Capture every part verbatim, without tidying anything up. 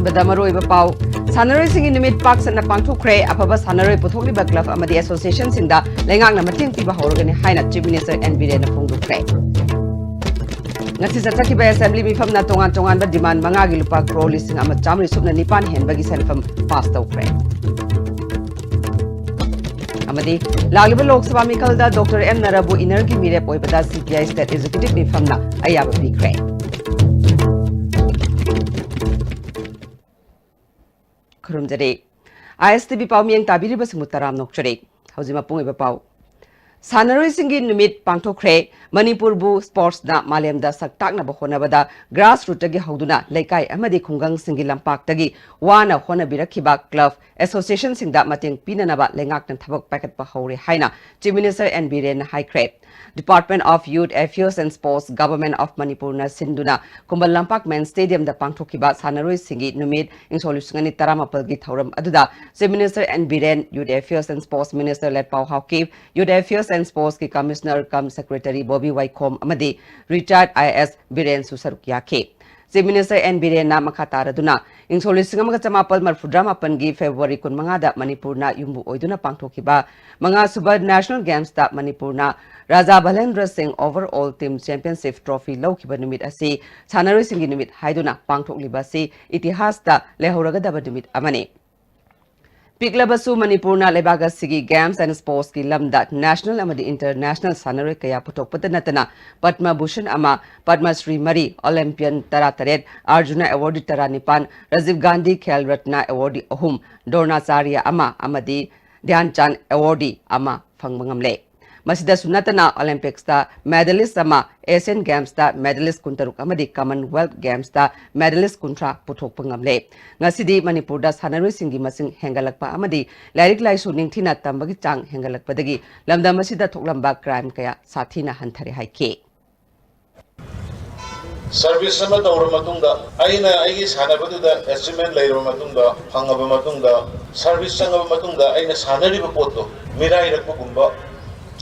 ꯕꯗ ꯃꯔꯨꯑꯣꯏꯕ ꯄꯥꯎ꯫ ꯁꯥꯟꯅꯔꯣꯏꯁꯤꯡꯒꯤ ꯅꯨꯃꯤꯠ ꯄꯥꯛ ꯁꯟꯅ ꯄꯥꯡꯊꯣꯛꯈ꯭ꯔꯦ꯫ ꯑꯐꯕ ꯁꯥꯟꯅꯔꯣꯏ ꯄꯨꯊꯣꯛꯂꯤꯕ club ꯑꯃꯗꯤ associationꯁꯤꯡꯗ ꯂꯩꯉꯥꯛꯅ ꯃꯇꯦꯡ ꯄꯤꯕ ꯍꯧꯔꯒꯅꯤ ꯍꯥꯏꯅ Chief Minister N ꯕꯤꯔꯦꯟꯅ ꯐꯣꯡꯗꯣꯛꯈ꯭ꯔꯦ꯫ ꯉꯁꯤ ꯆꯠꯊꯈꯤꯕ assembly ꯃꯤꯐꯝꯅ ꯇꯣꯉꯥꯟ ꯇꯣꯉꯥꯟꯕ demand ꯃꯉꯥꯒꯤ ꯂꯨꯄꯥ ꯀ꯭ꯔꯣꯔ ꯂꯤꯁꯤꯡ ꯑꯃ ꯆꯥꯃꯔꯤ ꯁꯨꯞꯅ ꯅꯤꯄꯥꯟ ꯍꯦꯟꯕꯒꯤ ꯁꯦꯟꯐꯝ pass ꯇꯧꯈ꯭ꯔꯦ꯫ ꯑꯃꯗꯤ ꯂꯥꯛꯂꯤꯕ ꯂꯣꯛ ꯁꯚꯥ ꯃꯤꯈꯜꯗ ꯗꯣꯛꯇꯔ ꯑꯦꯝ ꯅꯔꯥꯕꯨ winnerꯒꯤ ꯃꯤꯔꯦꯞ ꯑꯣꯏꯕꯗ CPI state executive ꯃꯤꯐꯝꯅ ꯑꯌꯥꯕ ꯄꯤꯈ꯭ꯔꯦ꯫ ꯈꯨꯔꯨꯝꯖꯔꯤ꯫ ISTV ꯄꯥꯎꯃꯤꯌꯦꯡ ꯇꯥꯕꯤꯔꯤꯕꯁꯤꯡꯕꯨ ꯇꯔꯥꯝꯅ ꯑꯣꯛꯆꯔꯤ꯫ ꯍꯧꯖꯤꯛ ꯃꯄꯨꯡ ꯑꯣꯏꯕ ꯄꯥꯎ꯫ ꯁꯥꯟꯅꯔꯣꯏꯁꯤꯡꯒꯤ ꯅꯨꯃꯤꯠ ꯄꯥꯡꯊꯣꯛꯈ꯭ꯔꯦ꯫ ꯃꯅꯤꯄꯨꯔꯕꯨ sportsꯅ ꯃꯥꯂꯦꯝꯗ ꯁꯛ ꯇꯥꯛꯅꯕ ꯍꯣꯠꯅꯕꯗ grassrootꯇꯒꯤ ꯍꯧꯗꯨꯅ ꯂꯩꯀꯥꯏ ꯑꯃꯗꯤ ꯈꯨꯡꯒꯪꯁꯤꯡꯒꯤ ꯂꯝꯄꯥꯛꯇꯒꯤ ꯋꯥꯅ ꯍꯣꯠꯅꯕꯤꯔꯛꯈꯤꯕ club, associationꯁꯤꯡꯗ ꯃꯇꯦꯡ ꯄꯤꯅꯅꯕ ꯂꯩꯉꯥꯛꯅ ꯊꯕꯛ ꯄꯥꯏꯈꯠꯄ ꯍꯧꯔꯦ ꯍꯥꯏꯅ Chief Minister N ꯕꯤꯔꯦꯟꯅ ꯍꯥꯏꯈ꯭ꯔꯦ꯫ Department of Youth Affairs and Sports, Government of ꯃꯅꯤꯄꯨꯔꯅ ꯁꯤꯟꯗꯨꯅ ꯈꯨꯃꯟ ꯂꯝꯄꯥꯛ main stadiumꯗ ꯄꯥꯡꯊꯣꯛꯈꯤꯕ ꯁꯥꯟꯅꯔꯣꯏꯁꯤꯡꯒꯤ ꯅꯨꯃꯤꯠ ꯏꯪꯁꯣꯛ ꯂꯤꯁꯤꯡ ꯑꯅꯤ ꯇꯔꯥꯃꯥꯄꯜꯒꯤ ꯊꯧꯔꯝ ꯑꯗꯨꯗ Chief Minister N Biren, Youth Affairs and Sports Minister ꯂꯦꯠꯄꯥꯎ Haokip, Youth Affairs and Sportsꯀꯤ Commissioner cum Secretary Bobby ꯋꯥꯏꯈꯣꯝ ꯑꯃꯗꯤ retired IAS ꯕꯤꯔꯦꯟꯁꯨ ꯁꯔꯨꯛ ꯌꯥꯈꯤ꯫ Chief Minister N ꯕꯤꯔꯦꯟꯅ ꯃꯈꯥ ꯇꯥꯔꯗꯨꯅ, ꯏꯪꯁꯣꯛ ꯂꯤꯁꯤꯡ ꯑꯃꯒ ꯆꯃꯥꯄꯜ ꯃꯔꯤꯐꯨꯇꯔꯥꯃꯥꯄꯜꯒꯤ February ꯀꯨꯟꯃꯉꯥꯗ ꯃꯅꯤꯄꯨꯔꯅ ꯌꯨꯝꯕꯨ ꯑꯣꯏꯗꯨꯅ ꯄꯥꯡꯊꯣꯛꯈꯤꯕ ꯃꯉꯥꯁꯨꯕ National Gamesꯇ ꯃꯅꯤꯄꯨꯔꯅ ꯔꯥꯖꯥ ꯚꯂꯦꯟꯗ꯭ꯔ ꯁꯤꯡ Overall Team Championship Trophy ꯂꯧꯈꯤꯕ ꯅꯨꯃꯤꯠ ꯑꯁꯤ ꯁꯥꯟꯅꯔꯣꯏꯁꯤꯡꯒꯤ ꯅꯨꯃꯤꯠ ꯍꯥꯏꯗꯨꯅ ꯄꯥꯡꯊꯣꯛꯂꯤꯕ ꯑꯁꯤ ꯏꯇꯤꯍꯥꯁꯇ ꯂꯩꯍꯧꯔꯒꯗꯕ ꯅꯨꯃꯤꯠ ꯑꯃꯅꯤ꯫ ꯄꯤꯛꯂꯕꯁꯨ ꯃꯅꯤꯄꯨꯔꯅ ꯂꯩꯕꯥꯛ ꯑꯁꯤꯒꯤ Games and Sportsꯀꯤ ꯂꯝꯗ national ꯑꯃꯗꯤ international ꯁꯥꯟꯅꯔꯣꯏ ꯀꯌꯥ ꯄꯨꯊꯣꯛꯄꯇ ꯅꯠꯇꯅ ꯄꯗꯃ ꯚꯨꯁꯟ ꯑꯃ, ꯄꯗꯃ ꯁ꯭ꯔꯤ ꯃꯔꯤ, Olympian ꯇꯔꯥꯇꯔꯦꯠ, ꯑꯔꯖꯨꯅ Awardee ꯇꯔꯥꯅꯤꯄꯥꯟ, ꯔꯥꯖꯤꯚ ꯒꯥꯟꯙꯤ ꯈꯦꯜ ꯔꯠꯅ Awardee ꯑꯍꯨꯝ, ꯗ꯭ꯔꯣꯅꯥꯆꯥꯔ꯭ꯌ ꯑꯃ ꯑꯃꯗꯤ ꯙ꯭ꯌꯥꯟ ꯆꯥꯟ Awardee ꯑꯃ ꯐꯪꯕ ꯉꯝꯂꯦ꯫ ꯃꯁꯤꯗꯁꯨ ꯅꯠꯇꯅ Olympicsꯇ medalist ꯑꯃ, Asian Gamesꯇ medalist ꯀꯨꯟꯇꯔꯨꯛ ꯑꯃꯗꯤ Commonwealth Gamesꯇ medalist ꯀꯨꯟꯊ꯭ꯔꯥ ꯄꯨꯊꯣꯛꯄ ꯉꯝꯂꯦ꯫ ꯉꯁꯤꯗꯤ ꯃꯅꯤꯄꯨꯔꯗ ꯁꯥꯟꯅꯔꯣꯏꯁꯤꯡꯒꯤ ꯃꯁꯤꯡ ꯍꯦꯟꯒꯠꯂꯛꯄ ꯑꯃꯗꯤ ꯂꯥꯏꯔꯤꯛ ꯂꯥꯏꯁꯨ ꯅꯤꯡꯊꯤꯅ ꯇꯝꯕꯒꯤ ꯆꯥꯡ ꯍꯦꯟꯒꯠꯂꯛꯄꯗꯒꯤ ꯂꯝꯗꯝ ꯑꯁꯤꯗ ꯊꯣꯛꯂꯝꯕ crime ꯀꯌꯥ ꯁꯥꯊꯤꯅ ꯍꯟꯊꯔꯦ ꯍꯥꯏꯈꯤ꯫ Service ꯑꯃ ꯇꯧꯔꯕ ꯃꯇꯨꯡꯗ, ꯑꯩꯅ ꯑꯩꯒꯤ ꯁꯥꯟꯅꯕꯗꯨꯗ achievement ꯂꯩꯔꯕ ꯃꯇꯨꯡꯗ, ꯐꯪꯉꯕ ꯃꯇꯨꯡꯗ, service ꯆꯪꯉꯕ ꯃꯇꯨꯡꯗ ꯑꯩꯅ ꯁꯥꯟꯅꯔꯤꯕ ꯄꯣꯠꯇꯣ ꯃꯤꯔꯥꯏꯔꯛꯄꯒꯨꯝꯕ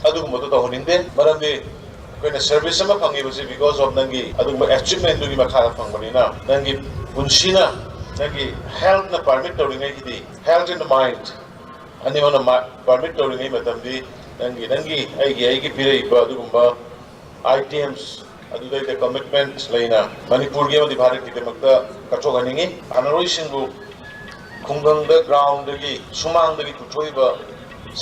ꯑꯗꯨꯒꯨꯝꯕꯗꯣ ꯇꯧꯍꯟꯅꯤꯡꯗꯦ꯫ ꯃꯔꯝꯗꯤ ꯑꯩꯈꯣꯏꯅ service ꯑꯃ ꯐꯪꯉꯤꯕꯁꯤ because of ꯅꯪꯒꯤ ꯑꯗꯨꯒꯨꯝꯕ achievementꯗꯨꯒꯤ ꯃꯈꯥꯗ ꯐꯪꯕꯅꯤꯅ, ꯅꯪꯒꯤ ꯄꯨꯟꯁꯤꯅ ꯅꯪꯒꯤ healthꯅ permit ꯇꯧꯔꯤꯉꯩꯒꯤꯗꯤ, health and mind ꯑꯅꯤꯃꯛꯅ ꯃꯥ-, permit ꯇꯧꯔꯤꯉꯩ ꯃꯇꯝꯗꯤ ꯅꯪꯒꯤ, ꯅꯪꯒꯤ, ꯑꯩꯒꯤ, ꯑꯩꯒꯤ ꯄꯤꯔꯛꯏꯕ ꯑꯗꯨꯒꯨꯝꯕ items, ꯑꯗꯨꯗꯩꯗ commitment ꯂꯩꯅ ꯃꯅꯤꯄꯨꯔꯒꯤ ꯑꯃꯗꯤ ꯚꯥꯔꯠꯀꯤꯗꯃꯛꯇ ꯀꯠꯊꯣꯛꯍꯟꯅꯤꯡꯉꯤ꯫ ꯁꯥꯟꯅꯔꯣꯏꯁꯤꯡꯕꯨ ꯈꯨꯡꯒꯪꯗ groundꯗꯒꯤ, ꯁꯨꯃꯥꯡꯗꯒꯤ ꯄꯨꯊꯣꯛꯏꯕ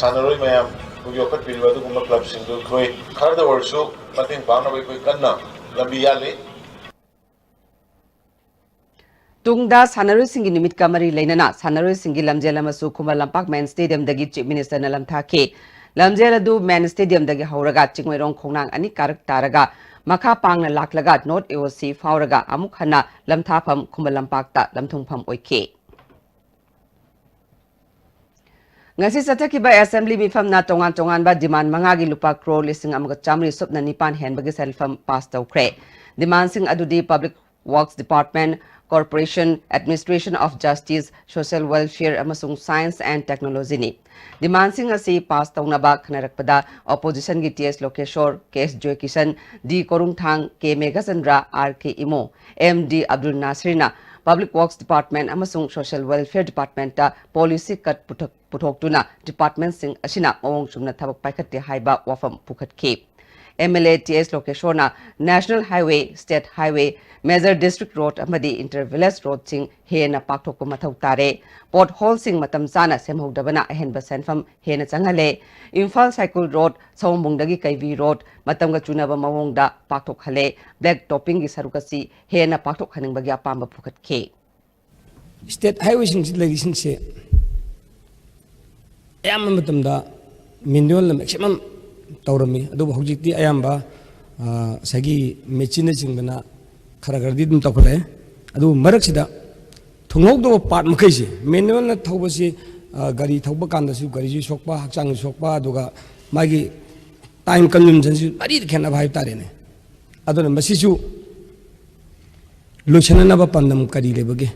ꯁꯥꯟꯅꯔꯣꯏ ꯃꯌꯥꯝꯕꯨ ꯌꯣꯛꯈꯠꯄꯤꯔꯤꯕ ꯑꯗꯨꯒꯨꯝꯕ clubꯁꯤꯡꯗꯨ ꯑꯩꯈꯣꯏ ꯈꯔꯗ ꯑꯣꯏꯔꯁꯨ ꯃꯇꯦꯡ ꯄꯥꯡꯅꯕ ꯑꯩꯈꯣꯏ ꯀꯟꯅ ꯂꯝꯕꯤ ꯌꯥꯠꯂꯤ꯫ ꯇꯨꯡꯗ ꯁꯥꯟꯅꯔꯣꯏꯁꯤꯡꯒꯤ ꯅꯨꯃꯤꯠꯀ ꯃꯔꯤ ꯂꯩꯅꯅ ꯁꯥꯟꯅꯔꯣꯏꯁꯤꯡꯒꯤ ꯂꯝꯖꯦꯜ ꯑꯃꯁꯨ ꯈꯨꯃꯟ ꯂꯝꯄꯥꯛ main stadiumꯗꯒꯤ Chief Ministerꯅ ꯂꯝꯊꯥꯈꯤ꯫ ꯂꯝꯖꯦꯜ ꯑꯗꯨ main stadiumꯗꯒꯤ ꯍꯧꯔꯒ ꯆꯤꯡꯃꯩꯔꯣꯡ ꯈꯣꯡꯅꯥꯡ ꯑꯅꯤ ꯀꯥꯔꯛ ꯇꯥꯔꯒ ꯃꯈꯥ ꯄꯥꯡꯅ ꯂꯥꯛꯂꯒ North AOC ꯐꯥꯎꯔꯒ ꯑꯃꯨꯛ ꯍꯟꯅ ꯂꯝꯊꯥꯐꯝ ꯈꯨꯃꯟ ꯂꯝꯄꯥꯛꯇ ꯂꯝꯊꯨꯡꯐꯝ ꯑꯣꯏꯈꯤ꯫ ꯉꯁꯤ ꯆꯠꯊꯈꯤꯕ assembly ꯃꯤꯐꯝꯅ ꯇꯣꯉꯥꯟ ꯇꯣꯉꯥꯟꯕ demand ꯃꯉꯥꯒꯤ ꯂꯨꯄꯥ crore ꯂꯤꯁꯤꯡ ꯑꯃꯒ ꯆꯥꯃꯔꯤ ꯁꯨꯞꯅ ꯅꯤꯄꯥꯟ ꯍꯦꯟꯕꯒꯤ ꯁꯦꯟꯐꯝ pass ꯇꯧꯈ꯭ꯔꯦ꯫ Demandꯁꯤꯡ ꯑꯗꯨꯗꯤ Public Works Department, Corporation, Administration of Justice, Social Welfare ꯑꯃꯁꯨꯡ Science and Technologyꯅꯤ꯫ Demandꯁꯤꯡ ꯑꯁꯤ pass ꯇꯧꯅꯕ ꯈꯟꯅꯔꯛꯄꯗ oppositionꯒꯤ T S ꯂꯣꯀꯦꯁꯣꯔ, K S ꯖꯣꯏꯀꯤꯁꯟ, D ꯀꯣꯔꯨꯡꯊꯥꯡ, K Meghachandra, R K Imo, M D Abdul ꯅꯥꯁꯤꯔꯅ Public Works Department ꯑꯃꯁꯨꯡ Social Welfare Departmentꯇ policy cut ꯄꯨꯊꯣꯛ-, ꯄꯨꯊꯣꯛꯇꯨꯅ departmentꯁꯤꯡ ꯑꯁꯤꯅ ꯃꯑꯣꯡ ꯆꯨꯝꯅ ꯊꯕꯛ ꯄꯥꯏꯈꯠꯇꯦ ꯍꯥꯏꯕ ꯋꯥꯐꯝ ꯄꯨꯈꯠꯈꯤ꯫ M L A T S ꯂꯣꯀꯦꯁꯣꯔꯅ National Highway, State Highway, Major District Road ꯑꯃꯗꯤ Inter Village Roadꯁꯤꯡ ꯍꯦꯟꯅ ꯄꯥꯛꯊꯣꯛꯄ ꯃꯊꯧ ꯇꯥꯔꯦ꯫ Potholeꯁꯤꯡ ꯃꯇꯝ ꯆꯥꯅ ꯁꯦꯝꯍꯧꯗꯕꯅ ꯑꯍꯦꯟꯕ ꯁꯦꯟꯐꯝ ꯍꯦꯟꯅ ꯆꯪꯍꯜꯂꯦ꯫ ꯏꯝꯐꯥꯜ ꯁꯥꯏꯀꯨꯜ ꯔꯣꯗ, ꯁꯑꯣꯝꯕꯨꯡꯗꯒꯤ ꯀꯩꯕꯤ ꯔꯣꯗ ꯃꯇꯝꯒ ꯆꯨꯅꯕ ꯃꯑꯣꯡꯗ ꯄꯥꯛꯊꯣꯛꯍꯜꯂꯦ꯫ Black toppingꯒꯤ ꯁꯔꯨꯛ ꯑꯁꯤ ꯍꯦꯟꯅ ꯄꯥꯛꯊꯣꯛꯍꯟꯅꯤꯡꯕꯒꯤ ꯑꯄꯥꯝꯕ ꯄꯨꯈꯠꯈꯤ꯫ State highwayꯁꯤꯡꯁꯤ ꯂꯩꯔꯤꯁꯤꯡꯁꯦ ꯑꯌꯥꯝꯕ ꯃꯇꯝꯗ manualꯅ maximum ꯇꯧꯔꯝꯃꯤ, ꯑꯗꯨꯕꯨ ꯍꯧꯖꯤꯛꯇꯤ ꯑꯌꯥꯝꯕ, ꯑ, ꯉꯁꯥꯏꯒꯤ machineꯅꯆꯤꯡꯕꯅ ꯈꯔ ꯈꯔꯗꯤ ꯑꯗꯨꯝ ꯇꯧꯈꯠꯂꯛꯑꯦ꯫ ꯑꯗꯨꯕꯨ ꯃꯔꯛꯁꯤꯗ ꯊꯨꯡꯍꯧꯗꯕ part ꯃꯈꯩꯁꯦ, manualꯅ ꯊꯧꯕꯁꯤ, ꯑ, ꯒꯥꯔꯤ ꯊꯧꯕ ꯀꯥꯟꯗꯁꯨ ꯒꯥꯔꯤꯁꯨ ꯁꯣꯛꯄ, ꯍꯛꯆꯥꯡꯁꯨ ꯁꯣꯛꯄ, ꯑꯗꯨꯒ ꯃꯥꯒꯤ time consumptionꯁꯤ ꯃꯔꯤꯗ ꯈꯦꯠꯅꯕ ꯍꯥꯏꯕ ꯇꯥꯔꯦꯅꯦ꯫ ꯑꯗꯨꯅ ꯃꯁꯤꯁꯨ ꯂꯣꯏꯁꯤꯟꯅꯅꯕ ꯄꯥꯟꯗꯝ ꯀꯔꯤ ꯂꯩꯕꯒꯦ?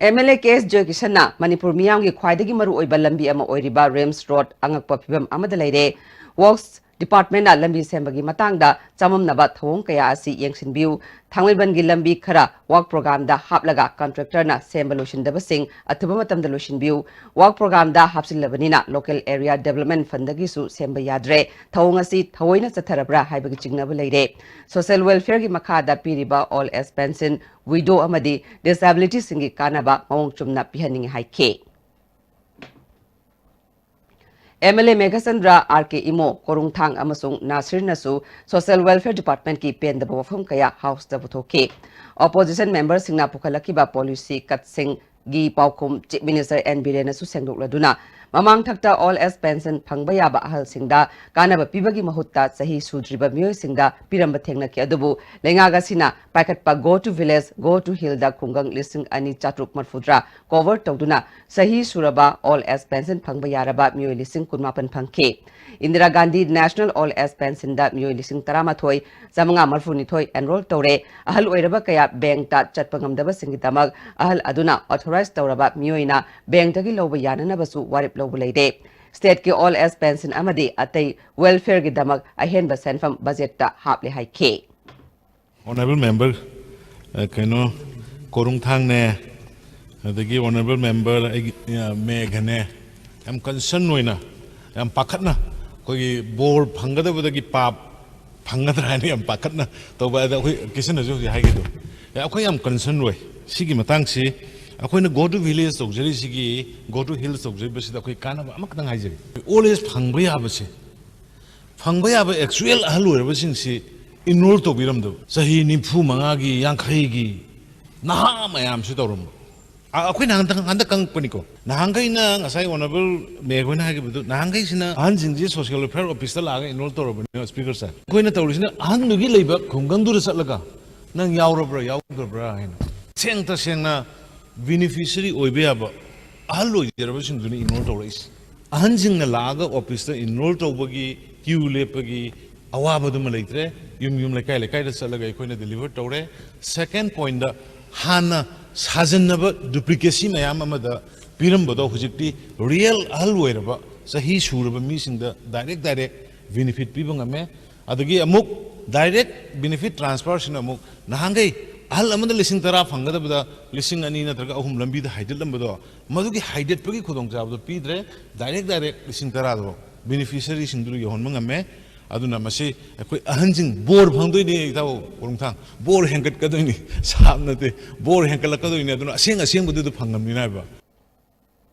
M L A K S ꯖꯣꯏꯀꯤꯁꯟꯅ Manipur ꯃꯤꯌꯥꯝꯒꯤ ꯈ꯭ꯋꯥꯏꯗꯒꯤ ꯃꯔꯨꯑꯣꯏꯕ ꯂꯝꯕꯤ ꯑꯃ ꯑꯣꯏꯔꯤꯕ ꯔꯤꯝꯁ ꯔꯣꯗ ꯑꯉꯛꯄ ꯐꯤꯕꯝ ꯑꯃꯗ ꯂꯩꯔꯦ꯫ Works Departmentꯅ ꯂꯝꯕꯤ ꯁꯦꯝꯕꯒꯤ ꯃꯇꯥꯡꯗ ꯆꯃꯝꯅꯕ ꯊꯧꯑꯣꯡ ꯀꯌꯥ ꯑꯁꯤ ꯌꯦꯡꯁꯤꯟꯕꯤꯌꯨ꯫ ꯊꯥꯡꯃꯩꯕꯟꯒꯤ ꯂꯝꯕꯤ ꯈꯔ work programꯗ ꯍꯥꯞꯂꯒ contractorꯅ ꯁꯦꯝꯕ ꯂꯣꯏꯁꯤꯟꯗꯕꯁꯤꯡ ꯑꯊꯨꯕ ꯃꯇꯝꯗ ꯂꯣꯏꯁꯤꯟꯕꯤꯌꯨ꯫ Work programꯗ ꯍꯥꯞꯆꯤꯜꯂꯕꯅꯤꯅ local area development fundꯗꯒꯤꯁꯨ ꯁꯦꯝꯕ ꯌꯥꯗ꯭ꯔꯦ꯫ ꯊꯧꯑꯣꯡ ꯑꯁꯤ ꯊꯑꯣꯏꯅ ꯆꯠꯊꯔꯕ꯭ꯔꯥ ꯍꯥꯏꯕꯒꯤ ꯆꯤꯡꯅꯕ ꯂꯩꯔꯦ꯫ Social welfareꯒꯤ ꯃꯈꯥꯗ ꯄꯤꯔꯤꯕ old age pension, widow ꯑꯃꯗꯤ disabilityꯁꯤꯡꯒꯤ ꯀꯥꯟꯅꯕ ꯃꯑꯣꯡ ꯆꯨꯝꯅ ꯄꯤꯍꯟꯅꯤꯡꯏ ꯍꯥꯏꯈꯤ꯫ MLA ꯃꯦꯘꯆꯟꯗ꯭ꯔ, RK ꯏꯃꯣ, ꯀꯣꯔꯨꯡꯊꯥꯡ ꯑꯃꯁꯨꯡ ꯅꯥꯁꯤꯔꯅꯁꯨ Social Welfare Departmentꯀꯤ ꯄꯦꯟꯗꯕ ꯋꯥꯐꯝ ꯀꯌꯥ Houseꯇ ꯄꯨꯊꯣꯛꯈꯤ꯫ Opposition memberꯁꯤꯡꯅ ꯄꯨꯈꯠꯂꯛꯈꯤꯕ policy cutꯁꯤꯡꯒꯤ ꯄꯥꯎꯈꯨꯝ Chief Minister ꯑꯦꯟ ꯕꯤꯔꯦꯟꯅꯁꯨ ꯁꯦꯡꯗꯣꯛꯂꯗꯨꯅ, ꯃꯃꯥꯡꯊꯛꯇ old age pension ꯐꯪꯕ ꯌꯥꯕ ꯑꯍꯜꯁꯤꯡꯗ ꯀꯥꯟꯅꯕ ꯄꯤꯕꯒꯤ ꯃꯍꯨꯠꯇ ꯆꯍꯤ ꯁꯨꯗ꯭ꯔꯤꯕ ꯃꯤꯑꯣꯏꯁꯤꯡꯗ ꯄꯤꯔꯝꯕ ꯊꯦꯡꯅꯈꯤ꯫ ꯑꯗꯨꯕꯨ ꯂꯩꯉꯥꯛ ꯑꯁꯤꯅ ꯄꯥꯏꯈꯠꯄ Go to Village, Go to Hillꯗ ꯈꯨꯡꯒꯪ ꯂꯤꯁꯤꯡ ꯑꯅꯤ ꯆꯥꯇ꯭ꯔꯨꯛ ꯃꯔꯤꯐꯨꯇꯔꯥ cover ꯇꯧꯗꯨꯅ ꯆꯍꯤ ꯁꯨꯔꯕ old age pension ꯐꯪꯕ ꯌꯥꯔꯕ ꯃꯤꯑꯣꯏ ꯂꯤꯁꯤꯡ ꯀꯨꯟꯃꯥꯄꯟ ꯐꯪꯈꯤ꯫ Indira Gandhi National Old Age Pensionꯗ ꯃꯤꯑꯣꯏ ꯂꯤꯁꯤꯡ ꯇꯔꯥꯃꯥꯊꯣꯏ ꯆꯥꯃꯉꯥ ꯃꯔꯤꯐꯨꯅꯤꯊꯣꯏ enroll ꯇꯧꯔꯦ꯫ ꯑꯍꯜ ꯑꯣꯏꯔꯕ ꯀꯌꯥ bankꯇ ꯆꯠꯄ ꯉꯝꯗꯕꯁꯤꯡꯒꯤꯗꯃꯛ ꯑꯍꯜ ꯑꯗꯨꯅ authorize ꯇꯧꯔꯕ ꯃꯤꯑꯣꯏꯅ bankꯇꯒꯤ ꯂꯧꯕ ꯌꯥꯅꯅꯕꯁꯨ ꯋꯥꯔꯦꯞ ꯂꯧꯕ ꯂꯩꯔꯦ꯫ Stateꯀꯤ old age pension ꯑꯃꯗꯤ ꯑꯇꯩ welfareꯒꯤꯗꯃꯛ ꯑꯍꯦꯟꯕ ꯁꯦꯟꯐꯝ budgetꯇ ꯍꯥꯞꯂꯦ ꯍꯥꯏꯈꯤ꯫ Honourable member, ꯑ, ꯀꯩꯅꯣ, ꯀꯣꯔꯨꯡꯊꯥꯡꯅꯦ, ꯑꯗꯒꯤ Honourable member ꯑꯩꯒꯤ, ꯑ, ꯃꯦꯘꯅꯦ, ꯌꯥꯝ concern ꯑꯣꯏꯅ, ꯌꯥꯝ ꯄꯥꯈꯠꯅ, ꯑꯩꯈꯣꯏꯒꯤ ꯕꯣꯔ ꯐꯪꯒꯗꯕꯗꯒꯤ ꯄꯥꯞ ꯐꯪꯒꯗ꯭ꯔꯥ ꯍꯥꯏꯅ ꯌꯥꯝ ꯄꯥꯈꯠꯅ ꯇꯧꯕ꯫ ꯑꯗ ꯑꯩꯈꯣꯏ ꯀꯤꯁꯟꯅꯁꯨ ꯍꯧꯖꯤꯛ ꯍꯥꯏꯒꯦ ꯇꯧ꯫ ꯑꯦ, ꯑꯩꯈꯣꯏ ꯌꯥꯝ concern ꯑꯣꯏ ꯁꯤꯒꯤ ꯃꯇꯥꯡꯁꯤ꯫ ꯑꯩꯈꯣꯏꯅ Go to Village ꯇꯧꯖꯔꯤꯁꯤꯒꯤ, Go to Hills ꯇꯧꯖꯔꯤꯕꯁꯤꯗ ꯑꯩꯈꯣꯏ ꯀꯥꯟꯅꯕ ꯑꯃꯈꯛꯇꯪ ꯍꯥꯏꯖꯒꯦ꯫ Old age ꯐꯪꯕ ꯌꯥꯕꯁꯦ, ꯐꯪꯕ ꯌꯥꯕ actual ꯑꯍꯜ ꯑꯣꯏꯔꯕꯁꯤꯡꯁꯤ enroll ꯇꯧꯕꯤꯔꯝꯗꯕ, ꯆꯍꯤ ꯅꯤꯐꯨ ꯃꯉꯥꯒꯤ, ꯌꯥꯡꯈꯩꯒꯤ ꯅꯍꯥ ꯃꯌꯥꯝꯁꯤ ꯇꯧꯔꯝꯕ꯫ ꯑ-, ꯑꯩꯈꯣꯏꯅ ꯍꯟꯗꯛ, ꯍꯟꯗꯛ ꯈꯪꯉꯛꯄꯅꯤꯀꯣ꯫ ꯅꯍꯥꯟꯈꯩꯅ ꯉꯁꯥꯏ Honourable ꯃꯦꯝ ꯍꯣꯏꯅ ꯍꯥꯏꯈꯤꯕꯗꯨ, ꯅꯍꯥꯟꯈꯩꯁꯤꯅ ꯑꯍꯟꯁꯤꯡꯁꯤ Social Welfare Officeꯇ ꯂꯥꯛꯑꯒ enroll ꯇꯧꯔꯕꯅꯤꯅ, Speaker sir, ꯑꯩꯈꯣꯏꯅ ꯇꯧꯔꯤꯁꯤꯅ ꯑꯍꯟꯗꯨꯒꯤ ꯂꯩꯕ ꯈꯨꯡꯒꯪꯗꯨꯗ ꯆꯠꯂꯒ ꯅꯪ ꯌꯥꯎꯔꯕ꯭ꯔꯥ ꯌꯥꯎꯗꯕ꯭ꯔꯥ ꯍꯥꯏꯅ ꯁꯦꯡ ꯇꯁꯦꯡꯅ beneficiary ꯑꯣꯏꯕ ꯌꯥꯕ ꯑꯍꯜ ꯑꯣꯏꯖꯔꯕꯁꯤꯡꯗꯨꯅ enroll ꯇꯧꯔꯛꯏꯁꯤ꯫ ꯑꯍꯟꯁꯤꯡꯅ ꯂꯥꯛꯑꯒ officeꯇ enroll ꯇꯧꯕꯒꯤ, queue ꯂꯦꯞꯄꯒꯤ ꯑꯋꯥꯕꯗꯨꯃ ꯂꯩꯇ꯭ꯔꯦ꯫ ꯌꯨꯝ ꯌꯨꯝ, ꯂꯩꯀꯥꯏ ꯂꯩꯀꯥꯏꯗ ꯆꯠꯂꯒ ꯑꯩꯈꯣꯏꯅ deliver ꯇꯧꯔꯦ꯫ Second pointꯇ, ꯍꯥꯟꯅ ꯁꯥꯖꯟꯅꯕ duplicacy ꯃꯌꯥꯝ ꯑꯃꯗ ꯄꯤꯔꯝꯕꯗꯣ ꯍꯧꯖꯤꯛꯇꯤ real ꯑꯍꯜ ꯑꯣꯏꯔꯕ, ꯆꯍꯤ ꯁꯨꯔꯕ ꯃꯤꯁꯤꯡꯗ direct direct ꯕꯦꯅꯤꯐꯤꯠ ꯄꯤꯕ ꯉꯝꯃꯦ꯫ ꯑꯗꯒꯤ ꯑꯃꯨꯛ ꯗꯥꯏꯔꯦꯛ ꯕꯦꯅꯤꯐꯤꯠ ꯇ꯭ꯔꯥꯟꯁꯐꯔꯁꯤꯅ ꯑꯃꯨꯛ ꯅꯍꯥꯟꯈꯩ ꯑꯍꯜ ꯑꯃꯗ ꯂꯤꯁꯤꯡ ꯇꯔꯥ ꯐꯪꯒꯗꯕꯗ ꯂꯤꯁꯤꯡ ꯑꯅꯤ ꯅꯠꯇ꯭ꯔꯒ ꯑꯍꯨꯝ ꯂꯝꯕꯤꯗ ꯍꯥꯏꯗꯠꯂꯝꯕꯗꯣ, ꯃꯗꯨꯒꯤ ꯍꯥꯏꯗꯠꯄꯒꯤ ꯈꯨꯗꯣꯡꯆꯥꯕꯗꯣ ꯄꯤꯗ꯭ꯔꯦ꯫ ꯗꯥꯏꯔꯦꯛ ꯗꯥꯏꯔꯦꯛ ꯂꯤꯁꯤꯡ ꯇꯔꯥꯗꯣ ꯕꯦꯅꯤꯐꯤꯁꯔꯤꯁꯤꯡꯗꯨꯗ ꯌꯧꯍꯟꯕ ꯉꯝꯃꯦ꯫ ꯑꯗꯨꯅ ꯃꯁꯤ ꯑꯩꯈꯣꯏ ꯑꯍꯟꯁꯤꯡ ꯕꯣꯔ ꯐꯪꯗꯣꯏꯅꯤ, ꯏꯇꯥꯎ ꯎꯔꯨꯝꯊꯥꯡ, ꯕꯣꯔ ꯍꯦꯟꯒꯠꯀꯗꯣꯏꯅꯤ, ꯁꯥꯞ ꯅꯠꯇꯦ, ꯕꯣꯔ ꯍꯦꯟꯒꯠꯂꯛꯀꯗꯣꯏꯅꯤ꯫ ꯑꯗꯨꯅ ꯑꯁꯦꯡ ꯑꯁꯦꯡꯕꯗꯨꯗ ꯐꯪꯉꯝꯅꯤꯅ ꯍꯥꯏꯕ꯫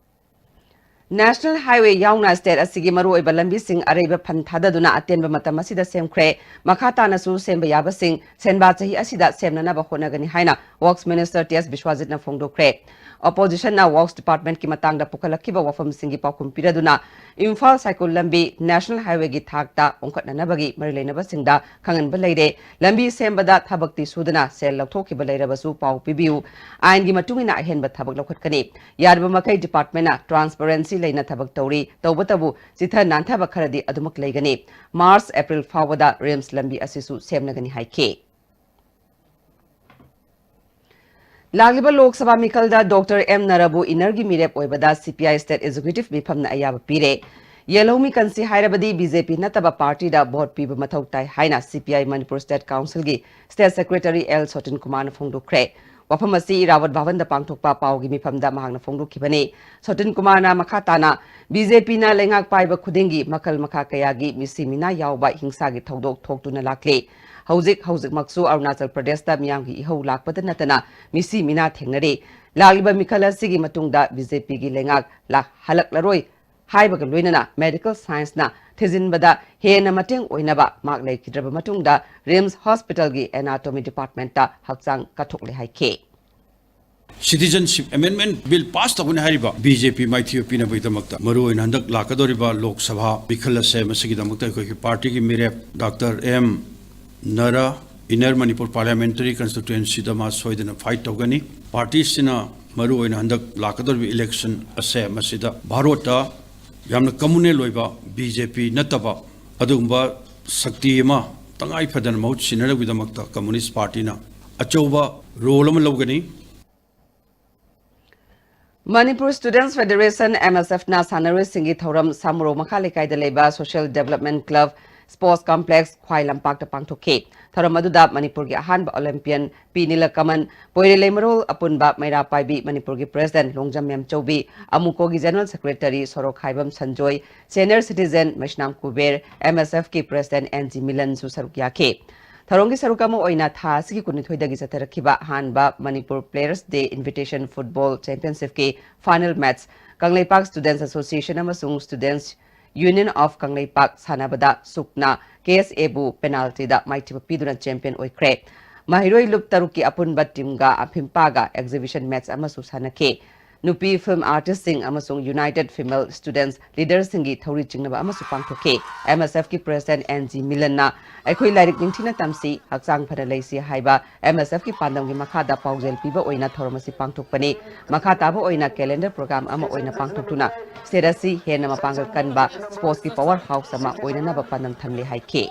National Highway ꯌꯥꯎꯅ state ꯑꯁꯤꯒꯤ ꯃꯔꯨꯑꯣꯏꯕ ꯂꯝꯕꯤꯁꯤꯡ ꯑꯔꯩꯕ ꯐꯟ ꯊꯥꯗꯗꯨꯅ ꯑꯇꯦꯟꯕ ꯃꯇꯝ ꯑꯁꯤꯗ ꯁꯦꯝꯈ꯭ꯔꯦ꯫ ꯃꯈꯥ ꯇꯥꯅꯁꯨ ꯁꯦꯝꯕ ꯌꯥꯕꯁꯤꯡ ꯁꯦꯟꯕꯥ ꯆꯍꯤ ꯑꯁꯤꯗ ꯁꯦꯝꯅꯅꯕ ꯍꯣꯠꯅꯒꯅꯤ ꯍꯥꯏꯅ Works Minister ꯇꯤ ꯑꯦꯁ ꯕꯤꯁ꯭ꯋꯥꯖꯤꯠꯅ ꯐꯣꯡꯗꯣꯛꯈ꯭ꯔꯦ꯫ Oppositionꯅ Works Departmentꯀꯤ ꯃꯇꯥꯡꯗ ꯄꯨꯈꯠꯂꯛꯈꯤꯕ ꯋꯥꯐꯝꯁꯤꯡꯒꯤ ꯄꯥꯎꯈꯨꯝ ꯄꯤꯔꯗꯨꯅ ꯏꯝꯐꯥꯜ ꯁꯥꯏꯀꯨꯜ ꯂꯝꯕꯤ National Highwayꯒꯤ ꯊꯥꯛꯇ ꯑꯣꯟꯈꯠꯅꯅꯕꯒꯤ ꯃꯔꯤ ꯂꯩꯅꯕꯁꯤꯡꯗ ꯈꯪꯍꯟꯕ ꯂꯩꯔꯦ꯫ ꯂꯝꯕꯤ ꯁꯦꯝꯕꯗ ꯊꯕꯛꯇꯤ ꯁꯨꯗꯅ ꯁꯦꯜ ꯂꯧꯊꯣꯛꯈꯤꯕ ꯂꯩꯔꯕꯁꯨ ꯄꯥꯎ ꯄꯤꯕꯤꯌꯨ꯫ ꯑꯥꯏꯟꯒꯤ ꯃꯇꯨꯡ ꯏꯟꯅ ꯑꯍꯦꯟꯕ ꯊꯕꯛ ꯂꯧꯈꯠꯀꯅꯤ꯫ ꯌꯥꯔꯤꯕ ꯃꯈꯩ departmentꯅ transparency ꯂꯩꯅ ꯊꯕꯛ ꯇꯧꯔꯤ꯫ ꯇꯧꯕꯇꯕꯨ ꯆꯤꯊ ꯅꯥꯟꯊꯕ ꯈꯔꯗꯤ ꯑꯗꯨꯃꯛ ꯂꯩꯒꯅꯤ꯫ March April ꯐꯥꯎꯕꯗ RIMS ꯂꯝꯕꯤ ꯑꯁꯤꯁꯨ ꯁꯦꯝꯂꯒꯅꯤ ꯍꯥꯏꯈꯤ꯫ ꯂꯥꯛꯂꯤꯕ ꯂꯣꯛ ꯁꯚꯥ ꯃꯤꯈꯜꯗ ꯗꯣꯛꯇꯔ ꯑꯦꯝ ꯅꯔꯥꯕꯨ ꯏꯟꯅꯔꯒꯤ ꯃꯤꯔꯦꯞ ꯑꯣꯏꯕꯗ ꯁꯤ ꯄꯤ ꯑꯥꯏ state executive ꯃꯤꯐꯝꯅ ꯑꯌꯥꯕ ꯄꯤꯔꯦ꯫ ꯌꯦꯜꯍꯧꯃꯤ ꯀꯟꯁꯤ ꯍꯥꯏꯔꯕꯗꯤ ꯕꯤ ꯖꯦ ꯄꯤ ꯅꯠꯇꯕ partyꯗ vote ꯄꯤꯕ ꯃꯊꯧ ꯇꯥꯏ ꯍꯥꯏꯅ C P I Manipur state councilꯒꯤ state secretary ꯑꯦꯜ ꯁꯣꯇꯤꯟ ꯀꯨꯃꯥꯔꯅ ꯐꯣꯡꯗꯣꯛꯈ꯭ꯔꯦ꯫ ꯋꯥꯐꯝ ꯑꯁꯤ ꯏꯔꯥꯕꯣꯠ ꯚꯕꯟꯗ ꯄꯥꯡꯊꯣꯛꯄ ꯄꯥꯎꯒꯤ ꯃꯤꯐꯝꯗ ꯃꯍꯥꯛꯅ ꯐꯣꯡꯗꯣꯛꯈꯤꯕꯅꯤ꯫ ꯁꯣꯇꯤꯟ ꯀꯨꯃꯥꯔꯅ ꯃꯈꯥ ꯇꯥꯅ, ꯕꯤ ꯖꯦ ꯄꯤꯅ ꯂꯩꯉꯥꯛ ꯄꯥꯏꯕ ꯈꯨꯗꯤꯡꯒꯤ ꯃꯈꯜ ꯃꯈꯥ ꯀꯌꯥꯒꯤ ꯃꯤꯁꯤ ꯃꯤꯅꯥ ꯌꯥꯎꯕ ꯍꯤꯡꯁꯥꯒꯤ ꯊꯧꯗꯣꯛ ꯊꯣꯛꯇꯨꯅ ꯂꯥꯛꯂꯤ꯫ ꯍꯧꯖꯤꯛ ꯍꯧꯖꯤꯛꯃꯛꯁꯨ ꯑꯔꯨꯅꯥꯆꯜ ꯄ꯭ꯔꯗꯦꯁꯇ ꯃꯤꯌꯥꯝꯒꯤ ꯏꯍꯧ ꯂꯥꯛꯄꯗ ꯅꯠꯇꯅ ꯃꯤꯁꯤ ꯃꯤꯅꯥ ꯊꯦꯡꯅꯔꯤ꯫ ꯂꯥꯛꯂꯤꯕ ꯃꯤꯈꯜ ꯑꯁꯤꯒꯤ ꯃꯇꯨꯡꯗ ꯕꯤ ꯖꯦ ꯄꯤꯒꯤ ꯂꯩꯉꯥꯛ ꯂꯥꯛ-, ꯍꯜꯂꯛꯂꯔꯣꯏ ꯍꯥꯏꯕꯒ ꯂꯣꯏꯅꯅ medical scienceꯅ ꯊꯤꯖꯤꯟꯕꯗ ꯍꯦꯟꯅ ꯃꯇꯦꯡ ꯑꯣꯏꯅꯕ ꯃꯥꯛ ꯂꯩꯈꯤꯗ꯭ꯔꯕ ꯃꯇꯨꯡꯗ RIMS hospitalꯒꯤ anatomy departmentꯇ ꯍꯛꯆꯥꯡ ꯀꯠꯊꯣꯛꯂꯦ ꯍꯥꯏꯈꯤ꯫ Citizenship Amendment Bill pass ꯇꯧꯒꯅꯤ ꯍꯥꯏꯔꯤꯕ ꯕꯤ ꯖꯦ ꯄꯤ ꯃꯥꯏꯊꯤꯕ ꯄꯤꯅꯕꯒꯤꯗꯃꯛꯇ, ꯃꯔꯨꯑꯣꯏꯅ ꯍꯟꯗꯛ ꯂꯥꯛꯀꯗꯧꯔꯤꯕ ꯂꯣꯛ ꯁꯚꯥ ꯃꯤꯈꯜ ꯑꯁꯦ ꯃꯁꯤꯒꯤꯗꯃꯛꯇ ꯑꯩꯈꯣꯏꯒꯤ partyꯒꯤ ꯃꯤꯔꯦꯞ doctor M Nara Inner Manipur Parliamentary Constituencyꯗ ꯃꯥ ꯁꯣꯏꯗꯅ fight ꯇꯧꯒꯅꯤ꯫ Partyꯁꯤꯅ ꯃꯔꯨꯑꯣꯏꯅ ꯍꯟꯗꯛ ꯂꯥꯛꯀꯗꯧꯔꯤꯕ election ꯑꯁꯦ ꯃꯁꯤꯗ ꯚꯥꯔꯣꯠꯇ ꯌꯥꯝꯅ communal ꯑꯣꯏꯕ ꯕꯤ ꯖꯦ ꯄꯤ ꯅꯠꯇꯕ ꯑꯗꯨꯒꯨꯝꯕ ꯁꯛꯇꯤ ꯑꯃ ꯇꯉꯥꯏ ꯐꯗꯅ ꯃꯍꯨꯠ ꯁꯤꯟꯅꯅꯕꯒꯤꯗꯃꯛꯇ Communist Partyꯅ ꯑꯆꯧꯕ role ꯑꯃ ꯂꯧꯒꯅꯤ꯫ Manipur Students Federation, M S F, ꯅ ꯁꯥꯟꯅꯔꯣꯏꯁꯤꯡꯒꯤ ꯊꯧꯔꯝ ꯁꯥꯃꯨꯔꯣ ꯃꯈꯥ ꯂꯩꯀꯥꯏꯗ ꯂꯩꯕ Social Development Club Sports Complex ꯈ꯭ꯋꯥꯏ ꯂꯝꯄꯥꯛꯇ ꯄꯥꯡꯊꯣꯛꯈꯤ꯫ ꯊꯧꯔꯝ ꯑꯗꯨꯗ ꯃꯅꯤꯄꯨꯔꯒꯤ ꯑꯍꯥꯟꯕ Olympian ꯄꯤ ꯅꯤꯂꯀꯃꯟ, ꯄꯣꯏꯔꯩ ꯂꯩꯃꯔꯣꯜ ꯑꯄꯨꯟꯕ ꯃꯩꯔꯥ ꯄꯥꯏꯕꯤ ꯃꯅꯤꯄꯨꯔꯒꯤ President ꯂꯣꯡꯖꯝ ꯃꯦꯝꯆꯧꯕꯤ, ꯑꯃꯨꯀꯣꯒꯤ General Secretary ꯁꯣꯔꯣꯛꯈꯥꯏꯕꯝ ꯁꯟꯖꯣꯏ, Senior Citizen ꯃꯩꯁꯅꯥꯝ ꯀꯨꯕꯦꯔ, M S F ꯀꯤ President N G ꯃꯤꯂꯟꯁꯨ ꯁꯔꯨꯛ ꯌꯥꯈꯤ꯫ ꯊꯧꯔꯝꯒꯤ ꯁꯔꯨꯛ ꯑꯃ ꯑꯣꯏꯅ ꯊꯥ ꯑꯁꯤꯒꯤ ꯀꯨꯟꯅꯤꯊꯣꯏꯗꯒꯤ ꯆꯠꯊꯔꯛꯈꯤꯕ ꯑꯍꯥꯟꯕ Manipur Players Day Invitation Football Championship ꯀꯤ final match Kangleipak Students Association ꯑꯃꯁꯨꯡ Students Union of ꯀꯪꯂꯩꯄꯥꯛ ꯁꯥꯟꯅꯕꯗ ꯁꯨꯛꯅ K S A ꯕꯨ penalty ꯗ ꯃꯥꯏꯊꯤꯕ ꯄꯤꯗꯨꯅ champion ꯑꯣꯏꯈ꯭ꯔꯦ꯫ ꯃꯍꯩꯔꯣꯏ ꯂꯨꯞ ꯇꯔꯨꯛꯀꯤ ꯑꯄꯨꯟꯕ team ꯒ ꯑꯐꯤꯝꯄꯥꯒ exhibition match ꯑꯃꯁꯨ ꯁꯥꯟꯅꯈꯤ꯫ ꯅꯨꯄꯤ film artist ꯁꯤꯡ ꯑꯃꯁꯨꯡ United Female Students Leaders ꯁꯤꯡꯒꯤ ꯊꯧꯔꯤ ꯆꯤꯡꯅꯕ ꯑꯃꯁꯨ ꯄꯥꯡꯊꯣꯛꯈꯤ꯫ M S F ꯀꯤ President N G ꯃꯤꯂꯟꯅ "ꯑꯩꯈꯣꯏ ꯂꯥꯏꯔꯤꯛ ꯅꯤꯡꯊꯤꯅ ꯇꯝꯁꯤ, ꯍꯛꯆꯥꯡ ꯐꯅ ꯂꯩꯁꯤ" ꯍꯥꯏꯕ M S F ꯀꯤ ꯄꯥꯟꯗꯝꯒꯤ ꯃꯈꯥꯗ ꯄꯥꯎꯖꯦꯜ ꯄꯤꯕ ꯑꯣꯏꯅ ꯊꯧꯔꯝ ꯑꯁꯤ ꯄꯥꯡꯊꯣꯛꯄꯅꯤ꯫ ꯃꯈꯥ ꯇꯥꯕ ꯑꯣꯏꯅ calendar program ꯑꯃ ꯑꯣꯏꯅ ꯄꯥꯡꯊꯣꯛꯇꯨꯅ state ꯑꯁꯤ ꯍꯦꯟꯅ ꯃꯄꯥꯡꯒꯜ ꯀꯟꯕ sports ꯀꯤ power house ꯑꯃ ꯑꯣꯏꯅꯅꯕ ꯄꯥꯟꯗꯝ ꯊꯝꯂꯤ ꯍꯥꯏꯈꯤ꯫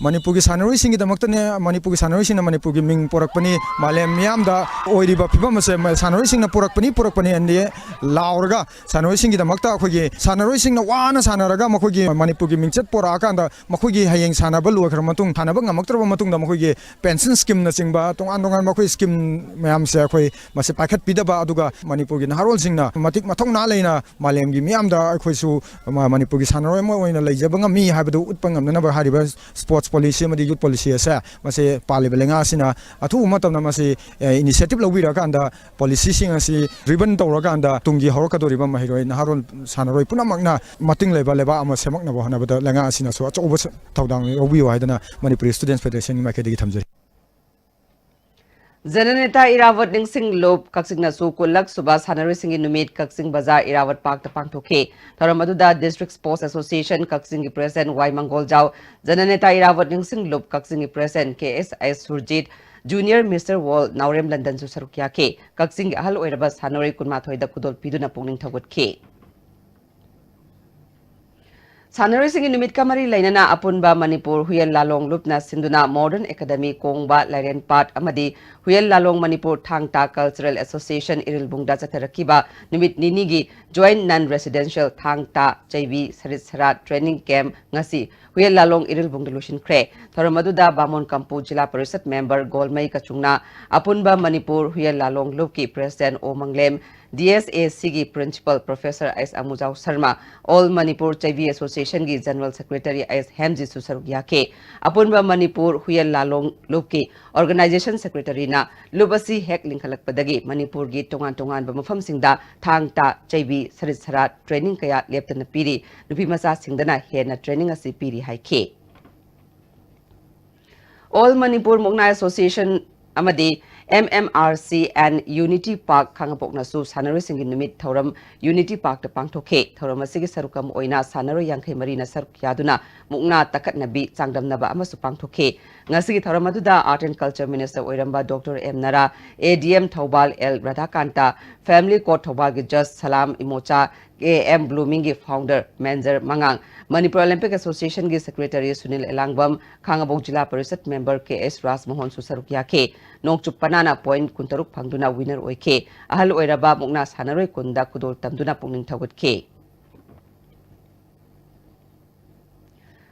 ꯃꯅꯤꯄꯨꯔꯒꯤ ꯁꯥꯟꯅꯔꯣꯏꯁꯤꯡꯒꯤꯗꯃꯛꯇꯅꯦ, ꯃꯅꯤꯄꯨꯔꯒꯤ ꯁꯥꯟꯅꯔꯣꯏꯁꯤꯡꯅ ꯃꯅꯤꯄꯨꯔꯒꯤ ꯃꯤꯡ ꯄꯣꯔꯛꯄꯅꯤ, ꯃꯥꯂꯦꯝ ꯃꯤꯌꯥꯝꯗ ꯑꯣꯏꯔꯤꯕ ꯐꯤꯕꯝ ꯑꯁꯦ ꯃ-, ꯁꯥꯟꯅꯔꯣꯏꯁꯤꯡꯅ ꯄꯨꯔꯛꯄꯅꯤ, ꯄꯨꯔꯛꯄꯅꯤ ꯑꯅ ꯂꯥꯎꯔꯒ, ꯁꯥꯟꯅꯔꯣꯏꯁꯤꯡꯒꯤꯗꯃꯛꯇ ꯑꯩꯈꯣꯏꯒꯤ ꯁꯥꯟꯅꯔꯣꯏꯁꯤꯡꯅ ꯋꯥꯅ ꯁꯥꯟꯅꯔꯒ ꯃꯈꯣꯏꯒꯤ ꯃꯅꯤꯄꯨꯔꯒꯤ ꯃꯤꯡꯆꯠ ꯄꯣꯔꯛꯑꯀꯥꯟꯗ, ꯃꯈꯣꯏꯒꯤ ꯍꯌꯦꯡ ꯁꯥꯟꯅꯕ ꯂꯣꯏꯈ꯭ꯔꯕ ꯃꯇꯨꯡ, ꯁꯥꯟꯅꯕ ꯉꯝꯃꯛꯇ꯭ꯔꯕ ꯃꯇꯨꯡꯗ ꯃꯈꯣꯏꯒꯤ pension scheme ꯅꯆꯤꯡꯕ ꯇꯣꯉꯥꯟ ꯇꯣꯉꯥꯟꯕ ꯑꯩꯈꯣꯏ scheme ꯃꯌꯥꯝꯁꯦ ꯑꯩꯈꯣꯏ ꯃꯁꯤ ꯄꯥꯏꯈꯠꯄꯤꯗꯕ, ꯑꯗꯨꯒ ꯃꯅꯤꯄꯨꯔꯒꯤ ꯅꯍꯥꯔꯣꯜꯁꯤꯡꯅ ꯃꯇꯤꯛ ꯃꯊꯧꯅꯥ ꯂꯩꯅ ꯃꯥꯂꯦꯝꯒꯤ ꯃꯤꯌꯥꯝꯗ ꯑꯩꯈꯣꯏꯁꯨ ꯃ-, ꯃꯅꯤꯄꯨꯔꯒꯤ ꯁꯥꯟꯅꯔꯣꯏ ꯑꯃ ꯑꯣꯏꯅ ꯂꯩꯖꯕ ꯉꯝꯃꯤ ꯍꯥꯏꯕꯗꯨ ꯎꯠꯄ ꯉꯝꯅꯅꯕ ꯍꯥꯏꯔꯤꯕ sports policy ꯑꯃꯗꯤ youth policy ꯑꯁꯦ ꯃꯁꯤ ꯄꯥꯜꯂꯤꯕ ꯂꯩꯉꯥꯛ ꯑꯁꯤꯅ ꯑꯊꯨꯕ ꯃꯇꯝꯗ ꯃꯁꯤ, ꯑꯦ, initiative ꯂꯧꯕꯤꯔꯀꯥꯟꯗ policy ꯁꯤꯡ ꯑꯁꯤ driven ꯇꯧꯔꯀꯥꯟꯗ ꯇꯨꯡꯒꯤ ꯍꯧꯔꯛꯀꯗꯧꯔꯤꯕ ꯃꯍꯩꯔꯣꯏ, ꯅꯍꯥꯔꯣꯜ, ꯁꯥꯟꯅꯔꯣꯏ ꯄꯨꯝꯅꯃꯛꯅ ꯃꯇꯤꯡ ꯂꯩꯕ ꯂꯩꯕꯥꯛ ꯑꯃ ꯁꯦꯝꯃꯛꯅꯕ ꯍꯣꯠꯅꯕꯗ ꯂꯩꯉꯥꯛ ꯑꯁꯤꯅꯁꯨ ꯑꯆꯧꯕ ꯁ-, ꯊꯧꯗꯥꯡ ꯂꯧꯕꯤꯌꯨ ꯍꯥꯏꯗꯅ ꯃꯅꯤꯄꯨꯔꯤ Students Federation ꯒꯤ ꯃꯥꯏꯀꯩꯗꯒꯤ ꯊꯝꯖꯔꯤ꯫ ꯖꯅꯅꯦꯇꯥ ꯏꯔꯥꯕꯣꯠ ꯅꯤꯡꯁꯤꯡ ꯂꯨꯞ ꯀꯛꯆꯤꯡꯅꯁꯨ ꯀꯨꯟꯂꯛ ꯁꯨꯕ ꯁꯥꯟꯅꯔꯣꯏꯁꯤꯡꯒꯤ ꯅꯨꯃꯤꯠ ꯀꯛꯆꯤꯡ ꯕꯖꯥꯔ ꯏꯔꯥꯕꯣꯠ ꯄꯥꯔꯛꯇ ꯄꯥꯡꯊꯣꯛꯈꯤ꯫ ꯊꯧꯔꯝ ꯑꯗꯨꯗ District Sports Association ꯀꯛꯆꯤꯡꯒꯤ President ꯋꯥꯏ ꯃꯪꯒꯣꯜꯖꯥꯎ, ꯖꯅꯅꯦꯇꯥ ꯏꯔꯥꯕꯣꯠ ꯅꯤꯡꯁꯤꯡ ꯂꯨꯞ ꯀꯛꯆꯤꯡꯒꯤ President ꯀꯦ ꯑꯦꯁ ꯑꯥꯏ ꯁꯨꯔꯖꯤꯠ, Junior Mister World ꯅꯥꯎꯔꯦꯝ ꯂꯟꯗꯟꯁꯨ ꯁꯔꯨꯛ ꯌꯥꯈꯤ꯫ ꯀꯛꯆꯤꯡꯒꯤ ꯑꯍꯜ ꯑꯣꯏꯔꯕ ꯁꯥꯟꯅꯔꯣꯏ ꯀꯨꯟꯃꯥꯊꯣꯏꯗ ꯈꯨꯗꯣꯜ ꯄꯤꯗꯨꯅ ꯄꯨꯛꯅꯤꯡ ꯊꯧꯒꯠꯈꯤ꯫ ꯁꯥꯟꯅꯔꯣꯏꯁꯤꯡꯒꯤ ꯅꯨꯃꯤꯠꯀ ꯃꯔꯤ ꯂꯩꯅꯅ ꯑꯄꯨꯟꯕ ꯃꯅꯤꯄꯨꯔ ꯍꯨꯌꯦꯜ ꯂꯥꯂꯣꯡ ꯂꯨꯞꯅ ꯁꯤꯟꯗꯨꯅ Modern Academy ꯀꯣꯡꯕ ꯂꯥꯏꯔꯦꯟꯄꯥꯠ ꯑꯃꯗꯤ ꯍꯨꯌꯦꯜ ꯂꯥꯂꯣꯡ ꯃꯅꯤꯄꯨꯔ ꯊꯥꯡ ꯇꯥ Cultural Association ꯏꯔꯤꯜꯕꯨꯡꯗ ꯆꯠꯊꯔꯛꯈꯤꯕ ꯅꯨꯃꯤꯠ ꯅꯤꯅꯤꯒꯤ Joint Non Residential ꯊꯥꯡ ꯇꯥ ꯆꯩꯕꯤ ꯁꯔꯤꯠ ꯁꯔꯥꯠ Training Camp ꯉꯁꯤ ꯍꯨꯌꯦꯜ ꯂꯥꯂꯣꯡ ꯏꯔꯤꯜꯕꯨꯡꯗ ꯂꯣꯏꯁꯤꯟꯈ꯭ꯔꯦ꯫ ꯊꯧꯔꯝ ꯑꯗꯨꯗ ꯕꯥꯃꯣꯟ ꯀꯝꯄꯨ ꯖꯤꯂꯥ ꯄꯔꯤꯁꯠ ꯃꯦꯝꯕꯔ ꯒꯣꯜꯃꯩ ꯀꯆꯨꯡꯅ, ꯑꯄꯨꯟꯕ ꯃꯅꯤꯄꯨꯔ ꯍꯨꯌꯦꯜ ꯂꯥꯂꯣꯡ ꯂꯨꯞꯀꯤ President ꯑꯣ ꯃꯪꯂꯦꯝ, D S A C ꯒꯤ Principal Professor ꯑꯩꯁ ꯑꯃꯨꯖꯥꯎ ꯁꯔꯃ, All Manipur ꯆꯩꯕꯤ Association ꯒꯤ General Secretary ꯑꯩꯁ ꯍꯦꯝꯖꯤꯠꯁꯨ ꯁꯔꯨꯛ ꯌꯥꯈꯤ꯫ ꯑꯄꯨꯟꯕ ꯃꯅꯤꯄꯨꯔ ꯍꯨꯌꯦꯜ ꯂꯥꯂꯣꯡ ꯂꯨꯞꯀꯤ Organization Secretary ꯅ ꯂꯨꯞ ꯑꯁꯤ ꯍꯦꯛ ꯂꯤꯡꯈꯠꯂꯛꯄꯗꯒꯤ ꯃꯅꯤꯄꯨꯔꯒꯤ ꯇꯣꯉꯥꯟ ꯇꯣꯉꯥꯟꯕ ꯃꯐꯝꯁꯤꯡꯗ ꯊꯥꯡ ꯇꯥ, ꯆꯩꯕꯤ, ꯁꯔꯤꯠ ꯁꯔꯥꯠ training ꯀꯌꯥ ꯂꯦꯞꯇꯅ ꯄꯤꯔꯤ꯫ ꯅꯨꯄꯤ ꯃꯆꯥꯁꯤꯡꯗꯅ ꯍꯦꯟꯅ training ꯑꯁꯤ ꯄꯤꯔꯤ ꯍꯥꯏꯈꯤ꯫ All Manipur Mukna Association ꯑꯃꯗꯤ M M R C and Unity Park ꯈꯥꯉꯕꯣꯛꯅꯁꯨ ꯁꯥꯟꯅꯔꯣꯏꯁꯤꯡꯒꯤ ꯅꯨꯃꯤꯠ ꯊꯧꯔꯝ Unity Parkꯇ ꯄꯥꯡꯊꯣꯛꯈꯤ꯫ ꯊꯧꯔꯝ ꯑꯁꯤꯒꯤ ꯁꯔꯨꯛ ꯑꯃ ꯑꯣꯏꯅ ꯁꯥꯟꯅꯔꯣꯏ ꯌꯥꯡꯈꯩ ꯃꯔꯤꯅ ꯁꯔꯨꯛ ꯌꯥꯗꯨꯅ ꯃꯨꯛꯅꯥ ꯇꯛꯈꯠꯅꯕꯤ ꯆꯥꯡꯗꯝꯅꯕ ꯑꯃꯁꯨ ꯄꯥꯡꯊꯣꯛꯈꯤ꯫ ꯉꯁꯤꯒꯤ ꯊꯧꯔꯝ ꯑꯗꯨꯗ Art and Culture Minister ꯑꯣꯏꯔꯝꯕ Doctor M ꯅꯔꯥ, A D M Thoubal L Radhakanta, Family Court ꯊꯧꯕꯥꯜꯒꯤ Judge Salam Imocha, K M Bloomingꯒꯤ Founder ꯃꯦꯟꯖꯔ ꯃꯉꯥꯡ, Manipur Olympic Associationꯒꯤ Secretary ꯁꯨꯅꯤꯜ ꯑꯦꯂꯥꯡꯕꯝ, ꯈꯥꯉꯕꯣꯛ ꯖꯤꯂꯥ ꯄꯔꯤꯁꯠ ꯃꯦꯝꯕꯔ ꯀꯦ ꯑꯦꯁ ꯔꯥꯖꯃꯣꯍꯟꯁꯨ ꯁꯔꯨꯛ ꯌꯥꯈꯤ꯫ ꯅꯣꯡꯆꯨꯞ ꯄꯅꯥꯅ point ꯀꯨꯟꯇꯔꯨꯛ ꯐꯪꯗꯨꯅ winner ꯑꯣꯏꯈꯤ꯫ ꯑꯍꯜ ꯑꯣꯏꯔꯕ ꯃꯨꯛꯅꯥ ꯁꯥꯟꯅꯔꯣꯏ ꯀꯨꯟꯗ ꯈꯨꯗꯣꯜ ꯇꯝꯗꯨꯅ ꯄꯨꯛꯅꯤꯡ ꯊꯧꯒꯠꯈꯤ꯫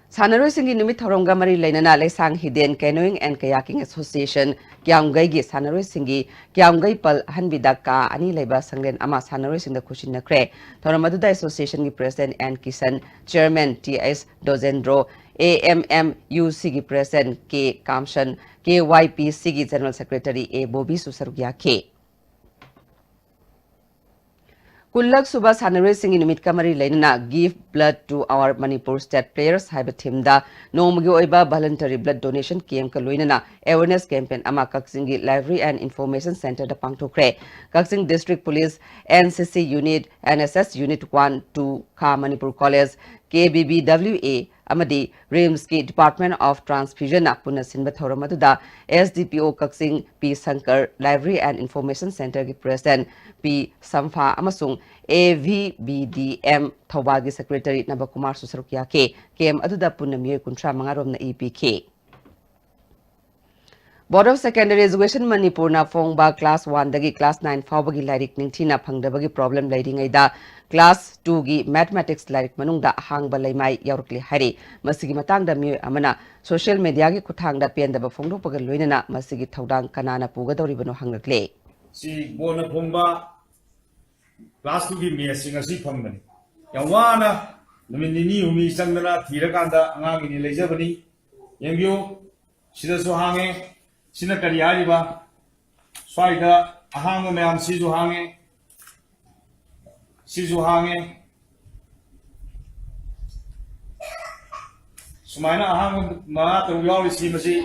ꯁꯥꯟꯅꯔꯣꯏꯁꯤꯡꯒꯤ ꯅꯨꯃꯤꯠ ꯊꯧꯔꯝꯒ ꯃꯔꯤ ꯂꯩꯅꯅ ꯂꯩꯁꯥꯡ ꯍꯤꯗꯦꯟ Canoeing and Kayaking Association ꯀ꯭ꯌꯥꯝꯒꯩꯒꯤ ꯁꯥꯟꯅꯔꯣꯏꯁꯤꯡꯒꯤ ꯀ꯭ꯌꯥꯝꯒꯩ ꯄꯜ ꯑꯍꯟꯕꯤꯗ ꯀꯥ ꯑꯅꯤ ꯂꯩꯕ ꯁꯪꯂꯦꯟ ꯑꯃ ꯁꯥꯟꯅꯔꯣꯏꯁꯤꯡꯗ ꯈꯨꯠꯁꯤꯟꯅꯈ꯭ꯔꯦ꯫ ꯊꯧꯔꯝ ꯑꯗꯨꯗ Associationꯒꯤ President N Kisan, Chairman T S ꯗꯣꯖꯦꯟꯗ꯭ꯔꯣ, A M M U Cꯒꯤ President K ꯀꯥꯝꯁꯟ, K Y P Cꯒꯤ General Secretary A ꯕꯣꯕꯤꯁꯨ ꯁꯔꯨꯛ ꯌꯥꯈꯤ꯫ ꯀꯨꯟꯂꯛ ꯁꯨꯕ ꯁꯥꯟꯅꯔꯣꯏꯁꯤꯡꯒꯤ ꯅꯨꯃꯤꯠꯀ ꯃꯔꯤ ꯂꯩꯅꯅ Give Blood to Our Manipur State Players ꯍꯥꯏꯕ theme ꯗ ꯅꯣꯡꯃꯒꯤ ꯑꯣꯏꯕ voluntary blood donation camp ꯀ ꯂꯣꯏꯅꯅ awareness campaign ꯑꯃ ꯀꯛꯆꯤꯡꯒꯤ Library and Information Center the ꯄꯥꯡꯊꯣꯛꯈ꯭ꯔꯦ꯫ Kakching District Police, N C C Unit, N S S Unit one, two, ꯈꯥ Manipur College, K B B W A ꯑꯃꯗꯤ RIMS ꯀꯤ Department of Transfusion ꯅ ꯄꯨꯟꯅ ꯁꯤꯟꯕ ꯊꯧꯔꯝ ꯑꯗꯨꯗ S D P O Kakching P Shankar, Library and Information Center ꯒꯤ President P ꯁꯝꯐꯥ ꯑꯃꯁꯨꯡ A V B D M ꯊꯧꯕꯥꯜꯒꯤ Secretary ꯅꯕꯀꯨꯃꯥꯔꯁꯨ ꯁꯔꯨꯛ ꯌꯥꯈꯤ꯫ Camp ꯑꯗꯨꯗ ꯄꯨꯟꯅ ꯃꯤꯑꯣꯏ ꯀꯨꯟꯊ꯭ꯔꯥ ꯃꯉꯥ ꯔꯣꯝꯅ ꯏ ꯄꯤꯈꯤ꯫ Board of Secondary Education ꯃꯅꯤꯄꯨꯔꯅ ꯐꯣꯡꯕ class one ꯗꯒꯤ class nine ꯐꯥꯎꯕꯒꯤ ꯂꯥꯏꯔꯤꯛ ꯅꯤꯡꯊꯤꯅ ꯐꯪꯗꯕꯒꯤ problem ꯂꯩꯔꯤꯉꯩꯗ class two ꯒꯤ Mathematics ꯂꯥꯏꯔꯤꯛ ꯃꯅꯨꯡꯗ ꯑꯍꯥꯡꯕ ꯂꯩꯃꯥꯏ ꯌꯥꯎꯔꯛꯂꯦ ꯍꯥꯏꯔꯤ꯫ ꯃꯁꯤꯒꯤ ꯃꯇꯥꯡꯗ ꯃꯤꯑꯣꯏ ꯑꯃꯅ social media ꯒꯤ ꯈꯨꯠꯊꯥꯡꯗ ꯄꯦꯟꯗꯕ ꯐꯣꯡꯗꯣꯛꯄꯒ ꯂꯣꯏꯅꯅ ꯃꯁꯤꯒꯤ ꯊꯧꯗꯥꯡ ꯀꯅꯥꯅ ꯄꯨꯒꯗꯧꯔꯤꯕꯅꯣ ꯍꯪꯂꯛꯂꯦ꯫ ꯁꯤ ꯕꯣꯔꯗꯅ ꯐꯣꯡꯕ class two ꯒꯤ maths ꯁꯤ ꯉꯁꯤ ꯐꯪꯕꯅꯤ꯫ ꯌꯥꯝ ꯋꯥꯅ ꯅꯨꯃꯤꯠ ꯅꯤꯅꯤ ꯍꯨꯝꯅꯤ ꯆꯪꯗꯅ ꯊꯤꯔꯀꯥꯟꯗ ꯑꯉꯥꯡꯒꯤꯅꯤ ꯂꯩꯖꯕꯅꯤ꯫ ꯌꯦꯡꯕꯤꯌꯨ, ꯁꯤꯗꯁꯨ ꯍꯥꯡꯉꯦ꯫ ꯁꯤꯅ ꯀꯔꯤ ꯍꯥꯏꯔꯤꯕ? ꯁ꯭ꯋꯥꯏꯗ ꯑꯍꯥꯡꯕ ꯃꯌꯥꯝ ꯁꯤꯁꯨ ꯍꯥꯡꯉꯦ, ꯁꯤꯁꯨ ꯍꯥꯡꯉꯦ꯫ ꯁꯨꯃꯥꯏꯅ ꯑꯍꯥꯡꯕ ꯃꯉꯥ ꯇꯔꯨꯛ ꯌꯥꯎꯔꯤꯁꯤ, ꯃꯁꯤ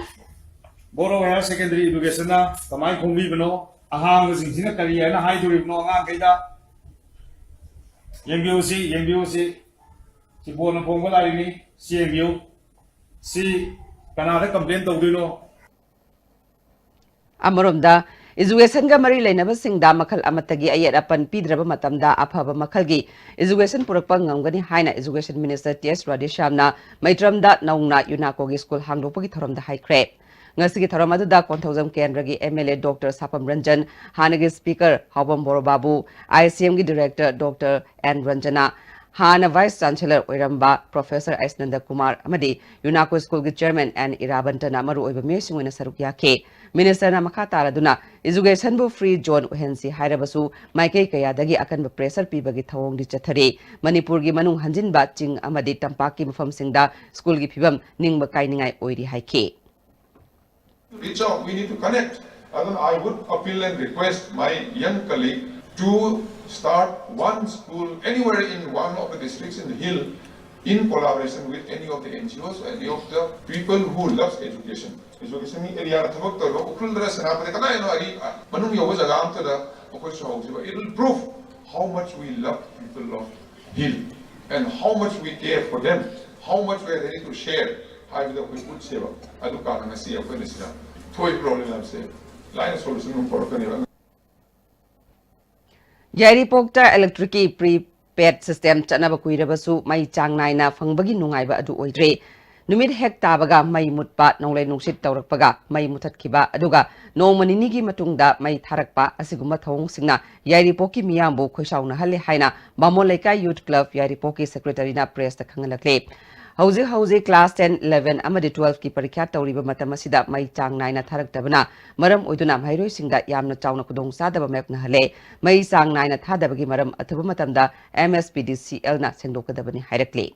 Board of Higher Secondary Education ꯅ ꯀꯃꯥꯏꯅ ꯐꯣꯡꯕꯤꯕꯅꯣ? ꯑꯍꯥꯡꯕꯁꯤꯡꯁꯤꯅ ꯀꯔꯤ ꯍꯥꯏꯅ ꯍꯥꯏꯗꯣꯔꯤꯕꯅꯣ ꯑꯉꯥꯡꯈꯩꯗ? ꯌꯦꯡꯕꯤꯌꯨ ꯁꯤ, ꯌꯦꯡꯕꯤꯌꯨ ꯁꯤ꯫ ꯁꯤ ꯕꯣꯔꯗꯅ ꯐꯣꯡꯕ ꯂꯥꯏꯔꯤꯛꯅꯤ꯫ ꯁꯤ ꯌꯦꯡꯕꯤꯌꯨ꯫ ꯁꯤ ꯀꯅꯥꯗ complain ꯇꯧꯗꯣꯏꯅꯣ? ꯑꯃꯔꯣꯝꯗ, education ꯒ ꯃꯔꯤ ꯂꯩꯅꯕꯁꯤꯡꯗ ꯃꯈꯜ ꯑꯃꯠꯇꯒꯤ ꯑꯌꯦꯠ ꯑꯄꯟ ꯄꯤꯗ꯭ꯔꯕ ꯃꯇꯝꯗ ꯑꯐꯕ ꯃꯈꯜꯒꯤ education ꯄꯨꯔꯛꯄ ꯉꯝꯒꯅꯤ ꯍꯥꯏꯅ Education Minister T S ꯔꯥꯙꯦꯁ꯭ꯌꯥꯝꯅ ꯃꯩꯇ꯭ꯔꯝꯗ ꯅꯧꯅ UNACO ꯒꯤ school ꯍꯥꯡꯗꯣꯛꯄꯒꯤ ꯊꯧꯔꯝꯗ ꯍꯥꯏꯈ꯭ꯔꯦ꯫ ꯉꯁꯤꯒꯤ ꯊꯧꯔꯝ ꯑꯗꯨꯗ ꯀꯣꯟꯊꯧꯖꯝ ꯀꯦꯟꯗ꯭ꯔꯒꯤ M L A Doctor ꯁꯥꯄꯝ Ranjan, ꯍꯥꯟꯅꯒꯤ Speaker ꯍꯥꯎꯕꯝ ꯕꯣꯔꯣꯕꯥꯕꯨ, I C M ꯒꯤ Director Doctor N ꯔꯟꯖꯅꯥ, ꯍꯥꯟꯅ Vice Chancellor ꯑꯣꯏꯔꯝꯕ Professor ꯑꯩꯁꯅꯟꯗ ꯀꯨꯃꯥꯔ ꯑꯃꯗꯤ UNACO school ꯒꯤ Chairman N ꯏꯔꯥꯕꯟꯇꯅ ꯃꯔꯨꯑꯣꯏꯕ ꯃꯤꯑꯣꯏꯁꯤꯡ ꯑꯣꯏꯅ ꯁꯔꯨꯛ ꯌꯥꯈꯤ꯫ Minister ꯅ ꯃꯈꯥ ꯇꯥꯔꯗꯨꯅ education ꯕꯨ free zone ꯑꯣꯏꯍꯟꯁꯤ ꯍꯥꯏꯔꯕꯁꯨ ꯃꯥꯏꯀꯩ ꯀꯌꯥꯗꯒꯤ ꯑꯀꯟꯕ pressure ꯄꯤꯕꯒꯤ ꯊꯧꯑꯣꯡꯗꯤ ꯆꯠꯊꯔꯤ꯫ ꯃꯅꯤꯄꯨꯔꯒꯤ ꯃꯅꯨꯡ ꯍꯟꯖꯤꯟꯕ ꯆꯤꯡ ꯑꯃꯗꯤ ꯇꯝꯄꯥꯛꯀꯤ ꯃꯐꯝꯁꯤꯡꯗ school ꯒꯤ ꯐꯤꯕꯝ ꯅꯤꯡꯕ ꯀꯥꯏꯅꯤꯡꯉꯥꯏ ꯑꯣꯏꯔꯤ ꯍꯥꯏꯈꯤ꯫ Reach out, we need to connect. ꯑꯗꯨꯅ I would appeal and request my young colleague to Start one school anywhere in one of the districts in the hill in collaboration with any of the N G Os, any of the people who loves education. Education area ꯊꯕꯛ ꯇꯧꯔꯤꯕ ꯎꯈ꯭ꯔꯨꯜꯗꯔ ꯁꯦꯅꯥꯄꯇꯤ ꯀꯗꯥꯏꯅꯣ ꯑꯔꯤ ꯃꯅꯨꯡ ꯌꯧꯕ ꯖꯒꯥ ꯑꯝꯇꯗ ꯑꯩꯈꯣꯏꯁꯨ ꯍꯧꯈꯤꯕ, it will prove how much we love people of hill and how much we care for them, how much we are ready to share ꯍꯥꯏꯕꯗꯣ ꯑꯩꯈꯣꯏ ꯎꯠꯁꯦꯕ꯫ ꯑꯗꯨ ꯀꯥꯟꯗ ꯉꯁꯤ ꯑꯩꯈꯣꯏꯅ ꯁꯤꯗ ꯊꯣꯛꯏ ꯄ꯭ꯔꯣꯕ꯭ꯂꯦꯝ ꯃꯌꯥꯝꯁꯦ ꯂꯥꯏꯅ ꯁꯣꯂꯨꯁꯟ ꯑꯃ ꯄꯨꯔꯛꯀꯅꯦꯕ꯫ ꯌꯥꯏꯔꯤꯄꯣꯛꯇ ꯏꯂꯦꯛꯇ꯭ꯔꯤꯛꯀꯤ ꯄ꯭ꯔꯤꯄꯦꯗ ꯁꯤꯁꯇꯦꯝ ꯆꯠꯅꯕ ꯀꯨꯏꯔꯕꯁꯨ ꯃꯩ ꯆꯥꯡ ꯅꯥꯏꯅ ꯐꯪꯕꯒꯤ ꯅꯨꯡꯉꯥꯏꯕ ꯑꯗꯨ ꯑꯣꯏꯗ꯭ꯔꯦ꯫ ꯅꯨꯃꯤꯠ ꯍꯦꯛ ꯇꯥꯕꯒ ꯃꯩ ꯃꯨꯠꯄ, ꯅꯣꯡꯂꯩ ꯅꯨꯡꯁꯤꯠ ꯇꯧꯔꯛꯄꯒ ꯃꯩ ꯃꯨꯊꯠꯈꯤꯕ, ꯑꯗꯨꯒ ꯅꯣꯡꯃ ꯅꯤꯅꯤꯒꯤ ꯃꯇꯨꯡꯗ ꯃꯩ ꯊꯥꯔꯛꯄ ꯑꯁꯤꯒꯨꯝꯕ ꯊꯧꯑꯣꯡꯁꯤꯡꯅ ꯌꯥꯏꯔꯤꯄꯣꯛꯀꯤ ꯃꯤꯌꯥꯝꯕꯨ ꯈꯣꯏꯁꯥꯎꯅꯍꯜꯂꯦ ꯍꯥꯏꯅ ꯕꯥꯃꯣꯟ ꯂꯩꯀꯥꯏ ꯌꯨꯊ ꯀ꯭ꯂꯕ ꯌꯥꯏꯔꯤꯄꯣꯛꯀꯤ ꯁꯦꯀ꯭ꯔꯦꯇꯔꯤꯅ ꯄ꯭ꯔꯦꯁꯇ ꯈꯪꯍꯜꯂꯛꯂꯤ꯫ ꯍꯧꯖꯤꯛ ꯍꯧꯖꯤꯛ ꯀ꯭ꯂꯥꯁ ꯇꯦꯟ, ꯏꯂꯦꯚꯦꯟ ꯑꯃꯗꯤ ꯇꯨꯋꯦꯜꯐꯀꯤ ꯄꯔꯤꯈ꯭ꯌꯥ ꯇꯧꯔꯤꯕ ꯃꯇꯝ ꯑꯁꯤꯗ ꯃꯩ ꯆꯥꯡ ꯅꯥꯏꯅ ꯊꯥꯔꯛꯇꯕꯅ ꯃꯔꯝ ꯑꯣꯏꯗꯨꯅ ꯃꯍꯩꯔꯣꯏꯁꯤꯡꯗ ꯌꯥꯝꯅ ꯆꯥꯎꯅ ꯈꯨꯗꯣꯡꯆꯥꯗꯕ ꯃꯥꯌꯣꯛꯅꯍꯜꯂꯦ꯫ ꯃꯩ ꯆꯥꯡ ꯅꯥꯏꯅ ꯊꯥꯗꯕꯒꯤ ꯃꯔꯝ ꯑꯊꯨꯕ ꯃꯇꯝꯗ ꯑꯦꯝ ꯑꯦꯁ ꯄꯤ ꯗꯤ ꯁꯤ ꯑꯦꯜꯅ ꯁꯦꯡꯗꯣꯛꯀꯗꯕꯅꯤ ꯍꯥꯏꯔꯛꯂꯤ꯫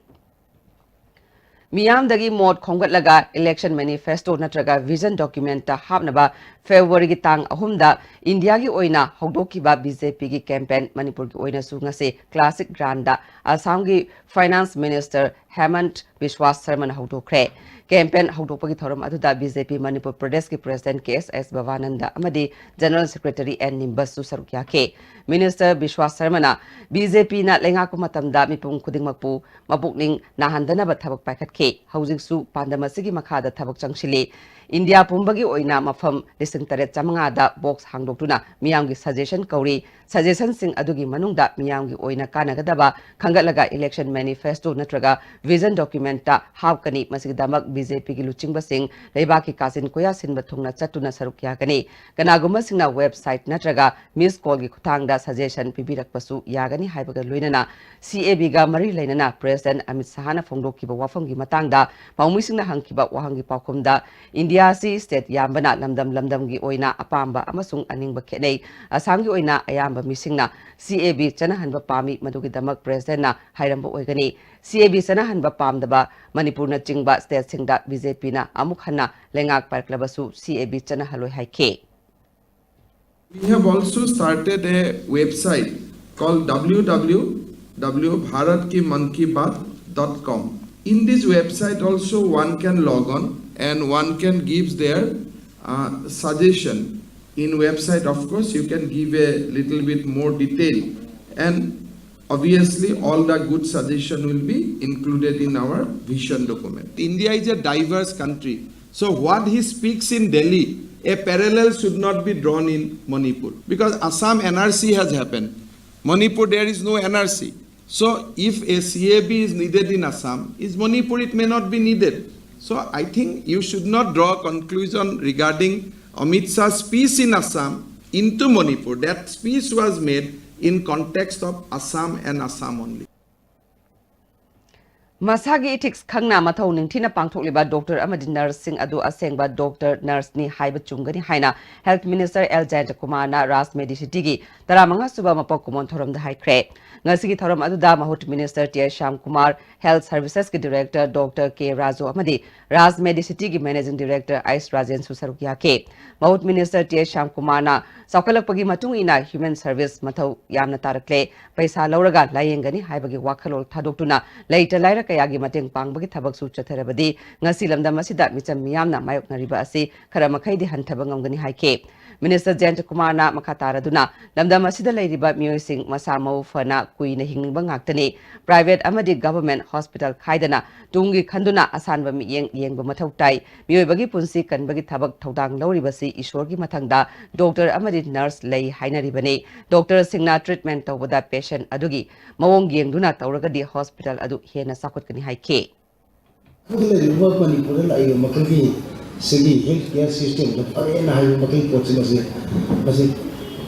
ꯃꯤꯌꯥꯝꯗꯒꯤ ꯃꯣꯠ ꯈꯣꯝꯒꯠꯂꯒ election manifesto ꯅꯠꯇ꯭ꯔꯒ vision document ꯍꯥꯞꯅꯕ ꯐꯦꯕ꯭ꯔꯨꯋꯥꯔꯤꯒꯤ ꯇꯥꯡ ꯑꯍꯨꯝꯗ ꯏꯟꯗꯤꯌꯥꯒꯤ ꯑꯣꯏꯅ ꯍꯧꯗꯣꯛꯈꯤꯕ ꯕꯤ ꯖꯦ ꯄꯤꯒꯤ campaign ꯃꯅꯤꯄꯨꯔꯒꯤ ꯑꯣꯏꯅꯁꯨ ꯉꯁꯤ classic ground ꯗ ꯑꯁꯥꯝꯒꯤ finance minister ꯍꯦꯃꯟꯠ ꯕꯤꯁ꯭ꯋꯥꯁ ꯁꯔꯃꯅ ꯍꯧꯗꯣꯛꯈ꯭ꯔꯦ꯫ Campaign ꯍꯧꯗꯣꯛꯄꯒꯤ ꯊꯧꯔꯝ ꯑꯗꯨꯗ ꯕꯤ ꯖꯦ ꯄꯤ ꯃꯅꯤꯄꯨꯔ ꯄ꯭ꯔꯗꯦꯁꯀꯤ president ꯀꯦ ꯑꯦꯁ ꯑꯦꯁ ꯚꯕꯥꯅꯟꯗ ꯑꯃꯗꯤ general secretary ꯑꯦꯟ ꯅꯤꯝꯕꯁꯁꯨ ꯁꯔꯨꯛ ꯌꯥꯈꯤ꯫ Minister ꯕꯤꯁ꯭ꯋꯥꯁ ꯁꯔꯃꯅ ꯕꯤ ꯖꯦ ꯄꯤꯅ ꯂꯩꯉꯥꯛꯄ ꯃꯇꯝꯗ ꯃꯤꯄꯨꯝ ꯈꯨꯗꯤꯡꯃꯛꯄꯨ ꯃꯄꯨꯛꯅꯤꯡ ꯅꯥꯍꯟꯗꯅꯕ ꯊꯕꯛ ꯄꯥꯏꯈꯠꯈꯤ꯫ ꯍꯧꯖꯤꯛꯁꯨ ꯄꯥꯟꯗꯝ ꯑꯁꯤꯒꯤ ꯃꯈꯥꯗ ꯊꯕꯛ ꯆꯪꯁꯤꯜꯂꯤ꯫ ꯏꯟꯗꯤꯌꯥ ꯄꯨꯝꯕꯒꯤ ꯑꯣꯏꯅ ꯃꯐꯝ ꯂꯤꯁꯤꯡ ꯇꯔꯦꯠ ꯆꯥꯃꯉꯥꯗ box ꯍꯥꯡꯗꯣꯛꯇꯨꯅ ꯃꯤꯌꯥꯝꯒꯤ suggestion ꯀꯧꯔꯤ꯫ Suggestion ꯁꯤꯡ ꯑꯗꯨꯒꯤ ꯃꯅꯨꯡꯗ ꯃꯤꯌꯥꯝꯒꯤ ꯑꯣꯏꯅ ꯀꯥꯟꯅꯒꯗꯕ ꯈꯟꯒꯠꯂꯒ election manifesto ꯅꯠꯇ꯭ꯔꯒ vision document ꯇ ꯍꯥꯞꯀꯅꯤ꯫ ꯃꯁꯤꯒꯤꯗꯃꯛ ꯕꯤ ꯖꯦ ꯄꯤꯒꯤ ꯂꯨꯆꯤꯡꯕꯁꯤꯡ ꯂꯩꯕꯥꯛꯀꯤ ꯀꯥꯆꯤꯟ ꯀꯣꯌꯥ ꯁꯤꯟꯕ ꯊꯨꯡꯅ ꯆꯠꯇꯨꯅ ꯁꯔꯨꯛ ꯌꯥꯒꯅꯤ꯫ ꯀꯅꯥꯒꯨꯝꯕꯁꯤꯡꯅ website ꯅꯠꯇ꯭ꯔꯒ missed call ꯒꯤ ꯈꯨꯠꯊꯥꯡꯗ suggestion ꯄꯤꯕꯤꯔꯛꯄꯁꯨ ꯌꯥꯒꯅꯤ ꯍꯥꯏꯕꯒ ꯂꯣꯏꯅꯅ, ꯁꯤ ꯑꯦ ꯕꯤ ꯒ ꯃꯔꯤ ꯂꯩꯅꯅ President ꯑꯃꯤꯠ ꯁꯍꯥꯅ ꯐꯣꯡꯗꯣꯛꯈꯤꯕ ꯋꯥꯐꯝꯒꯤ ꯃꯇꯥꯡꯗ ꯄꯥꯎꯃꯤꯁꯤꯡꯅ ꯍꯪꯈꯤꯕ ꯋꯥꯍꯪꯒꯤ ꯄꯥꯎꯈꯨꯝꯗ, ꯏꯟꯗꯤꯌꯥ ꯑꯁꯤ state ꯌꯥꯝꯕꯅ ꯂꯝꯗꯝ ꯂꯝꯗꯝꯒꯤ ꯑꯣꯏꯅ ꯑꯄꯥꯝꯕ ꯑꯃꯁꯨꯡ ꯑꯅꯤꯡꯕ ꯈꯦꯠꯅꯩ꯫ ꯑꯁꯥꯝꯒꯤ ꯑꯣꯏꯅ ꯑꯌꯥꯝꯕ ꯃꯤꯁꯤꯡꯅ ꯁꯤ ꯑꯦ ꯕꯤ ꯆꯠꯅꯍꯟꯕ ꯄꯥꯝꯃꯤ, ꯃꯗꯨꯒꯤꯗꯃꯛ President ꯅ ꯍꯥꯏꯔꯝꯕ ꯑꯣꯏꯒꯅꯤ꯫ ꯁꯤ ꯑꯦ ꯕꯤ ꯆꯠꯅꯍꯟꯕ ꯄꯥꯝꯗꯕ ꯃꯅꯤꯄꯨꯔꯅꯆꯤꯡꯕ state ꯁꯤꯡꯗ ꯕꯤ ꯖꯦ ꯄꯤꯅ ꯑꯃꯨꯛ ꯍꯟꯅ ꯂꯩꯉꯥꯛ ꯄꯥꯏꯔꯛꯂꯕꯁꯨ ꯁꯤ ꯑꯦ ꯕꯤ ꯆꯠꯅꯍꯜꯂꯣꯏ ꯍꯥꯏꯈꯤ꯫ We have also started a website called W W W bharat ki mann ki baat dot com. In this website also one can log on and one can give their uh, suggestion. In website, of course, you can give a little bit more detail, and obviously all the good suggestion will be included in our vision document. India is a diverse country, so what he speaks in Delhi, a parallel should not be drawn in Manipur, because Assam N R C has happened. Manipur, there is no N R C. So if a C A B is needed in Assam, is Manipur it may not be needed. So I think you should not draw a conclusion regarding Amit Shah's speech in Assam into Manipur. That speech was made in context of Assam and Assam only. ꯃꯁꯥꯒꯤ ethics ꯈꯪꯅ ꯃꯊꯧ ꯅꯤꯡꯊꯤꯅ ꯄꯥꯡꯊꯣꯛꯂꯤꯕ doctor ꯑꯃꯗꯤ nurse ꯁꯤꯡ ꯑꯗꯨ ꯑꯁꯦꯡꯕ doctor, nurse ꯅꯤ ꯍꯥꯏꯕ ꯆꯨꯝꯒꯅꯤ ꯍꯥꯏꯅ Health Minister L Jayantakumar ꯅ Raj Medicity ꯒꯤ ꯇꯔꯥꯃꯉꯥ ꯁꯨꯕ ꯃꯄꯣꯛ ꯀꯨꯝꯑꯣꯟ ꯊꯧꯔꯝꯗ ꯍꯥꯏꯈ꯭ꯔꯦ꯫ ꯉꯁꯤꯒꯤ ꯊꯧꯔꯝ ꯑꯗꯨꯗ ꯃꯍꯨꯠ Minister T S Shyamkumar, Health Services ꯀꯤ Director Doctor K Raju ꯑꯃꯗꯤ Raj Medicity ꯒꯤ Managing Director Ash Rajen ꯁꯨ ꯁꯔꯨꯛ ꯌꯥꯈꯤ꯫ ꯃꯍꯨꯠ Minister T S Shyamkumar ꯅ ꯆꯥꯎꯈꯠꯂꯛꯄꯒꯤ ꯃꯇꯨꯡ ꯏꯟꯅ human service ꯃꯊꯧ ꯌꯥꯝꯅ ꯇꯥꯔꯛꯂꯦ꯫ ꯄꯩꯁꯥ ꯂꯧꯔꯒ ꯂꯥꯌꯦꯡꯒꯅꯤ ꯍꯥꯏꯕꯒꯤ ꯋꯥꯈꯜꯂꯣꯟ ꯊꯥꯗꯣꯛꯇꯨꯅ ꯂꯩꯇ ꯂꯥꯏꯔ ꯀꯌꯥꯒꯤ ꯃꯇꯦꯡ ꯄꯥꯡꯕꯒꯤ ꯊꯕꯛꯁꯨ ꯆꯠꯊꯔꯕꯗꯤ ꯉꯁꯤ ꯂꯝꯗꯝ ꯑꯁꯤꯗ ꯃꯤꯆꯝ ꯃꯤꯌꯥꯝꯅ ꯃꯥꯌꯣꯛꯅꯔꯤꯕ ꯑꯁꯤ ꯈꯔ ꯃꯈꯩꯗꯤ ꯍꯟꯊꯕ ꯉꯝꯒꯅꯤ ꯍꯥꯏꯈꯤ꯫ Minister Jayantakumar ꯅ ꯃꯈꯥ ꯇꯥꯔꯗꯨꯅ ꯂꯝꯗꯝ ꯑꯁꯤꯗ ꯂꯩꯔꯤꯕ ꯃꯤꯑꯣꯏꯁꯤꯡ ꯃꯁꯥ ꯃꯎ ꯐꯅ ꯀꯨꯏꯅ ꯍꯤꯡꯅꯤꯡꯕ ꯉꯥꯛꯇꯅꯤ꯫ Private ꯑꯃꯗꯤ government hospital ꯈꯥꯏꯗꯅ ꯇꯨꯡꯒꯤ ꯈꯟꯗꯨꯅ ꯑꯁꯥꯟꯕ ꯃꯤꯠꯌꯦꯡ ꯌꯦꯡꯕ ꯃꯊꯧ ꯇꯥꯏ꯫ ꯃꯤꯑꯣꯏꯕꯒꯤ ꯄꯨꯟꯁꯤ ꯀꯟꯕꯒꯤ ꯊꯕꯛ ꯊꯧꯗꯥꯡ ꯂꯧꯔꯤꯕꯁꯤ ꯏꯁꯣꯔꯒꯤ ꯃꯊꯪꯗ doctor ꯑꯃꯗꯤ nurse ꯂꯩ ꯍꯥꯏꯅꯔꯤꯕꯅꯤ꯫ Doctor ꯁꯤꯡꯅ treatment ꯇꯧꯕꯗ patient ꯑꯗꯨꯒꯤ ꯃꯑꯣꯡ ꯌꯦꯡꯗꯨꯅ ꯇꯧꯔꯒꯗꯤ hospital ꯑꯗꯨ ꯍꯦꯟꯅ ꯆꯥꯎꯈꯠꯀꯅꯤ ꯍꯥꯏꯈꯤ꯫ ꯂꯩꯔꯤꯕ ꯃꯅꯤꯄꯨꯔꯗ ꯂꯥꯛꯏꯕ ꯃꯈꯜꯒꯤ ꯁꯤꯒꯤ health care system ꯗ ꯐꯔꯦꯅ ꯍꯥꯏꯕ ꯃꯈꯜꯒꯤ ꯄꯣꯠꯁꯤ ꯃꯁꯤ ꯃꯁꯤ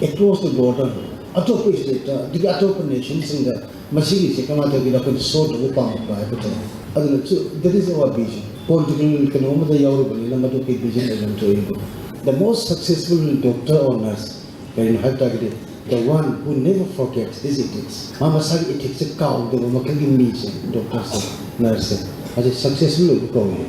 across the border ꯑꯇꯣꯞꯄ state ꯇ ꯑꯗꯒꯤ ꯑꯇꯣꯞꯄ nation ꯁꯤꯡꯗ ꯃꯁꯤꯒꯤꯁꯦ ꯀꯃꯥꯏꯅ ꯇꯧꯒꯦꯅ ꯑꯩꯈꯣꯏꯅ show ꯇꯧꯕ ꯄꯥꯝꯃꯛꯄ ꯍꯥꯏꯕ ꯇꯥꯔꯦ꯫ ꯑꯗꯨꯅ that is our vision. Political ꯀꯩꯅꯣ ꯑꯃꯗ ꯌꯥꯎꯔꯨꯕꯅꯤꯅ ꯃꯗꯨꯒꯤ vision ꯂꯩꯐꯝ ꯊꯣꯛꯏ꯫ The most successful doctor or nurse ꯀꯔꯤꯅꯣ ꯍꯥꯏꯕ ꯇꯥꯔꯒꯗꯤ the one who never forgets his ethics. ꯃꯥ ꯃꯁꯥꯒꯤ ethics ꯁꯦ ꯀꯥꯎꯗꯕ ꯃꯈꯜꯒꯤ ꯃꯤꯁꯦ doctor ꯁꯦ, nurse ꯁꯦ꯫ ꯃꯥꯁꯦ successful ꯑꯣꯏꯕ ꯀꯧꯏ꯫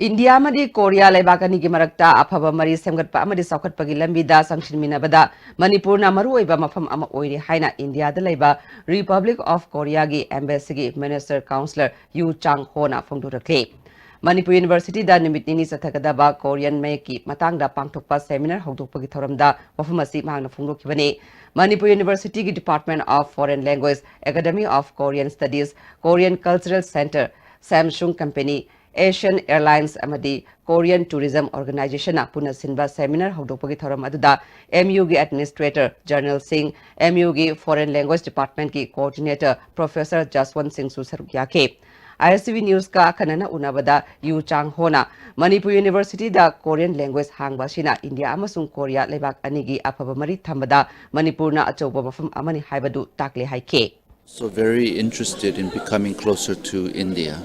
ꯏꯟꯗꯤꯌꯥ ꯑꯃꯗꯤ ꯀꯣꯔꯤꯌꯥ ꯂꯩꯕꯥꯛ ꯑꯅꯤꯒꯤ ꯃꯔꯛꯇ ꯑꯐꯕ ꯃꯔꯤ ꯁꯦꯝꯒꯠꯄ ꯑꯃꯗꯤ ꯆꯥꯎꯈꯠꯄꯒꯤ ꯂꯝꯕꯤꯗ ꯆꯪꯁꯤꯟꯃꯤꯟꯅꯕꯗ ꯃꯅꯤꯄꯨꯔꯅ ꯃꯔꯨꯑꯣꯏꯕ ꯃꯐꯝ ꯑꯃ ꯑꯣꯏꯔꯤ ꯍꯥꯏꯅ ꯏꯟꯗꯤꯌꯥꯗ ꯂꯩꯕ Republic of Koreaꯒꯤ Embassyꯒꯤ Minister Counselor ꯌꯨ ꯆꯥꯡ ꯍꯣꯅ ꯐꯣꯡꯗꯣꯔꯛꯂꯤ꯫ ꯃꯅꯤꯄꯨꯔ ꯌꯨꯅꯤꯚꯔꯁꯤꯇꯤꯗ ꯅꯨꯃꯤꯠ ꯅꯤꯅꯤ ꯆꯠꯊꯒꯗꯕ ꯀꯣꯔꯤꯌꯟ ꯃꯌꯦꯛꯀꯤ ꯃꯇꯥꯡꯗ ꯄꯥꯡꯊꯣꯛꯄ seminar ꯍꯧꯗꯣꯛꯄꯒꯤ ꯊꯧꯔꯝꯗ ꯋꯥꯐꯝ ꯑꯁꯤ ꯃꯍꯥꯛꯅ ꯐꯣꯡꯗꯣꯛꯈꯤꯕꯅꯤ꯫ ꯃꯅꯤꯄꯨꯔ ꯌꯨꯅꯤꯚꯔꯁꯤꯇꯤꯒꯤ Department of Foreign Language, Academy of Korean Studies, Korean Cultural Centre, Samsung Company, Asian Airlines ꯑꯃꯗꯤ Korean Tourism Organizationꯅ ꯄꯨꯟꯅ ꯁꯤꯟꯕ seminar ꯍꯧꯗꯣꯛꯄꯒꯤ ꯊꯧꯔꯝ ꯑꯗꯨꯗ MUꯒꯤ Administrator General ꯁꯤꯡ, MUꯒꯤ Foreign Language Departmentꯀꯤ Coordinator Professor ꯖꯁꯋꯟ ꯁꯤꯡꯁꯨ ꯁꯔꯨꯛ ꯌꯥꯈꯤ꯫ ISTV Newsꯀ ꯑꯈꯟꯅꯅ ꯎꯅꯕꯗ ꯌꯨ ꯆꯥꯡ ꯍꯣꯅ ꯃꯅꯤꯄꯨꯔ ꯌꯨꯅꯤꯚꯔꯁꯤꯇꯤꯗ ꯀꯣꯔꯤꯌꯟ language ꯍꯥꯡꯕ ꯑꯁꯤꯅ ꯏꯟꯗꯤꯌꯥ ꯑꯃꯁꯨꯡ ꯀꯣꯔꯤꯌꯥ ꯂꯩꯕꯥꯛ ꯑꯅꯤꯒꯤ ꯑꯐꯕ ꯃꯔꯤ ꯊꯝꯕꯗ ꯃꯅꯤꯄꯨꯔꯅ ꯑꯆꯧꯕ ꯃꯐꯝ ꯑꯃꯅꯤ ꯍꯥꯏꯕꯗꯨ ꯇꯥꯛꯂꯦ ꯍꯥꯏꯈꯤ꯫ So very interested in becoming closer to India,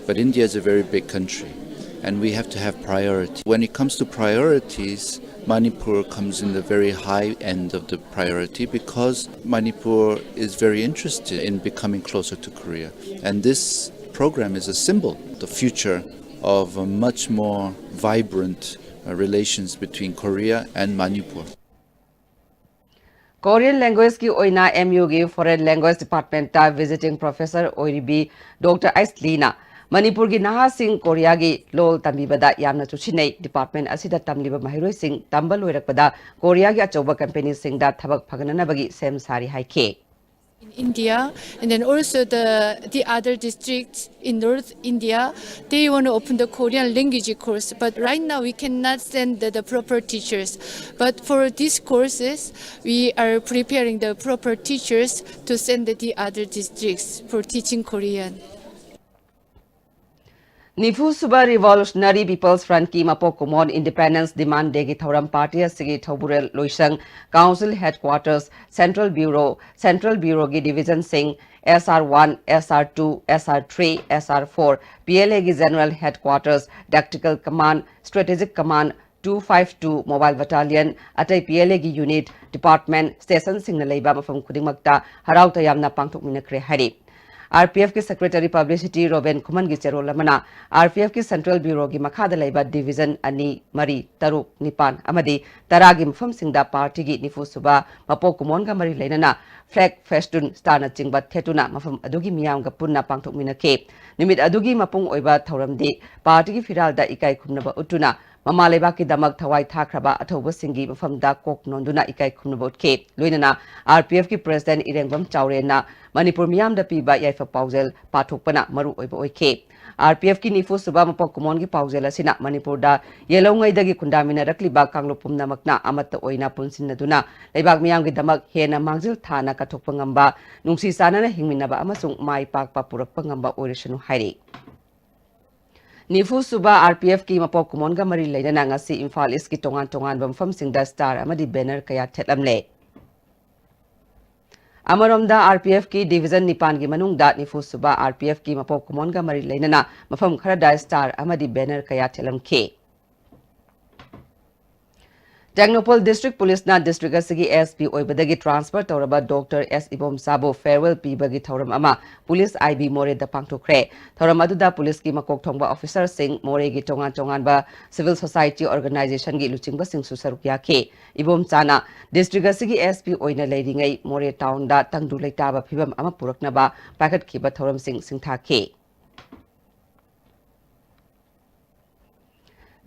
but India is a very big country, and we have to have priority. When it comes to priorities, Manipur comes in the very high end of the priority because Manipur is very interested in becoming closer to Korea, and this program is a symbol, the future of a much more vibrant uh, relations between Korea and Manipur. Korean languageꯀꯤ ꯑꯣꯏꯅ MUꯒꯤ Foreign Language Departmentꯇ Visiting Professor ꯑꯣꯏꯔꯤꯕꯤ Doctor ꯑꯩꯁ ꯂꯤꯅ ꯃꯅꯤꯄꯨꯔꯒꯤ ꯅꯍꯥꯁꯤꯡ ꯀꯣꯔꯤꯌꯥꯒꯤ ꯂꯣꯜ ꯇꯝꯕꯤꯕꯗ ꯌꯥꯝꯅ ꯆꯨꯁꯤꯟꯅꯩ꯫ Department ꯑꯁꯤꯗ ꯇꯝꯂꯤꯕ ꯃꯍꯩꯔꯣꯏꯁꯤꯡ ꯇꯝꯕ ꯂꯣꯏꯔꯛꯄꯗ ꯀꯣꯔꯤꯌꯥꯒꯤ ꯑꯆꯧꯕ companyꯁꯤꯡꯗ ꯊꯕꯛ ꯐꯪꯍꯟꯅꯕꯒꯤ ꯁꯦꯝ ꯁꯥꯔꯤ ꯍꯥꯏꯈꯤ꯫ In India, and then also the the other districts in North India, they want to open the Korean language course, but right now we cannot send the, the proper teachers. But for these courses, we are preparing the proper teachers to send the other districts for teaching Korean. ꯅꯤꯐꯨ ꯁꯨꯕ Revolutionary People's Frontꯀꯤ ꯃꯄꯣꯛ ꯀꯨꯝꯑꯣꯟ Independence Demand Dayꯒꯤ ꯊꯧꯔꯝ party ꯑꯁꯤꯒꯤ ꯊꯧꯕꯨꯔꯦꯜ ꯂꯣꯏꯁꯪ, Council Headquarters, Central Bureau, Central Bureauꯒꯤ divisionꯁꯤꯡ, SR one, SR two, SR three, SR four, PLAꯒꯤ General Headquarters, Tactical Command, Strategic Command, two five two Mobile Battalion, ꯑꯇꯩ PLAꯒꯤ unit, department, stationꯁꯤꯡꯅ ꯂꯩꯕ ꯃꯐꯝ ꯈꯨꯗꯤꯡꯃꯛꯇ ꯍꯔꯥꯎ ꯇꯌꯥꯝꯅ ꯄꯥꯡꯊꯣꯛꯃꯤꯟꯅꯈ꯭ꯔꯦ ꯍꯥꯏꯔꯤ꯫ RPFꯀꯤ Secretary Publicity ꯔꯣꯕꯦꯟ ꯈꯨꯃꯟꯒꯤ ꯆꯦꯔꯣꯜ ꯑꯃꯅ RPFꯀꯤ Central Bureauꯒꯤ ꯃꯈꯥꯗ ꯂꯩꯕ Division ꯑꯅꯤ, ꯃꯔꯤ, ꯇꯔꯨꯛ, ꯅꯤꯄꯥꯟ ꯑꯃꯗꯤ ꯇꯔꯥꯒꯤ ꯃꯐꯝꯁꯤꯡꯗ partyꯒꯤ ꯅꯤꯐꯨ ꯁꯨꯕ ꯃꯄꯣꯛ ꯀꯨꯝꯑꯣꯟꯒ ꯃꯔꯤ ꯂꯩꯅꯅ flag, festoon, starꯅꯆꯤꯡꯕ ꯊꯦꯠꯇꯨꯅ ꯃꯐꯝ ꯑꯗꯨꯒꯤ ꯃꯤꯌꯥꯝꯒ ꯄꯨꯟꯅ ꯄꯥꯡꯊꯣꯛꯃꯤꯟꯅꯈꯤ꯫ ꯅꯨꯃꯤꯠ ꯑꯗꯨꯒꯤ ꯃꯄꯨꯡ ꯑꯣꯏꯕ ꯊꯧꯔꯝꯗꯤ partyꯒꯤ ꯐꯤꯔꯥꯜꯗ ꯏꯀꯥꯏ ꯈꯨꯝꯅꯕ ꯎꯠꯇꯨꯅ ꯃꯃꯥ ꯂꯩꯕꯥꯛꯀꯤꯗꯃꯛ ꯊꯋꯥꯏ ꯊꯥꯈ꯭ꯔꯕ ꯑꯊꯧꯕꯁꯤꯡꯒꯤ ꯃꯐꯝꯗ ꯀꯣꯛ ꯅꯣꯟꯗꯨꯅ ꯏꯀꯥꯏ ꯈꯨꯝꯅꯕ ꯎꯠꯈꯤ꯫ ꯂꯣꯏꯅꯅ RPFꯀꯤ President ꯏꯔꯦꯡꯕꯝ ꯆꯥꯎꯔꯦꯟꯅ ꯃꯅꯤꯄꯨꯔ ꯃꯤꯌꯥꯝꯗ ꯄꯤꯕ ꯌꯥꯏꯐ ꯄꯥꯎꯖꯦꯜ ꯄꯥꯊꯣꯛꯄꯅ ꯃꯔꯨ ꯑꯣꯏꯕ ꯑꯣꯏꯈꯤ꯫ RPFꯀꯤ ꯅꯤꯐꯨ ꯁꯨꯕ ꯃꯄꯣꯛ ꯀꯨꯝꯑꯣꯟꯒꯤ ꯄꯥꯎꯖꯦꯜ ꯑꯁꯤꯅ ꯃꯅꯤꯄꯨꯔꯗ ꯌꯦꯜꯍꯧꯉꯩꯗꯒꯤ ꯈꯨꯟꯗꯥꯃꯤꯟꯅꯔꯛꯂꯤꯕ ꯀꯥꯡꯂꯨꯞ ꯄꯨꯝꯅꯃꯛꯅ ꯑꯃꯠꯇ ꯑꯣꯏꯅ ꯄꯨꯟꯁꯤꯟꯅꯗꯨꯅ ꯂꯩꯕꯥꯛ ꯃꯤꯌꯥꯝꯒꯤꯗꯃꯛ ꯍꯦꯟꯅ ꯃꯥꯡꯖꯤꯜ ꯊꯥꯅ ꯀꯠꯊꯣꯛꯄ ꯉꯝꯕ, ꯅꯨꯡꯁꯤ ꯆꯥꯟꯅꯅ ꯍꯤꯡꯃꯤꯟꯅꯕ ꯑꯃꯁꯨꯡ ꯃꯥꯏ ꯄꯥꯛꯄ ꯄꯨꯔꯛꯄ ꯉꯝꯕ ꯑꯣꯏꯔꯁꯅꯨ ꯍꯥꯏꯔꯤ꯫ ꯅꯤꯐꯨ ꯁꯨꯕ RPFꯀꯤ ꯃꯄꯣꯛ ꯀꯨꯝꯑꯣꯟꯒ ꯃꯔꯤ ꯂꯩꯅꯅ ꯉꯁꯤ ꯏꯝꯐꯥꯜ ꯏꯁꯀꯤ ꯇꯣꯉꯥꯟ ꯇꯣꯉꯥꯟꯕ ꯃꯐꯝꯁꯤꯡꯗ star ꯑꯃꯗꯤ banner ꯀꯌꯥ ꯊꯦꯠꯂꯝꯂꯦ꯫ ꯑꯃꯔꯣꯝꯗ RPFꯀꯤ Division ꯅꯤꯄꯥꯟꯒꯤ ꯃꯅꯨꯡꯗ ꯅꯤꯐꯨ ꯁꯨꯕ RPFꯀꯤ ꯃꯄꯣꯛ ꯀꯨꯝꯑꯣꯟꯒ ꯃꯔꯤ ꯂꯩꯅꯅ ꯃꯐꯝ ꯈꯔꯗ star ꯑꯃꯗꯤ banner ꯀꯌꯥ ꯊꯦꯠꯂꯝꯈꯤ꯫ ꯇꯦꯡꯅꯧꯄꯜ District Policeꯅ district ꯑꯁꯤꯒꯤ SP ꯑꯣꯏꯕꯗꯒꯤ transfer ꯇꯧꯔꯕ Doctor S ꯏꯕꯣꯝꯆꯥꯕꯨ farewell ꯄꯤꯕꯒꯤ ꯊꯧꯔꯝ ꯑꯃ Police IB ꯃꯣꯔꯦꯗ ꯄꯥꯡꯊꯣꯛꯈ꯭ꯔꯦ꯫ ꯊꯧꯔꯝ ꯑꯗꯨꯗ policeꯀꯤ ꯃꯀꯣꯛ ꯊꯣꯡꯕ officerꯁꯤꯡ, ꯃꯣꯔꯦꯒꯤ ꯇꯣꯉꯥꯟ ꯇꯣꯉꯥꯟꯕ civil society organizationꯒꯤ ꯂꯨꯆꯤꯡꯕꯁꯤꯡꯁꯨ ꯁꯔꯨꯛ ꯌꯥꯈꯤ꯫ ꯏꯕꯣꯝꯆꯥꯅ district ꯑꯁꯤꯒꯤ SP ꯑꯣꯏꯅ ꯂꯩꯔꯤꯉꯩ ꯃꯣꯔꯦ townꯗ ꯇꯪꯗꯨ ꯂꯩꯇꯥꯕ ꯐꯤꯕꯝ ꯑꯃ ꯄꯨꯔꯛꯅꯕ ꯄꯥꯏꯈꯠꯈꯤꯕ ꯊꯧꯔꯝꯁꯤꯡ ꯁꯤꯡꯊꯥꯈꯤ꯫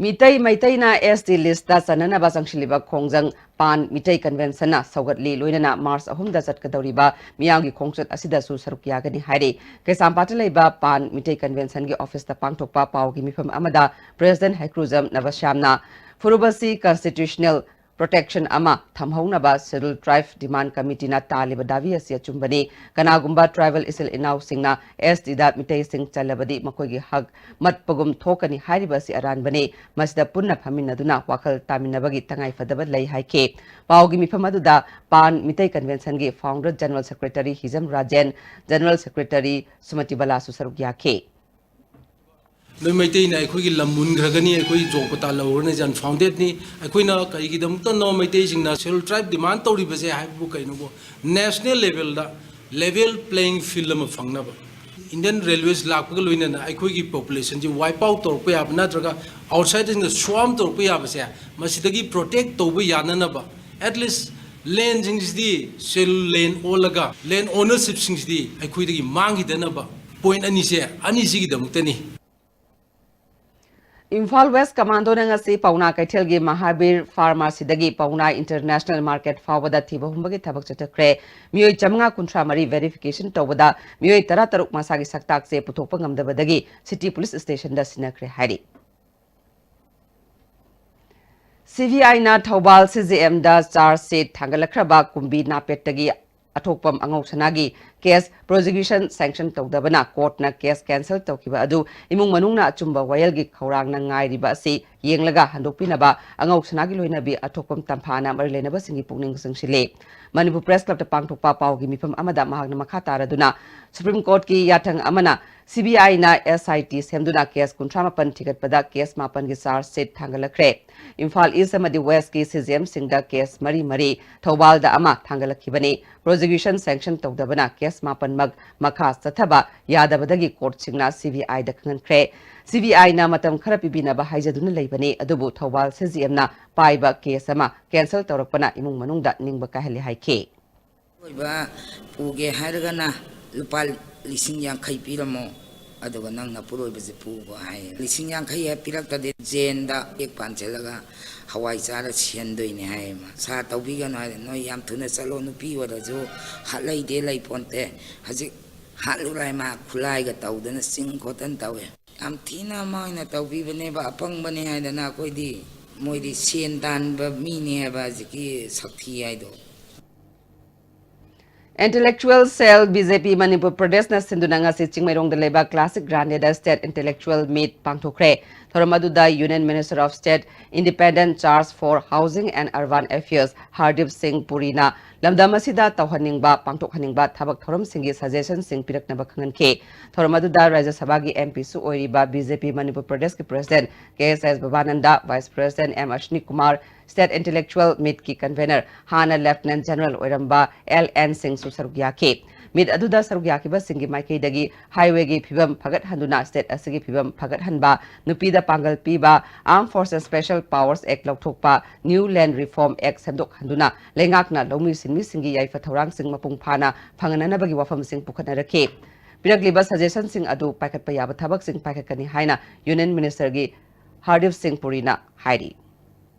ꯃꯤꯇꯩ ꯃꯩꯇꯩꯅ ST listꯇ ꯆꯟꯅꯅꯕ ꯆꯪꯁꯤꯜꯂꯤꯕ ꯈꯣꯡꯖꯪ ꯄꯥꯟ ꯃꯤꯇꯩ conventionꯅ ꯁꯧꯒꯠꯂꯤ꯫ ꯂꯣꯏꯅꯅ March ꯑꯍꯨꯝꯗ ꯆꯠꯀꯗꯧꯔꯤꯕ ꯃꯤꯌꯥꯝꯒꯤ ꯈꯣꯡꯆꯠ ꯑꯁꯤꯗꯁꯨ ꯁꯔꯨꯛ ꯌꯥꯒꯅꯤ ꯍꯥꯏꯔꯤ꯫ ꯀꯩꯁꯥꯝꯄꯥꯠꯇ ꯂꯩꯕ ꯄꯥꯟ ꯃꯤꯇꯩ conventionꯒꯤ officeꯇ ꯄꯥꯡꯊꯣꯛꯄ ꯄꯥꯎꯒꯤ ꯃꯤꯐꯝ ꯑꯃꯗ President ꯍꯩꯀ꯭ꯔꯨꯖꯝ ꯅꯕꯁ꯭ꯌꯥꯝꯅ ꯐꯨꯔꯨꯕꯁꯤ constitutional protection ꯑꯃ ꯊꯝꯍꯧꯅꯕ Scheduled Tribe Demand Committeeꯅ ꯇꯥꯜꯂꯤꯕ ꯗꯥꯕꯤ ꯑꯁꯤ ꯑꯆꯨꯝꯕꯅꯤ꯫ ꯀꯅꯥꯒꯨꯝꯕ tribal ꯏꯆꯤꯜ ꯏꯅꯥꯎꯁꯤꯡꯅ STꯗ ꯃꯤꯇꯩꯁꯤꯡ ꯆꯜꯂꯕꯗꯤ ꯃꯈꯣꯏꯒꯤ ꯍꯛ ꯃꯠꯄꯒꯨꯝ ꯊꯣꯛꯀꯅꯤ ꯍꯥꯏꯔꯤꯕ ꯑꯁꯤ ꯑꯔꯥꯟꯕꯅꯤ꯫ ꯃꯁꯤꯗ ꯄꯨꯟꯅ ꯐꯝꯃꯤꯟꯅꯗꯨꯅ ꯋꯥꯈꯜ ꯇꯥꯃꯤꯟꯅꯕꯒꯤ ꯇꯉꯥꯏꯐꯗꯕ ꯂꯩ ꯍꯥꯏꯈꯤ꯫ ꯄꯥꯎꯒꯤ ꯃꯤꯐꯝ ꯑꯗꯨꯗ ꯄꯥꯟ ꯃꯤꯇꯩ conventionꯒꯤ founder general secretary ꯍꯤꯖꯝ ꯔꯥꯖꯦꯟ, general secretary ꯁꯨꯃꯇꯤ ꯕꯂꯥꯁꯨ ꯁꯔꯨꯛ ꯌꯥꯈꯤ꯫ ꯅꯣꯏ ꯃꯩꯇꯩꯅ ꯑꯩꯈꯣꯏꯒꯤ ꯂꯝ ꯃꯨꯟꯈ꯭ꯔꯒꯅꯤ, ꯑꯩꯈꯣꯏ ꯖꯣꯕ ꯀꯇꯥ ꯂꯧꯔꯅꯤ, unfoundedꯅꯤ꯫ ꯑꯩꯈꯣꯏꯅ ꯀꯔꯤꯒꯤꯗꯃꯛꯇꯅꯣ ꯃꯩꯇꯩꯁꯤꯡꯅ Scheduled Tribe demand ꯇꯧꯔꯤꯕꯁꯦ ꯍꯥꯏꯕꯕꯨ ꯀꯩꯅꯣꯕꯨ national levelꯗ Level playing field ꯑꯃ ꯐꯪꯅꯕ, Indian Railways ꯂꯥꯛꯄꯒ ꯂꯣꯏꯅꯅ ꯑꯩꯈꯣꯏꯒꯤ populationꯁꯤ wipe out ꯇꯧꯔꯛꯄ ꯌꯥꯕ ꯅꯠꯇ꯭ꯔꯒ outsiderꯁꯤꯡꯅ swarm ꯇꯧꯔꯛꯄ ꯌꯥꯕꯁꯦ, ꯃꯁꯤꯗꯒꯤ protect ꯇꯧꯕ ꯌꯥꯅꯅꯕ, at least landꯁꯤꯡꯁꯤꯗꯤ ceduled land ꯑꯣꯜꯂꯒ land ownershipꯁꯤꯡꯁꯤꯗꯤ ꯑꯩꯈꯣꯏꯗꯒꯤ ꯃꯥꯡꯈꯤꯗꯅꯕ, point ꯑꯅꯤꯁꯦ, ꯑꯅꯤꯁꯤꯒꯤꯗꯃꯛꯇꯅꯤ꯫ ꯏꯝꯐꯥꯜ West Commandoꯅ ꯉꯁꯤ ꯄꯥꯎꯅꯥ ꯀꯩꯊꯦꯜꯒꯤ ꯃꯍꯥꯕꯤꯔ Pharmacyꯗꯒꯤ ꯄꯥꯎꯅꯥ International Market ꯐꯥꯎꯕꯗ ꯊꯤꯕ ꯍꯨꯝꯕꯒꯤ ꯊꯕꯛ ꯆꯠꯊꯈ꯭ꯔꯦ꯫ ꯃꯤꯑꯣꯏ ꯆꯥꯃꯉꯥ ꯀꯨꯟꯊ꯭ꯔꯥ ꯃꯔꯤ verification ꯇꯧꯕꯗ ꯃꯤꯑꯣꯏ ꯇꯔꯥ ꯇꯔꯨꯛ ꯃꯁꯥꯒꯤ ꯁꯛꯇꯥꯛꯁꯦ ꯄꯨꯊꯣꯛꯄ ꯉꯝꯗꯕꯗꯒꯤ City Police Stationꯗ ꯁꯤꯟꯅꯈ꯭ꯔꯦ ꯍꯥꯏꯔꯤ꯫ CBIꯅ ꯊꯧꯕꯥꯜ CJMꯗ charge sheet ꯊꯥꯡꯒꯠꯂꯛꯈ꯭ꯔꯕ ꯀꯨꯝꯕꯤ ꯅꯥꯄꯦꯠꯇꯒꯤ ꯑꯊꯣꯛꯄꯝ ꯑꯉꯧ ꯁꯅꯥꯒꯤ case prosecution sanction ꯇꯧꯗꯕꯅ courtꯅ case cancel ꯇꯧꯈꯤꯕ ꯑꯗꯨ ꯏꯃꯨꯡ ꯃꯅꯨꯡꯅ ꯑꯆꯨꯝꯕ ꯋꯥꯌꯦꯜꯒꯤ ꯈꯧꯔꯥꯡꯅ ꯉꯥꯏꯔꯤꯕ ꯑꯁꯤ ꯌꯦꯡꯂꯒ ꯍꯟꯗꯣꯛꯄꯤꯅꯕ ꯑꯉꯧ ꯁꯅꯥꯒꯤ ꯂꯣꯏꯅꯕꯤ ꯑꯊꯣꯛꯄꯝ ꯇꯝꯐꯥꯅ ꯃꯔꯤ ꯂꯩꯅꯕꯁꯤꯡꯒꯤ ꯄꯨꯛꯅꯤꯡ ꯆꯤꯡꯁꯤꯜꯂꯤ꯫ ꯃꯅꯤꯄꯨꯔ Press Clubꯇ ꯄꯥꯡꯊꯣꯛꯄ ꯄꯥꯎꯒꯤ ꯃꯤꯐꯝ ꯑꯃꯗ ꯃꯍꯥꯛꯅ ꯃꯈꯥ ꯇꯥꯔꯗꯨꯅ, Supreme Courtꯀꯤ ꯌꯥꯊꯪ ꯑꯃꯅ CBIꯅ SIT ꯁꯦꯝꯗꯨꯅ case ꯀꯨꯟꯊ꯭ꯔꯥ ꯃꯥꯄꯟ ꯊꯤꯒꯠꯄꯗ case ꯃꯥꯄꯟꯒꯤ charge sheet ꯊꯥꯡꯒꯠꯂꯛꯈ꯭ꯔꯦ꯫ ꯏꯝꯐꯥꯜ East ꯑꯃꯗꯤ Westꯀꯤ CJMꯁꯤꯡꯗ case ꯃꯔꯤ ꯃꯔꯤ, ꯊꯧꯕꯥꯜꯗ ꯑꯃ ꯊꯥꯡꯒꯠꯂꯛꯈꯤꯕꯅꯤ꯫ Prosecution sanction ꯇꯧꯗꯕꯅ case ꯃꯥꯄꯟꯃꯛ ꯃꯈꯥ ꯆꯠꯊꯕ ꯌꯥꯗꯕꯗꯒꯤ courtꯁꯤꯡꯅ CBIꯗ ꯈꯪꯍꯟꯈ꯭ꯔꯦ꯫ CBIꯅ ꯃꯇꯝ ꯈꯔ ꯄꯤꯕꯤꯅꯕ ꯍꯥꯏꯖꯗꯨꯅ ꯂꯩꯕꯅꯤ, ꯑꯗꯨꯕꯨ ꯊꯧꯕꯥꯜ CJMꯅ ꯄꯥꯏꯕ case ꯑꯃ cancel ꯇꯧꯔꯛꯄꯅ ꯏꯃꯨꯡ ꯃꯅꯨꯡꯗ ꯅꯤꯡꯕ ꯀꯥꯏꯍꯜꯂꯦ ꯍꯥꯏꯈꯤ꯫ ꯑꯣꯏꯕ ꯄꯨꯒꯦ ꯍꯥꯏꯔꯒꯅ ꯂꯨꯄꯥ ꯂꯤꯁꯤꯡ ꯌꯥꯡꯈꯩ ꯄꯤꯔꯝꯃꯣ, ꯑꯗꯨꯒ ꯅꯪ ꯅꯄꯨꯔꯣꯏꯕꯁꯦ ꯄꯨꯒꯣ ꯍꯥꯏ꯫ ꯂꯤꯁꯤꯡ ꯌꯥꯡꯈꯩ ꯍꯦꯛ ꯄꯤꯔꯛꯇꯗꯤ ꯖꯦꯟꯗ ꯆꯦꯛ ꯄꯥꯟꯁꯤꯜꯂꯒ ꯍꯋꯥꯏ ꯆꯥꯔ ꯁꯤꯍꯟꯗꯣꯏꯅꯦ ꯍꯥꯏꯌꯦ꯫ ꯃꯥ ꯁꯥꯔ ꯇꯧꯕꯤꯒꯅꯨ ꯍꯥꯏꯗꯤ, ꯅꯣꯏ ꯌꯥꯝ ꯊꯨꯅ ꯆꯠꯂꯣ, ꯅꯨꯄꯤ ꯑꯣꯏꯔꯁꯨ ꯍꯥꯠꯂꯩꯗꯦ ꯂꯩꯄꯣꯟꯇꯦ꯫ ꯍꯧꯖꯤꯛ ꯍꯥꯠꯂꯨꯔꯥꯏ ꯃꯥ ꯈꯨꯠꯂꯥꯏꯒ ꯇꯧꯗꯅ ꯆꯤꯡ ꯈꯣꯠꯇꯅ ꯇꯧꯋꯦ꯫ ꯌꯥꯝ ꯊꯤꯅ ꯑꯃ ꯑꯣꯏꯅ ꯇꯧꯕꯤꯕꯅꯦꯕ, ꯑꯄꯪꯕꯅꯦ ꯍꯥꯏꯗꯅ꯫ ꯑꯩꯈꯣꯏꯗꯤ, ꯃꯣꯏꯗꯤ ꯁꯦꯟ ꯇꯥꯟꯕ ꯃꯤꯅꯦ ꯍꯥꯏꯕ ꯍꯧꯖꯤꯛꯀꯤ ꯁꯛꯊꯤ ꯍꯥꯏꯗꯣ꯫ Intellectual Cell BJP ꯃꯅꯤꯄꯨꯔ ꯄ꯭ꯔꯗꯦꯁꯅ ꯁꯤꯟꯗꯨꯅ ꯉꯁꯤ ꯆꯤꯡꯃꯩꯔꯣꯡꯗ ꯂꯩꯕ Classic Grandada State Intellectual Meet ꯄꯥꯡꯊꯣꯛꯈ꯭ꯔꯦ꯫ ꯊꯧꯔꯝ ꯑꯗꯨꯗ Union Minister of State, Independent Charge for Housing and Urban Affairs Hardeep Singh Purina ꯂꯝꯗꯝ ꯑꯁꯤꯗ ꯇꯧꯍꯟꯅꯤꯡꯕ, ꯄꯥꯡꯊꯣꯛꯍꯟꯅꯤꯡꯕ ꯊꯕꯛ ꯊꯧꯔꯝꯁꯤꯡꯒꯤ suggestionꯁꯤꯡ ꯄꯤꯔꯛꯅꯕ ꯈꯪꯍꯟꯈꯤ꯫ ꯊꯧꯔꯝ ꯑꯗꯨꯗ ꯔꯥꯖ꯭ꯌ ꯁꯚꯥꯒꯤ MPꯁꯨ ꯑꯣꯏꯔꯤꯕ BJP ꯃꯅꯤꯄꯨꯔ ꯄ꯭ꯔꯗꯦꯁꯀꯤ President ꯀꯦ ꯑꯦꯁ ꯑꯦꯁ ꯕꯕꯥꯅꯟꯗ, Vice President M Asni Kumar, State Intellectual Meetꯀꯤ convener, ꯍꯥꯟꯅ Lieutenant General ꯑꯣꯏꯔꯝꯕ ꯑꯦꯜ ꯑꯦꯟ ꯁꯤꯡꯁꯨ ꯁꯔꯨꯛ ꯌꯥꯈꯤ꯫ ꯃꯤꯠ ꯑꯗꯨꯗ ꯁꯔꯨꯛ ꯌꯥꯈꯤꯕꯁꯤꯡꯒꯤ ꯃꯥꯏꯀꯩꯗꯒꯤ highwayꯒꯤ ꯐꯤꯕꯝ ꯐꯒꯠꯍꯟꯗꯨꯅ state ꯑꯁꯤꯒꯤ ꯐꯤꯕꯝ ꯐꯒꯠꯍꯟꯕ, ꯅꯨꯄꯤꯗ ꯄꯥꯡꯒꯜ ꯄꯤꯕ, Armed Forces Special Powers Act ꯂꯧꯊꯣꯛꯄ, New Land Reform Act ꯁꯦꯝꯗꯣꯛꯍꯟꯗꯨꯅ ꯂꯩꯉꯥꯛꯅ ꯂꯧꯃꯤ ꯁꯤꯟꯃꯤꯁꯤꯡꯒꯤ ꯌꯥꯏꯐ ꯊꯧꯔꯥꯡꯁꯤꯡ ꯃꯄꯨꯡ ꯐꯥꯅ ꯐꯪꯍꯟꯅꯅꯕꯒꯤ ꯋꯥꯐꯝꯁꯤꯡ ꯄꯨꯈꯠꯅꯔꯛꯈꯤ꯫ ꯄꯤꯔꯛꯂꯤꯕ suggestionꯁꯤꯡ ꯑꯗꯨ ꯄꯥꯏꯈꯠꯄ ꯌꯥꯕ ꯊꯕꯛꯁꯤꯡ ꯄꯥꯏꯈꯠꯀꯅꯤ ꯍꯥꯏꯅ Union Ministerꯒꯤ ꯍꯔꯗꯤꯞ ꯁꯤꯡ ꯄꯨꯔꯤꯅ ꯍꯥꯏꯔꯤ꯫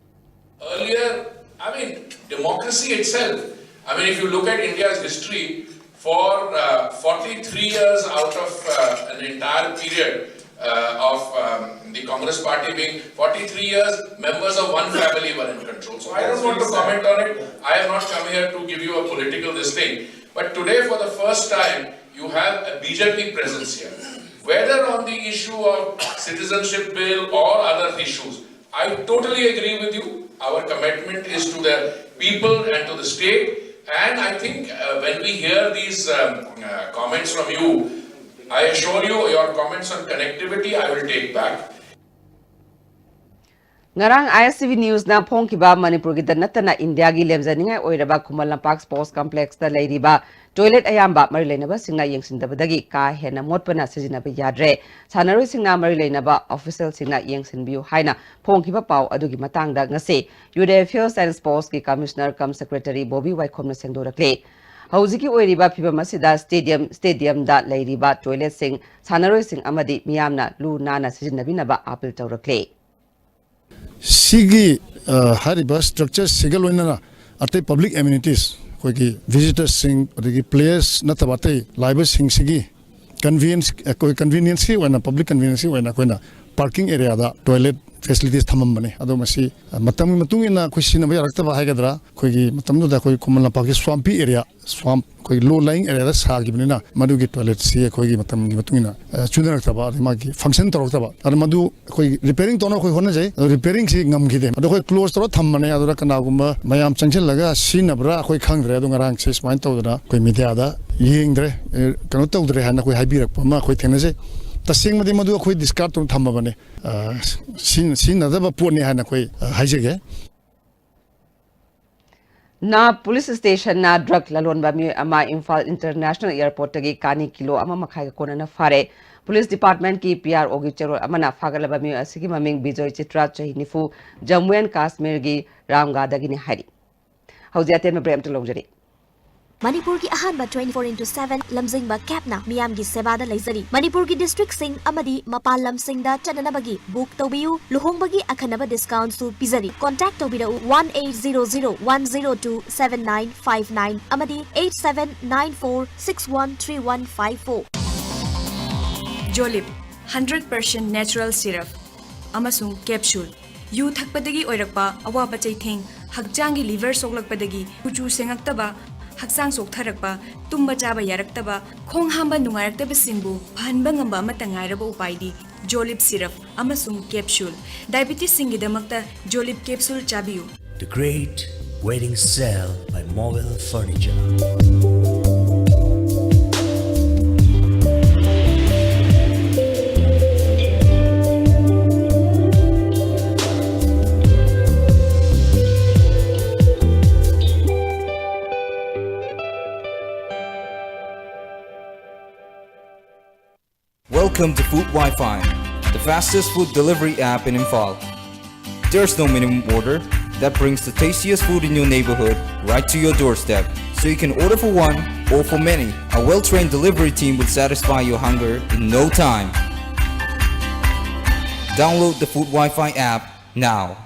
Earlier, I mean, democracy itself, I mean, if you look at India's history, for uh, forty-three years out of uh, an entire period uh, of um, the Congress party being forty-three years, members of one family were in control. So I don't want to comment on it. I have not come here to give you a political this thing. But today, for the first time, you have a B J P presence here. Whether on the issue of citizenship bill or other issues, I totally agree with you. Our commitment is to the people and to the state. And I think uh, when we hear these um, uh, comments from you, I assure you, your comments on connectivity, I will take back. ꯉꯔꯥꯡ I S T V Newsꯅ ꯐꯣꯡꯈꯤꯕ ꯃꯅꯤꯄꯨꯔꯒꯤꯗ ꯅꯠꯇꯅ ꯏꯟꯗꯤꯌꯥꯒꯤ ꯂꯦꯝꯖꯅꯤꯡꯉꯥꯏ ꯑꯣꯏꯔꯕ Khuman Lampak Sports Complexꯇ ꯂꯩꯔꯤꯕ toilet ꯑꯌꯥꯝꯕ ꯃꯔꯤ ꯂꯩꯅꯕꯁꯤꯡꯅ ꯌꯦꯡꯁꯤꯟꯗꯕꯗꯒꯤ ꯀꯥ ꯍꯦꯟꯅ ꯃꯣꯠꯄꯅ ꯁꯤꯖꯤꯟꯅꯕ ꯌꯥꯗ꯭ꯔꯦ꯫ ꯁꯥꯟꯅꯔꯣꯏꯁꯤꯡꯅ ꯃꯔꯤ ꯂꯩꯅꯕ officialꯁꯤꯡꯅ ꯌꯦꯡꯁꯤꯟꯕꯤꯌꯨ ꯍꯥꯏꯅ ꯐꯣꯡꯈꯤꯕ ꯄꯥꯎ ꯑꯗꯨꯒꯤ ꯃꯇꯥꯡꯗ ꯉꯁꯤ Youth Affairs and Sportsꯀꯤ Commissioner cum Secretary Bobby ꯋꯥꯏꯈꯣꯝꯅ ꯁꯦꯡꯗꯣꯔꯛꯂꯤ꯫ ꯍꯧꯖꯤꯛꯀꯤ ꯑꯣꯏꯔꯤꯕ ꯐꯤꯕꯝ ꯑꯁꯤꯗ stadium, stadiumꯗ ꯂꯩꯔꯤꯕ toiletꯁꯤꯡ, ꯁꯥꯟꯅꯔꯣꯏꯁꯤꯡ ꯑꯃꯗꯤ ꯃꯤꯌꯥꯝꯅ ꯂꯨ ꯅꯥꯟꯅ ꯁꯤꯖꯤꯟꯅꯕꯤꯅꯕ appeal ꯇꯧꯔꯛꯂꯤ꯫ ꯁꯤꯒꯤ ꯑ, ꯍꯥꯏꯔꯤꯕ structureꯁꯤꯒ ꯂꯣꯏꯅꯅ ꯑꯇꯩ public amenities, ꯑꯩꯈꯣꯏꯒꯤ visitorꯁꯤꯡ, ꯑꯗꯒꯤ players ꯅꯠꯇꯕ ꯑꯇꯩ ꯂꯥꯛꯏꯕꯁꯤꯡꯁꯤꯒꯤ convenience, ꯑꯩꯈꯣꯏ convenienceꯀꯤ ꯑꯣꯏꯅ, public convenienceꯀꯤ ꯑꯣꯏꯅ ꯑꯩꯈꯣꯏꯅ parking areaꯗ toilet facilities ꯊꯝꯃꯝꯕꯅꯤ꯫ ꯑꯗꯣ ꯃꯁꯤ, ꯑ, ꯃꯇꯝꯒꯤ ꯃꯇꯨꯡ ꯏꯟꯅ ꯑꯩꯈꯣꯏ ꯁꯤꯖꯤꯟꯅꯕ ꯌꯥꯔꯛꯇꯕ ꯍꯥꯏꯒꯗ꯭ꯔꯥ, ꯑꯩꯈꯣꯏꯒꯤ ꯃꯇꯝꯗꯨꯗ ꯑꯩꯈꯣꯏ ꯈꯨꯃꯟ ꯂꯝꯄꯥꯛꯀꯤ swampy area, swamp, ꯑꯩꯈꯣꯏꯒꯤ low lying areaꯗ ꯁꯥꯈꯤꯕꯅꯤꯅ ꯃꯗꯨꯒꯤ toiletꯁꯤ ꯑꯩꯈꯣꯏꯒꯤ ꯃꯇꯝꯒꯤ ꯃꯇꯨꯡ ꯏꯟꯅ, ꯑ, ꯆꯨꯅꯔꯛꯇꯕ, ꯑꯗꯩ ꯃꯥꯒꯤ function ꯇꯧꯔꯛꯇꯕ, ꯑꯗ ꯃꯗꯨ ꯑꯩꯈꯣꯏ repairing ꯇꯧꯅꯕ ꯑꯩꯈꯣꯏ ꯍꯣꯠꯅꯖꯩ꯫ ꯑꯗꯣ repairingꯁꯤ ꯉꯝꯈꯤꯗꯦ꯫ ꯑꯗꯣ ꯑꯩꯈꯣꯏ close ꯇꯧꯔ ꯊꯝꯕꯅꯦ꯫ ꯑꯗꯨꯗ ꯀꯅꯥꯒꯨꯝꯕ ꯃꯌꯥꯝ ꯆꯪꯁꯤꯜꯂꯒ ꯁꯤꯖꯤꯟꯅꯕ꯭ꯔꯥ ꯑꯩꯈꯣꯏ ꯈꯪꯗ꯭ꯔꯦ꯫ ꯑꯗꯣ ꯉꯔꯥꯡꯁꯦ ꯁꯨꯃꯥꯏꯅ ꯇꯧꯗꯅ ꯑꯩꯈꯣꯏ mediaꯗ ꯌꯦꯡꯗ꯭ꯔꯦ, ꯑꯦ, ꯀꯩꯅꯣ ꯇꯧꯗ꯭ꯔꯦ ꯍꯥꯏꯅ ꯑꯩꯈꯣꯏ ꯍꯥꯏꯕꯤꯔꯛꯄ ꯑꯃ ꯑꯩꯈꯣꯏ ꯊꯦꯡꯅꯖꯩ꯫ ꯇꯁꯦꯡꯕꯗꯤ ꯃꯗꯨ ꯑꯩꯈꯣꯏ discard ꯇꯧꯔ ꯊꯝꯃꯕꯅꯦ꯫ ꯑ, ꯁꯤꯖꯤꯟ-, ꯁꯤꯖꯤꯟꯅꯗꯕ ꯄꯣꯠꯅꯤ ꯍꯥꯏꯅ ꯑꯩꯈꯣꯏ, ꯑ, ꯍꯥꯏꯖꯒꯦ꯫ ꯅꯥ ꯄꯨꯂꯤꯁ ꯁ꯭ꯇꯦꯁꯟꯅ ꯗ꯭ꯔꯒ ꯂꯂꯣꯟꯕ ꯃꯤꯑꯣꯏ ꯑꯃ ꯏꯝꯐꯥꯜ ꯏꯟꯇꯔꯅꯦꯁꯅꯦꯜ ꯑꯦꯌꯔꯄꯣꯔꯠꯇꯒꯤ ꯀꯥꯅꯤ ꯀꯤꯂꯣ ꯑꯃ ꯃꯈꯥꯏꯒ ꯀꯣꯟꯅꯅ ꯐꯥꯔꯦ꯫ ꯄꯨꯂꯤꯁ ꯗꯤꯄꯥꯔꯠꯃꯦꯟꯠꯀꯤ ꯄꯤ ꯑꯥꯔ ꯑꯣꯒꯤ ꯆꯦꯔꯣꯜ ꯑꯃꯅ ꯐꯥꯒꯠꯂꯕ ꯃꯤꯑꯣꯏ ꯑꯁꯤꯒꯤ ꯃꯃꯤꯡ ꯕꯤꯖꯣꯏ ꯆꯤꯇ꯭ꯔ, ꯆꯍꯤ ꯅꯤꯐꯨ, ꯖꯝꯃꯨ ꯑꯦꯟ ꯀꯥꯁꯃꯤꯔꯒꯤ ꯔꯥꯝꯒꯥꯗꯒꯤꯅꯤ ꯍꯥꯏꯔꯤ꯫ ꯍꯧꯖꯤꯛ ꯑꯇꯦꯟꯕ ꯕ꯭ꯔꯦꯛ ꯑꯃꯇ ꯂꯧꯖꯔꯤ꯫ ꯃꯅꯤꯄꯨꯔꯒꯤ ꯑꯍꯥꯟꯕ twenty four into seven ꯂꯝꯖꯤꯡꯕ ꯀꯦꯞꯅ ꯃꯤꯌꯥꯝꯒꯤ ꯁꯦꯕꯥꯗ ꯂꯩꯖꯔꯤ꯫ ꯃꯅꯤꯄꯨꯔꯒꯤ ꯗꯤꯁꯇ꯭ꯔꯤꯛꯁꯤꯡ ꯑꯃꯗꯤ ꯃꯄꯥꯟ ꯂꯝꯁꯤꯡꯗ ꯆꯠꯅꯅꯕꯒꯤ ꯕꯨꯛ ꯇꯧꯕꯤꯌꯨ꯫ ꯂꯨꯍꯣꯡꯕꯒꯤ ꯑꯈꯟꯅꯕ ꯗꯤꯁꯀꯥꯎꯟꯁꯨ ꯄꯤꯖꯔꯤ꯫ ꯀꯣꯟꯇꯦꯛ ꯇꯧꯕꯤꯔꯛꯎ, one eight zero zero one zero two seven nine five nine ꯑꯃꯗꯤ eight seven nine four six one three one five four꯫ ꯖꯣꯂꯤꯞ, hundred percent natural syrup ꯑꯃꯁꯨꯡ capsule꯫ ꯌꯨ ꯊꯛꯄꯗꯒꯤ ꯑꯣꯏꯔꯛꯄ ꯑꯋꯥꯕ ꯆꯩꯊꯦꯡ, ꯍꯛꯆꯥꯡꯒꯤ ꯂꯤꯚꯔ ꯁꯣꯛꯂꯛꯄꯗꯒꯤ ꯀꯨꯆꯨ ꯁꯦꯡꯉꯛꯇꯕ, ꯍꯛꯆꯥꯡ ꯆꯣꯛꯊꯔꯛꯄ, ꯇꯨꯝꯕ ꯆꯥꯕ ꯌꯥꯔꯛꯇꯕ, ꯈꯣꯡ ꯍꯥꯝꯕ ꯅꯨꯡꯉꯥꯏꯔꯛꯇꯕꯁꯤꯡꯕꯨ ꯐꯍꯟꯕ ꯉꯝꯕ ꯑꯃꯠꯇ ꯉꯥꯏꯔꯕ ꯎꯄꯥꯏꯗꯤ ꯖꯣꯂꯤꯞ syrup ꯑꯃꯁꯨꯡ capsule꯫ ꯗꯥꯏꯕꯤꯇꯤꯁꯁꯤꯡꯒꯤꯗꯃꯛꯇ ꯖꯣꯂꯤꯞ capsule ꯆꯥꯕꯤꯌꯨ꯫ The Great Wedding Sale by Mobile Furniture. Welcome to Food Wi-Fi, the fastest food delivery app in Imphal. There's no minimum order that brings the tastiest food in your neighborhood right to your doorstep, so you can order for one or for many. A well-trained delivery team will satisfy your hunger in no time. Download the Food Wi-Fi app now.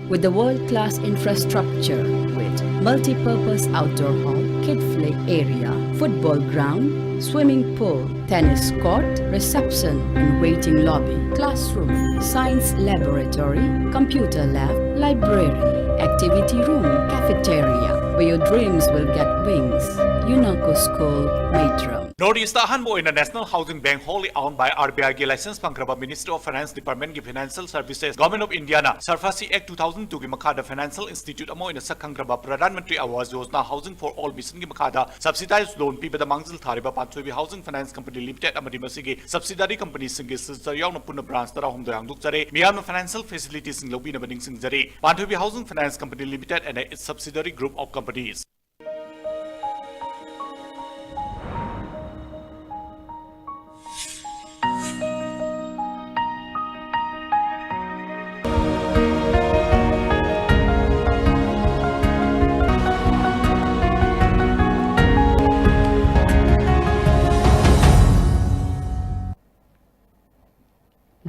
With the world-class infrastructure with multi-purpose outdoor hall, kid play area, football ground, swimming pool, tennis court, reception and waiting lobby, classroom, science laboratory, computer lab, library, activity room, cafeteria, where your dreams will get wings. Unaco School, Matram. North East ꯑꯍꯥꯟꯕ ꯑꯣꯏꯅ National Housing Bank, wholly owned by RBI ꯒꯤ license ꯐꯪꯈ꯭ꯔꯕ Ministry of Finance Department ꯒꯤ Financial Services, Government of India ꯅ SARFAESI Act two thousand two ꯒꯤ ꯃꯈꯥꯗ financial institute ꯑꯃ ꯑꯣꯏꯅ ꯁꯛꯈꯪꯈ꯭ꯔꯕ Pradhan Mantri Awas Yojana Housing for All Mission ꯒꯤ ꯃꯈꯥꯗ subsidized loan ꯄꯤꯕꯗ ꯃꯥꯡꯖꯤꯜ ꯊꯥꯔꯤꯕ ꯄꯥꯟꯊꯣꯏꯕꯤ Housing Finance Company Limited ꯑꯃꯗꯤ ꯃꯁꯤꯒꯤ subsidiary company ꯁꯤꯡꯒꯤ signature ꯌꯥꯎꯅ ꯄꯨꯟꯅ branch ꯇꯔꯥꯍꯨꯝꯗꯣꯏ ꯍꯥꯡꯗꯣꯛꯆꯔꯦ꯫ ꯃꯤꯌꯥꯝꯅ financial facility ꯁꯤꯡ ꯂꯧꯕꯤꯅꯕ ꯅꯤꯡꯁꯤꯡꯖꯔꯤ꯫ Panthoibi Housing Finance Company Limited and its subsidiary group of companies.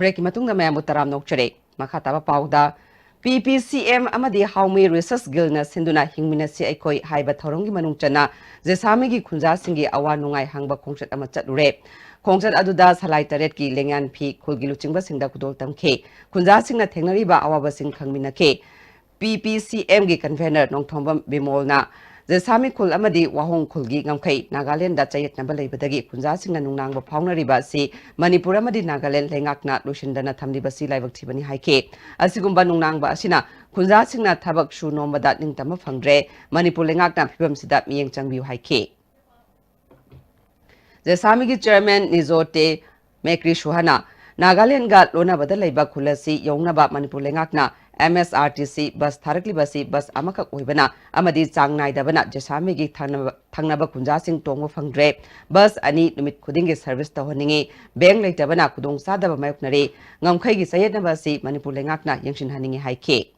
Break ꯀꯤ ꯃꯇꯨꯡꯗ ꯃꯌꯥꯝꯕꯨ ꯇꯔꯥꯝꯅ ꯑꯣꯛꯆꯔꯤ꯫ ꯃꯈꯥ ꯇꯥꯕ ꯄꯥꯎꯗ, P P C M ꯑꯃꯗꯤ Haomui Research Guild ꯅ ꯁꯤꯟꯗꯨꯅ ꯍꯤꯡꯃꯤꯟꯅꯁꯤ ꯑꯩꯈꯣꯏ ꯍꯥꯏꯕ ꯊꯧꯔꯝꯒꯤ ꯃꯅꯨꯡ ꯆꯟꯅ ꯖꯦꯁꯥꯃꯤꯒꯤ ꯈꯨꯟꯖꯥꯁꯤꯡꯒꯤ ꯑꯋꯥ ꯅꯨꯡꯉꯥꯏ ꯍꯪꯕ ꯈꯣꯡꯆꯠ ꯑꯃ ꯆꯠꯂꯨꯔꯦ꯫ ꯈꯣꯡꯆꯠ ꯑꯗꯨꯗ ꯁꯂꯥꯏ ꯇꯔꯦꯠꯀꯤ ꯂꯦꯡꯌꯥꯟ ꯐꯤ ꯈꯨꯜꯒꯤ ꯂꯨꯆꯤꯡꯕꯁꯤꯡꯗ ꯈꯨꯗꯣꯜ ꯇꯝꯈꯤ꯫ ꯈꯨꯟꯖꯥꯁꯤꯡꯅ ꯊꯦꯡꯅꯔꯤꯕ ꯑꯋꯥꯕꯁꯤꯡ ꯈꯪꯃꯤꯟꯅꯈꯤ꯫ P P C M ꯒꯤ convener ꯅꯣꯡꯊꯣꯝꯕꯝ ꯕꯤꯃꯣꯜꯅ ꯖꯦꯁꯥꯃꯤ ꯈꯨꯜ ꯑꯃꯗꯤ ꯋꯥꯍꯣꯡ ꯈꯨꯜꯒꯤ ꯉꯝꯈꯩ ꯅꯥꯒꯥꯂꯦꯟꯗ ꯆꯌꯦꯠꯅꯕ ꯂꯩꯕꯗꯒꯤ ꯈꯨꯟꯖꯥꯁꯤꯡꯅ ꯅꯨꯡꯅꯥꯡꯕ ꯐꯥꯎꯅꯔꯤꯕ ꯑꯁꯤ ꯃꯅꯤꯄꯨꯔ ꯑꯃꯗꯤ ꯅꯥꯒꯥꯂꯦꯟ ꯂꯩꯉꯥꯛꯅ ꯂꯣꯏꯁꯤꯟꯗꯅ ꯊꯝꯂꯤꯕꯁꯤ ꯂꯥꯏꯕꯛ ꯊꯤꯕꯅꯤ ꯍꯥꯏꯈꯤ꯫ ꯑꯁꯤꯒꯨꯝꯕ ꯅꯨꯡꯅꯥꯡꯕ ꯑꯁꯤꯅ ꯈꯨꯟꯖꯥꯁꯤꯡꯅ ꯊꯕꯛ ꯁꯨ ꯅꯣꯝꯕꯗ ꯅꯤꯡꯇꯝꯕ ꯐꯪꯗ꯭ꯔꯦ꯫ ꯃꯅꯤꯄꯨꯔ ꯂꯩꯉꯥꯛꯅ ꯐꯤꯕꯝꯁꯤꯗ ꯃꯤꯠꯌꯦꯡ ꯆꯪꯕꯤꯌꯨ ꯍꯥꯏꯈꯤ꯫ ꯖꯦꯁꯥꯃꯤꯒꯤ chairman ꯅꯤꯖꯣꯇꯦ ꯃꯦꯀ꯭ꯔꯤ ꯁꯨꯍꯥꯅ ꯅꯥꯒꯥꯂꯦꯟꯒ ꯂꯣꯟꯅꯕꯗ ꯂꯩꯕ ꯈꯨꯜ ꯑꯁꯤ ꯌꯧꯅꯕ ꯃꯅꯤꯄꯨꯔ ꯂꯩꯉꯥꯛꯅ M S R T C bus ꯊꯥꯔꯛꯂꯤꯕ ꯑꯁꯤ bus ꯑꯃꯈꯛ ꯑꯣꯏꯕꯅ ꯑꯃꯗꯤ ꯆꯥꯡ ꯅꯥꯏꯗꯕꯅ ꯖꯦꯁꯥꯃꯤꯒꯤ ꯊꯪꯅꯕ, ꯊꯪꯅꯕ ꯈꯨꯟꯖꯥꯁꯤꯡ ꯇꯣꯡꯕ ꯐꯪꯗ꯭ꯔꯦ꯫ Bus ꯑꯅꯤ ꯅꯨꯃꯤꯠ ꯈꯨꯗꯤꯡꯒꯤ service ꯇꯧꯍꯟꯅꯤꯡꯏ꯫ Bank ꯂꯩꯇꯕꯅ ꯈꯨꯗꯣꯡꯆꯥꯗꯕ ꯃꯥꯌꯣꯛꯅꯔꯤ꯫ ꯉꯝꯈꯩꯒꯤ ꯆꯌꯦꯠꯅꯕ ꯑꯁꯤ ꯃꯅꯤꯄꯨꯔ ꯂꯩꯉꯥꯛꯅ ꯌꯦꯡꯁꯤꯟꯍꯟꯅꯤꯡꯏ ꯍꯥꯏꯈꯤ꯫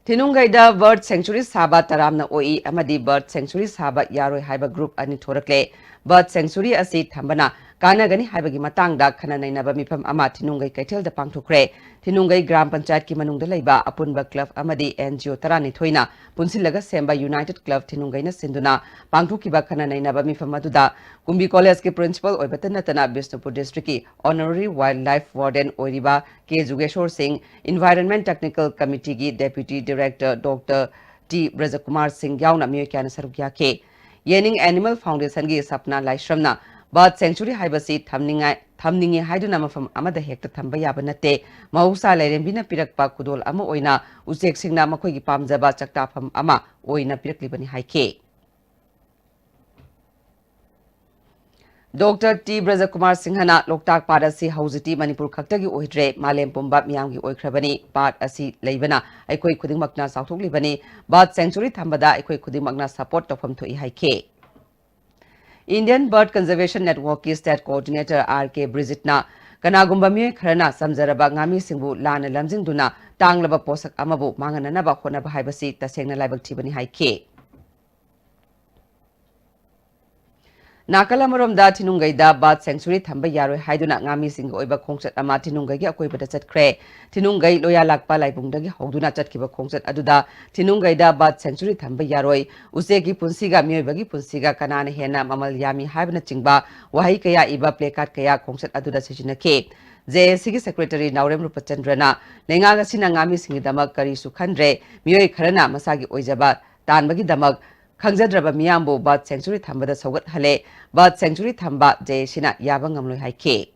ꯊꯤꯅꯨꯡꯒꯩꯗ bird sanctuary ꯁꯥꯕ ꯇꯔꯥꯝꯅ ꯑꯣꯛꯏ ꯑꯃꯗꯤ bird sanctuary ꯁꯥꯕ ꯌꯥꯔꯣꯏ ꯍꯥꯏꯕ group ꯑꯅꯤ ꯊꯣꯔꯛꯂꯦ꯫ Bird sanctuary ꯑꯁꯤ ꯊꯝꯕꯅ ꯀꯥꯟꯅꯒꯅꯤ ꯍꯥꯏꯕꯒꯤ ꯃꯇꯥꯡꯗ ꯈꯟꯅ ꯅꯩꯅꯕ ꯃꯤꯐꯝ ꯑꯃ ꯊꯤꯅꯨꯡꯒꯩ ꯀꯩꯊꯦꯜꯗ ꯄꯥꯡꯊꯣꯛꯈ꯭ꯔꯦ꯫ ꯊꯤꯅꯨꯡꯒꯩ ꯒ꯭ꯔꯥꯝ ꯄꯟꯆꯥꯌꯠꯀꯤ ꯃꯅꯨꯡꯗ ꯂꯩꯕ ꯑꯄꯨꯟꯕ club ꯑꯃꯗꯤ N G O ꯇꯔꯥꯅꯤꯊꯣꯏꯅ ꯄꯨꯟꯁꯤꯜꯂꯒ ꯁꯦꯝꯕ United Club ꯊꯤꯅꯨꯡꯒꯩꯅ ꯁꯤꯟꯗꯨꯅ ꯄꯥꯡꯊꯣꯛꯈꯤꯕ ꯈꯟꯅ ꯅꯩꯅꯕ ꯃꯤꯐꯝ ꯑꯗꯨꯗ ꯀꯨꯝꯕꯤ college ꯀꯤ principal ꯑꯣꯏꯕꯇ ꯅꯠꯇꯅ ꯕꯤꯁꯅꯨꯄꯨꯔ district ꯀꯤ honorary wildlife warden ꯑꯣꯏꯔꯤꯕ ꯀꯦ ꯖꯨꯒꯦꯁꯣꯔ ꯁꯤꯡ, Environment Technical Committee ꯒꯤ Deputy Director Doctor ꯇꯤ ꯕ꯭ꯔꯖꯀꯨꯃꯥꯔ ꯁꯤꯡ ꯌꯥꯎꯅ ꯃꯤꯑꯣꯏ ꯀꯌꯥꯅ ꯁꯔꯨꯛ ꯌꯥꯈꯤ꯫ ꯌꯦꯅꯤꯡ Animal Foundation ꯒꯤ ꯁꯞꯅꯥ ꯂꯥꯏꯁ꯭ꯔꯝꯅ, "Bird sanctuary ꯍꯥꯏꯕꯁꯤ ꯊꯝꯅꯤꯡꯉꯥꯏ, ꯊꯝꯅꯤꯡꯉꯤ ꯍꯥꯏꯗꯨꯅ ꯃꯐꯝ ꯑꯃꯗ ꯍꯦꯛꯇ ꯊꯝꯕ ꯌꯥꯕ ꯅꯠꯇꯦ꯫ ꯃꯍꯧꯁꯥ ꯂꯥꯏꯔꯦꯝꯕꯤꯅ ꯄꯤꯔꯛꯄ ꯈꯨꯗꯣꯜ ꯑꯃ ꯑꯣꯏꯅ ꯎꯆꯦꯛꯁꯤꯡꯅ ꯃꯈꯣꯏꯒꯤ ꯄꯥꯝꯖꯕ ꯆꯥꯛꯇꯥꯐꯝ ꯑꯃ ꯑꯣꯏꯅ ꯄꯤꯔꯛꯂꯤꯕꯅꯤ" ꯍꯥꯏꯈꯤ꯫ ꯗꯣꯛꯇꯔ ꯇꯤ ꯕ꯭ꯔꯖꯀꯨꯃꯥꯔ ꯁꯤꯡꯍꯅ ꯂꯣꯛꯇꯥꯛ ꯄꯥꯠ ꯑꯁꯤ ꯍꯧꯖꯤꯛꯇꯤ ꯃꯅꯤꯄꯨꯔ ꯈꯛꯇꯒꯤ ꯑꯣꯏꯗ꯭ꯔꯦ, ꯃꯥꯂꯦꯝ ꯄꯨꯝꯕ ꯃꯤꯌꯥꯝꯒꯤ ꯑꯣꯏꯈ꯭ꯔꯕꯅꯤ꯫ ꯄꯥꯠ ꯑꯁꯤ ꯂꯩꯕꯅ ꯑꯩꯈꯣꯏ ꯈꯨꯗꯤꯡꯃꯛꯅ ꯆꯥꯎꯊꯣꯛꯂꯤꯕꯅꯤ꯫ Bird sanctuary ꯊꯝꯕꯗ ꯑꯩꯈꯣꯏ ꯈꯨꯗꯤꯡꯃꯛꯅ support ꯇꯧꯐꯝ ꯊꯣꯛꯏ ꯍꯥꯏꯈꯤ꯫ Indian Bird Conservation Network ꯀꯤ state coordinator ꯑꯥꯔ ꯀꯦ ꯕ꯭ꯔꯤꯖꯤꯠꯅ ꯀꯅꯥꯒꯨꯝꯕ ꯃꯤꯑꯣꯏ ꯈꯔꯅ ꯆꯝꯖꯔꯕ ꯉꯥꯃꯤꯁꯤꯡꯕꯨ ꯂꯥꯟꯅ ꯂꯝꯖꯤꯡꯗꯨꯅ ꯇꯥꯡꯂꯕ ꯄꯣꯠꯁꯛ ꯑꯃꯕꯨ ꯃꯥꯡꯍꯟꯅꯅꯕ ꯍꯣꯠꯅꯕ ꯍꯥꯏꯕꯁꯤ ꯇꯁꯦꯡꯅ ꯂꯥꯏꯕꯛ ꯊꯤꯕꯅꯤ ꯍꯥꯏꯈꯤ꯫ ꯅꯥꯀꯜ ꯑꯃꯔꯣꯝꯗ ꯊꯤꯅꯨꯡꯒꯩꯗ bird sanctuary ꯊꯝꯕ ꯌꯥꯔꯣꯏ ꯍꯥꯏꯗꯨꯅ ꯉꯥꯃꯤꯁꯤꯡꯒꯤ ꯑꯣꯏꯕ ꯈꯣꯡꯆꯠ ꯑꯃ ꯊꯤꯅꯨꯡꯒꯩꯒꯤ ꯑꯀꯣꯏꯕꯗ ꯆꯠꯈ꯭ꯔꯦ꯫ ꯊꯤꯅꯨꯡꯒꯩ ꯂꯣꯌꯥꯂꯥꯛꯄ ꯂꯥꯏꯕꯨꯡꯗꯒꯤ ꯍꯧꯗꯨꯅ ꯆꯠꯈꯤꯕ ꯈꯣꯡꯆꯠ ꯑꯗꯨꯗ ꯊꯤꯅꯨꯡꯒꯩꯗ bird sanctuary ꯊꯝꯕ ꯌꯥꯔꯣꯏ, ꯎꯆꯦꯛꯀꯤ ꯄꯨꯟꯁꯤꯒ ꯃꯤꯑꯣꯏꯕꯒꯤ ꯄꯨꯟꯁꯤꯒ ꯀꯅꯥꯅ ꯍꯦꯟꯅ ꯃꯃꯜ ꯌꯥꯝꯃꯤ ꯍꯥꯏꯕꯅꯆꯤꯡꯕ ꯋꯥꯍꯩ ꯀꯌꯥ ꯏꯕ placard ꯀꯌꯥ ꯈꯣꯡꯆꯠ ꯑꯗꯨꯗ ꯁꯤꯖꯤꯟꯅꯈꯤ꯫ ꯖꯦ ꯑꯦ ꯁꯤꯒꯤ secretary ꯅꯥꯎꯔꯦꯝ ꯔꯨꯄꯆꯟꯗ꯭ꯔꯅ ꯂꯩꯉꯥꯛ ꯑꯁꯤꯅ ꯉꯥꯃꯤꯁꯤꯡꯒꯤꯗꯃꯛ ꯀꯔꯤꯁꯨ ꯈꯟꯗ꯭ꯔꯦ, ꯃꯤꯑꯣꯏ ꯈꯔꯅ ꯃꯁꯥꯒꯤ ꯑꯣꯏꯖꯕ ꯇꯥꯟꯕꯒꯤꯗꯃꯛ ꯈꯪꯖꯗ꯭ꯔꯕ ꯃꯤꯌꯥꯝꯕꯨ bird sanctuary ꯊꯝꯕꯗ ꯁꯧꯒꯠꯍꯜꯂꯦ꯫ Bird sanctuary ꯊꯝꯕ ꯖꯦ ꯑꯦ ꯁꯤꯅ ꯌꯥꯕ ꯉꯝꯂꯣꯏ ꯍꯥꯏꯈꯤ꯫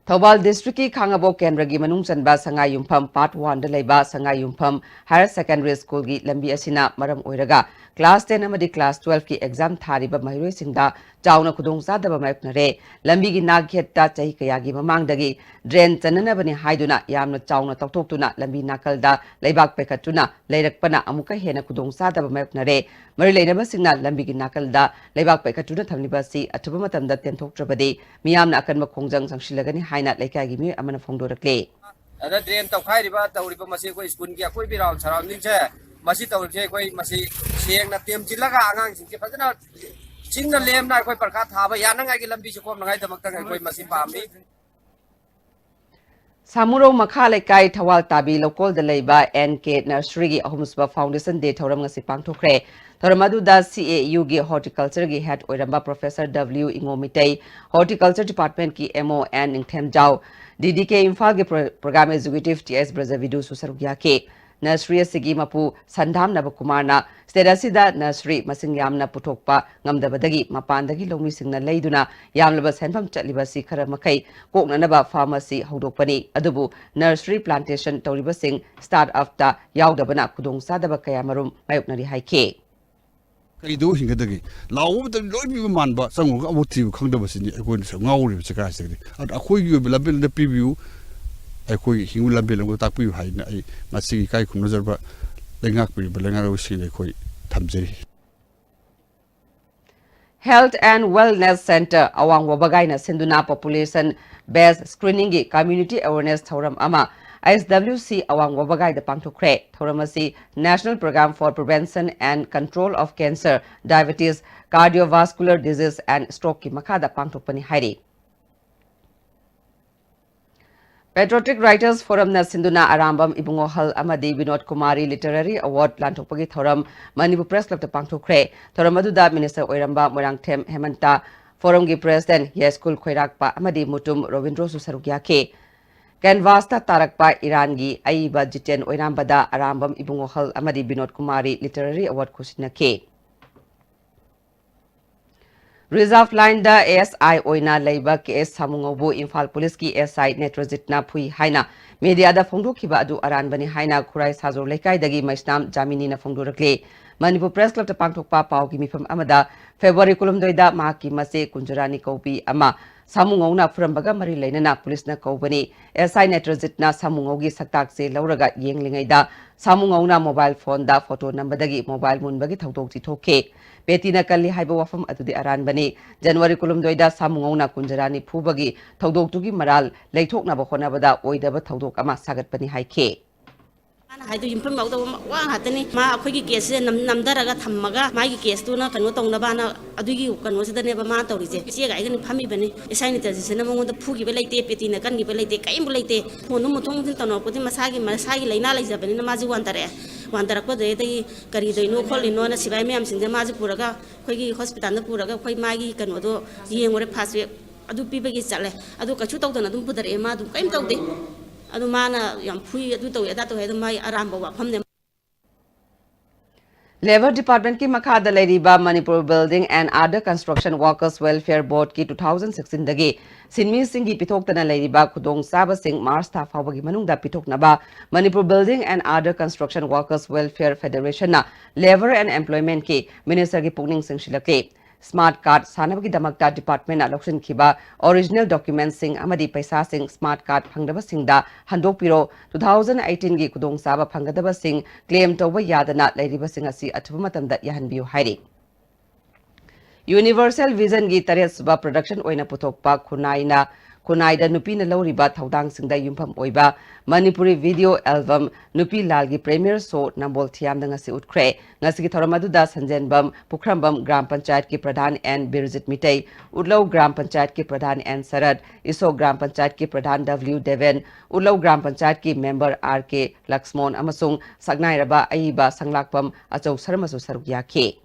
ꯊꯧꯕꯥꯜ district ꯀꯤ ꯈꯥꯉꯕꯣꯛ ꯀꯦꯟꯗ꯭ꯔꯒꯤ ꯃꯅꯨꯡ ꯆꯟꯕ ꯁꯉꯥꯏ ꯌꯨꯝꯐꯝ part one ꯗ ꯂꯩꯕ ꯁꯉꯥꯏ ꯌꯨꯝꯐꯝ Higher Secondary School ꯒꯤ ꯂꯝꯕꯤ ꯑꯁꯤꯅ ꯃꯔꯝ ꯑꯣꯏꯔꯒ class ten ꯑꯃꯗꯤ class twelve ꯀꯤ exam ꯊꯥꯔꯤꯕ ꯃꯍꯩꯔꯣꯏꯁꯤꯡꯗ ꯆꯥꯎꯅ ꯈꯨꯗꯣꯡꯆꯥꯗꯕ ꯃꯥꯌꯣꯛꯅꯔꯦ꯫ ꯂꯝꯕꯤꯒꯤ ꯅꯥꯛ ꯌꯦꯠꯇ ꯆꯍꯤ ꯀꯌꯥꯒꯤ ꯃꯃꯥꯡꯗꯒꯤ drain ꯆꯟꯅꯅꯕꯅꯤ ꯍꯥꯏꯗꯨꯅ ꯌꯥꯝꯅ ꯆꯥꯎꯅ ꯇꯧꯊꯣꯛꯇꯨꯅ ꯂꯝꯕꯤ ꯅꯥꯀꯜꯗ ꯂꯩꯕꯥꯛ ꯄꯩꯈꯠꯇꯨꯅ ꯂꯩꯔꯛꯄꯅ ꯑꯃꯨꯛꯀ ꯍꯦꯟꯅ ꯈꯨꯗꯣꯡꯆꯥꯗꯕ ꯃꯥꯌꯣꯛꯅꯔꯦ꯫ ꯃꯔꯤ ꯂꯩꯅꯕꯁꯤꯡꯅ ꯂꯝꯕꯤꯒꯤ ꯅꯥꯀꯜꯗ ꯂꯩꯕꯥꯛ ꯄꯩꯈꯠꯇꯨꯅ ꯊꯝꯂꯤꯕ ꯑꯁꯤ ꯑꯊꯨꯕ ꯃꯇꯝꯗ ꯇꯦꯟꯊꯣꯛꯇ꯭ꯔꯕꯗꯤ ꯃꯤꯌꯥꯝꯅ ꯑꯀꯟꯕ ꯈꯣꯡꯖꯪ ꯆꯪꯁꯤꯜꯂꯒꯅꯤ ꯍꯥꯏꯅ ꯂꯩꯀꯥꯏꯒꯤ ꯃꯤꯑꯣꯏ ꯑꯃꯅ ꯐꯣꯡꯗꯣꯔꯛꯂꯤ꯫ ꯑꯗ drain ꯇꯧꯈꯥꯏꯔꯤꯕ, ꯇꯧꯔꯤꯕ ꯃꯁꯤ ꯑꯩꯈꯣꯏ school ꯒꯤ ꯑꯀꯣꯏꯕ round surrounding ꯁꯦ, ꯃꯁꯤ ꯇꯧꯔꯤꯕꯁꯦ ꯑꯩꯈꯣꯏ ꯃꯁꯤ ꯁꯦꯡꯅ ꯇꯦꯝꯁꯤꯜꯂꯒ ꯑꯉꯥꯡꯁꯤꯡꯁꯦ ꯐꯖꯅ ꯆꯤꯡꯅ ꯂꯦꯝꯅ ꯑꯩꯈꯣꯏ ꯄꯔꯤꯈꯥ ꯊꯥꯕ ꯌꯥꯅꯉꯥꯏꯒꯤ ꯂꯝꯕꯤꯁꯦ ꯈꯣꯝꯅꯉꯥꯏꯗꯃꯛꯇ ꯑꯩꯈꯣꯏ ꯃꯁꯤ ꯄꯥꯝꯃꯤ꯫ ꯁꯥꯃꯨꯔꯧ ꯃꯈꯥ ꯂꯩꯀꯥꯏ ꯊꯋꯥꯜ ꯇꯥꯕꯤ ꯂꯧꯀꯣꯜꯗ ꯂꯩꯕ ꯑꯦꯟ ꯀꯦ nursery ꯒꯤ ꯑꯍꯨꯝꯁꯨꯕ Foundation Day ꯊꯧꯔꯝ ꯉꯁꯤ ꯄꯥꯡꯊꯣꯛꯈ꯭ꯔꯦ꯫ ꯊꯧꯔꯝ ꯑꯗꯨꯗ C A U ꯒꯤ horticulture ꯒꯤ head ꯑꯣꯏꯔꯝꯕ Professor W ꯏꯉꯣ Meitei, horticulture department ꯀꯤ M O N ꯅꯤꯡꯊꯦꯝꯖꯥꯎ, D D K ꯏꯝꯐꯥꯜꯒꯤ pro-, program executive T S ꯕ꯭ꯔꯖꯕꯤꯗꯨꯁꯨ ꯁꯔꯨꯛ ꯌꯥꯈꯤ꯫ Nursery ꯑꯁꯤꯒꯤ ꯃꯄꯨ ꯁꯟꯙꯥꯝ ꯅꯕꯀꯨꯃꯥꯔꯅ state ꯑꯁꯤꯗ nursery ꯃꯁꯤꯡ ꯌꯥꯝꯅ ꯄꯨꯊꯣꯛꯄ ꯉꯝꯗꯕꯗꯒꯤ ꯃꯄꯥꯟꯗꯒꯤ ꯂꯧꯃꯤꯁꯤꯡꯅ ꯂꯩꯗꯨꯅ ꯌꯥꯝꯂꯕ ꯁꯦꯟꯐꯝ ꯆꯠꯂꯤꯕ ꯑꯁꯤ ꯈꯔ ꯃꯈꯩ ꯀꯣꯛꯅꯅꯕ farm ꯑꯁꯤ ꯍꯧꯗꯣꯛꯄꯅꯤ꯫ ꯑꯗꯨꯕꯨ nursery plantation ꯇꯧꯔꯤꯕꯁꯤꯡ start up ꯇ ꯌꯥꯎꯗꯕꯅ ꯈꯨꯗꯣꯡꯆꯥꯗꯕ ꯀꯌꯥꯃꯔꯨꯝ ꯃꯥꯌꯣꯛꯅꯔꯤ ꯍꯥꯏꯈꯤ꯫ ꯀꯩꯗꯧ ꯍꯤꯡꯒꯗꯒꯦ? ꯂꯥꯎꯕ ꯃꯇꯝꯗ ꯂꯣꯏ ꯄꯤꯕ ꯃꯥꯟꯕ, ꯆꯪꯉꯨꯔꯒ ꯑꯃꯨꯛ ꯊꯤꯕ ꯈꯪꯗꯕꯁꯤꯅꯤ ꯑꯩꯈꯣꯏꯅ ꯁꯨꯝ ꯉꯥꯎꯔꯤꯕꯁꯦ ꯀꯥꯏꯁꯤꯗꯒꯤ꯫ ꯑꯗꯣ ꯑꯩꯈꯣꯏꯒꯤ ꯑꯣꯏꯕ ꯂꯝꯕꯦꯜ ꯑꯃ ꯄꯤꯕꯤꯌꯨ, ꯑꯩꯈꯣꯏꯒꯤ ꯍꯤꯡꯕ ꯂꯝꯕꯦꯜ ꯑꯃ ꯇꯥꯛꯄꯤꯌꯨ ꯍꯥꯏꯅ ꯑꯩ ꯉꯁꯤꯒꯤ ꯏꯀꯥꯏ ꯈꯨꯝꯅꯖꯔꯕ ꯂꯩꯉꯥꯛꯄꯤꯔꯤꯕ ꯂꯩꯉꯥꯛꯂꯣꯏꯁꯤꯡꯗ ꯑꯩꯈꯣꯏ ꯊꯝꯖꯔꯤ꯫ Health and Wellness Centre ꯑꯋꯥꯡ ꯋꯥꯕꯒꯥꯏꯅ ꯁꯤꯟꯗꯨꯅ population based screening ꯒꯤ community awareness ꯊꯧꯔꯝ ꯑꯃ S W C ꯑꯋꯥꯡ ꯋꯥꯕꯒꯥꯏꯗ ꯄꯥꯡꯊꯣꯛꯈ꯭ꯔꯦ꯫ ꯊꯧꯔꯝ ꯑꯁꯤ National Programme for Prevention and Control of Cancer, Diabetes, Cardiovascular Disease and Stroke ꯀꯤ ꯃꯈꯥꯗ ꯄꯥꯡꯊꯣꯛꯄꯅꯤ ꯍꯥꯏꯔꯤ꯫ Patriotic Writers Forum ꯅ ꯁꯤꯟꯗꯨꯅ ꯑꯔꯥꯝꯕꯝ ꯏꯕꯨꯡꯉꯣ ꯍꯜ ꯑꯃꯗꯤ ꯕꯤꯅꯣꯗ ꯀꯨꯃꯥꯔꯤ Literary Award ꯂꯥꯟꯊꯣꯛꯄꯒꯤ ꯊꯧꯔꯝ ꯃꯅꯤꯄꯨꯔ Press Club ꯇ ꯄꯥꯡꯊꯣꯛꯈ꯭ꯔꯦ꯫ ꯊꯧꯔꯝ ꯑꯗꯨꯗ minister ꯑꯣꯏꯔꯝꯕ ꯃꯣꯏꯔꯥꯡꯊꯦꯝ ꯍꯦꯃꯟꯇ, Forum ꯒꯤ President ꯌꯥꯏꯁ꯭ꯀꯨꯜ ꯈꯣꯏꯔꯥꯛꯄ ꯑꯃꯗꯤ ꯃꯨꯇꯨꯝ ꯔꯣꯕꯤꯟꯗ꯭ꯔꯣꯁꯨ ꯁꯔꯨꯛ ꯌꯥꯈꯤ꯫ Canvas ꯇ ꯇꯥꯔꯛꯄ ꯏꯔꯥꯟꯒꯤ ꯑꯏꯕ ꯖꯤꯇꯦꯟ ꯑꯣꯏꯔꯥꯝꯕꯗ ꯑꯔꯥꯝꯕꯝ ꯏꯕꯨꯡꯉꯣ ꯍꯜ ꯑꯃꯗꯤ Vinod Kumari Literary Award ꯈꯨꯁꯤꯟꯅꯈꯤ꯫ Reserve Line the S I ꯑꯣꯏꯅ ꯂꯩꯕ K S ꯁꯥꯃꯨꯉꯧꯕꯨ ꯏꯝꯐꯥꯜ Police ꯀꯤ S I ꯅꯦꯇ꯭ꯔꯖꯤꯠꯅ ꯐꯨꯏ ꯍꯥꯏꯅ media ꯗ ꯐꯣꯡꯗꯣꯛꯈꯤꯕ ꯑꯗꯨ ꯑꯔꯥꯟꯕꯅꯤ ꯍꯥꯏꯅ ꯈꯨꯔꯥꯏ ꯁꯥꯖꯣꯔ ꯂꯩꯀꯥꯏꯗꯒꯤ ꯃꯩꯁꯅꯥꯝ ꯖꯥꯃꯤꯅꯤꯅ ꯐꯣꯡꯗꯣꯔꯛꯂꯤ꯫ ꯃꯅꯤꯄꯨꯔ Press Club ꯇ ꯄꯥꯡꯊꯣꯛꯄ ꯄꯥꯎꯒꯤ ꯃꯤꯐꯝ ꯑꯃꯗ February ꯀꯨꯟꯍꯨꯝꯗꯣꯏꯗ ꯃꯍꯥꯛꯀꯤ ꯃꯆꯦ ꯀꯨꯟꯖꯔꯥꯅꯤ ꯀꯧꯕꯤ ꯑꯃ ꯁꯥꯃꯨꯉꯧꯅ ꯐꯨꯔꯝꯕꯒ ꯃꯔꯤ ꯂꯩꯅꯅ police ꯅ ꯀꯧꯕꯅꯤ꯫ S I ꯅꯦꯇ꯭ꯔꯖꯤꯠꯅ ꯁꯥꯃꯨꯉꯧꯒꯤ ꯁꯛꯇꯥꯛꯁꯦ ꯂꯧꯔꯒ ꯌꯦꯡꯂꯤꯉꯩꯗ ꯁꯥꯃꯨꯉꯧꯅ mobile phone ꯗ photo ꯅꯝꯕꯗꯒꯤ mobile ꯃꯨꯟꯕꯒꯤ ꯊꯧꯗꯣꯛꯇꯤ ꯊꯣꯛꯈꯤ꯫ ꯄꯦꯇꯤꯅ ꯀꯜꯂꯤ ꯍꯥꯏꯕ ꯋꯥꯐꯝ ꯑꯗꯨꯗꯤ ꯑꯔꯥꯟꯕꯅꯤ꯫ January ꯀꯨꯟꯍꯨꯝꯗꯣꯏꯗ ꯁꯥꯃꯨꯉꯧꯅ ꯀꯨꯟꯖꯔꯥꯅꯤ ꯐꯨꯕꯒꯤ ꯊꯧꯗꯣꯛꯇꯨꯒꯤ ꯃꯔꯥꯜ ꯂꯩꯊꯣꯛꯅꯕ ꯍꯣꯠꯅꯕꯗ ꯑꯣꯏꯗꯕ ꯊꯧꯗꯣꯛ ꯑꯃ ꯁꯥꯒꯠꯄꯅꯤ ꯍꯥꯏꯈꯤ꯫ ꯃꯥꯅ ꯍꯥꯏꯗꯣ ꯌꯨꯝꯐꯝ ꯌꯥꯎꯗꯕ ꯋꯥ ꯉꯥꯛꯇꯅꯤ꯫ ꯃꯥ ꯑꯩꯈꯣꯏꯒꯤ case ꯁꯦ ꯅꯝ-, ꯅꯝꯊꯔꯒ ꯊꯝꯃꯒ ꯃꯥꯒꯤ case ꯇꯨꯅ ꯀꯩꯅꯣ ꯇꯧꯅꯕꯅ ꯑꯗꯨꯒꯤ ꯀꯩꯅꯣꯁꯤꯗꯅꯦꯕ ꯃꯥ ꯇꯧꯔꯤꯁꯦ꯫ ꯏꯆꯦꯒ ꯑꯩꯒꯅꯤ ꯐꯝꯃꯤꯕꯅꯤ꯫ S I ꯅꯦꯇ꯭ꯔꯖꯤꯠꯁꯤꯅ ꯃꯉꯣꯟꯗ ꯐꯨꯈꯤꯕ ꯂꯩꯇꯦ, ꯄꯦꯇꯤꯅ ꯀꯟꯈꯤꯕ ꯂꯩꯇꯦ, ꯀꯔꯤꯝꯕꯨ ꯂꯩꯇꯦ꯫ Phone ꯗꯨ ꯃꯨꯊꯣꯛ ꯃꯨꯊꯤꯟ ꯇꯧꯅꯔꯛꯄꯗꯤ ꯃꯁꯥꯒꯤ, ꯃꯁꯥꯒꯤ ꯂꯥꯏꯅꯥ ꯂꯩꯖꯕꯅꯤꯅ ꯃꯥꯁꯦ ꯋꯥꯟꯊꯔꯛꯑꯦ꯫ ꯋꯥꯟꯊꯔꯛꯄꯗꯩꯗꯒꯤ ꯀꯔꯤ ꯇꯧꯔꯤꯅꯣ ꯈꯣꯠꯂꯤꯅꯣꯅ ꯁꯤꯐꯥꯏ ꯃꯌꯥꯝꯁꯤꯡꯁꯦ ꯃꯥꯁꯦ ꯄꯨꯔꯒ ꯑꯩꯈꯣꯏꯒꯤ hospital ꯗ ꯄꯨꯔꯒ ꯑꯩꯈꯣꯏ ꯃꯥꯒꯤ ꯀꯩꯅꯣꯗꯣ ꯌꯦꯡꯉꯨꯔꯦ, first aid ꯑꯗꯨ ꯄꯤꯕꯒꯤ ꯆꯠꯂꯦ꯫ ꯑꯗꯨ ꯀꯩꯁꯨ ꯇꯧꯗꯅ ꯑꯗꯨꯝ ꯄꯨꯊꯔꯛꯑꯦ, ꯃꯥ ꯑꯗꯨꯝ ꯀꯔꯤꯝ ꯇꯧꯗꯦ꯫ ꯑꯗꯨ ꯃꯥꯅ ꯌꯥꯝ ꯐꯨꯏ, ꯑꯗꯨ ꯇꯧꯏ, ꯑꯗꯥ ꯇꯧꯏ ꯍꯥꯏꯗꯣ ꯃꯥꯏ ꯑꯔꯥꯟꯕ ꯋꯥꯐꯝꯅꯦ꯫ Labour Department ꯀꯤ ꯃꯈꯥꯗ ꯂꯩꯔꯤꯕ Manipur Building and Other Construction Workers Welfare Board ꯀꯤ two thousand sixteen ꯗꯒꯤ ꯁꯤꯟꯃꯤꯁꯤꯡꯒꯤ ꯄꯤꯊꯣꯛꯇꯅ ꯂꯩꯔꯤꯕ ꯈꯨꯗꯣꯡꯆꯥꯕꯁꯤꯡ March ꯊꯥ ꯐꯥꯎꯕꯒꯤ ꯃꯅꯨꯡꯗ ꯄꯤꯊꯣꯛꯅꯕ Manipur Building and Other Construction Workers Welfare Federation ꯅ Labour and Employment ꯀꯤ Minister ꯒꯤ ꯄꯨꯛꯅꯤꯡ ꯆꯤꯡꯁꯤꯜꯂꯛꯂꯤ꯫ Smart card ꯁꯥꯅꯕꯒꯤꯗꯃꯛꯇ department ꯅ ꯂꯧꯁꯤꯟꯈꯤꯕ original document ꯁꯤꯡ ꯑꯃꯗꯤ ꯄꯩꯁꯥꯁꯤꯡ smart card ꯐꯪꯗꯕꯁꯤꯡꯗ ꯍꯟꯗꯣꯛꯄꯤꯔꯣ꯫ Two thousand eighteen ꯒꯤ ꯈꯨꯗꯣꯡꯆꯥꯕ ꯐꯪꯒꯗꯕꯁꯤꯡ claim ꯇꯧꯕ ꯌꯥꯗꯅ ꯂꯩꯔꯤꯕꯁꯤꯡ ꯑꯁꯤ ꯑꯊꯨꯕ ꯃꯇꯝꯗ ꯌꯥꯍꯟꯕꯤꯌꯨ ꯍꯥꯏꯔꯤ꯫ Universal Vision ꯒꯤ ꯇꯔꯦꯠ ꯁꯨꯕ production ꯑꯣꯏꯅ ꯄꯨꯊꯣꯛꯄ ꯈꯨꯟꯅꯥꯏꯅ, ꯈꯨꯟꯅꯥꯏꯗ ꯅꯨꯄꯤꯅ ꯂꯧꯔꯤꯕ ꯊꯧꯗꯥꯡꯁꯤꯡꯗ ꯌꯨꯝꯐꯝ ꯑꯣꯏꯕ ꯃꯅꯤꯄꯨꯔꯤ video album ꯅꯨꯄꯤ ꯂꯥꯜꯒꯤ premiere show ꯅꯝꯕꯣꯜ ꯊꯤꯌꯥꯝꯗ ꯉꯁꯤ ꯎꯠꯈ꯭ꯔꯦ꯫ ꯉꯁꯤꯒꯤ ꯊꯧꯔꯝ ꯑꯗꯨꯗ ꯁꯟꯖꯦꯟꯕꯝ ꯄꯨꯈ꯭ꯔꯝꯕꯝ ꯒ꯭ꯔꯥꯝ ꯄꯟꯆꯥꯌꯠꯀꯤ ꯄ꯭ꯔꯙꯥꯟ ꯑꯦꯟ ꯕꯤꯔꯖꯤꯠ ꯃꯤꯇꯩ, ꯎꯠꯂꯧ ꯒ꯭ꯔꯥꯝ ꯄꯟꯆꯥꯌꯠꯀꯤ ꯄ꯭ꯔꯙꯥꯟ ꯑꯦꯟ ꯁꯔꯠ, ꯏꯁꯣ ꯒ꯭ꯔꯥꯝ ꯄꯟꯆꯥꯌꯠꯀꯤ ꯄ꯭ꯔꯙꯥꯟ ꯗꯕ꯭ꯂꯤꯎ ꯗꯦꯕꯦꯟ, ꯎꯠꯂꯧ ꯒ꯭ꯔꯥꯝ ꯄꯟꯆꯥꯌꯠꯀꯤ member ꯑꯥꯔ ꯀꯦ ꯂꯛꯁꯃꯣꯟ ꯑꯃꯁꯨꯡ ꯁꯛꯅꯥꯏꯔꯕ ꯑꯏꯕ ꯁꯪꯂꯥꯛꯄꯝ ꯑꯆꯧ ꯁꯔꯃꯁꯨ ꯁꯔꯨꯛ ꯌꯥꯈꯤ꯫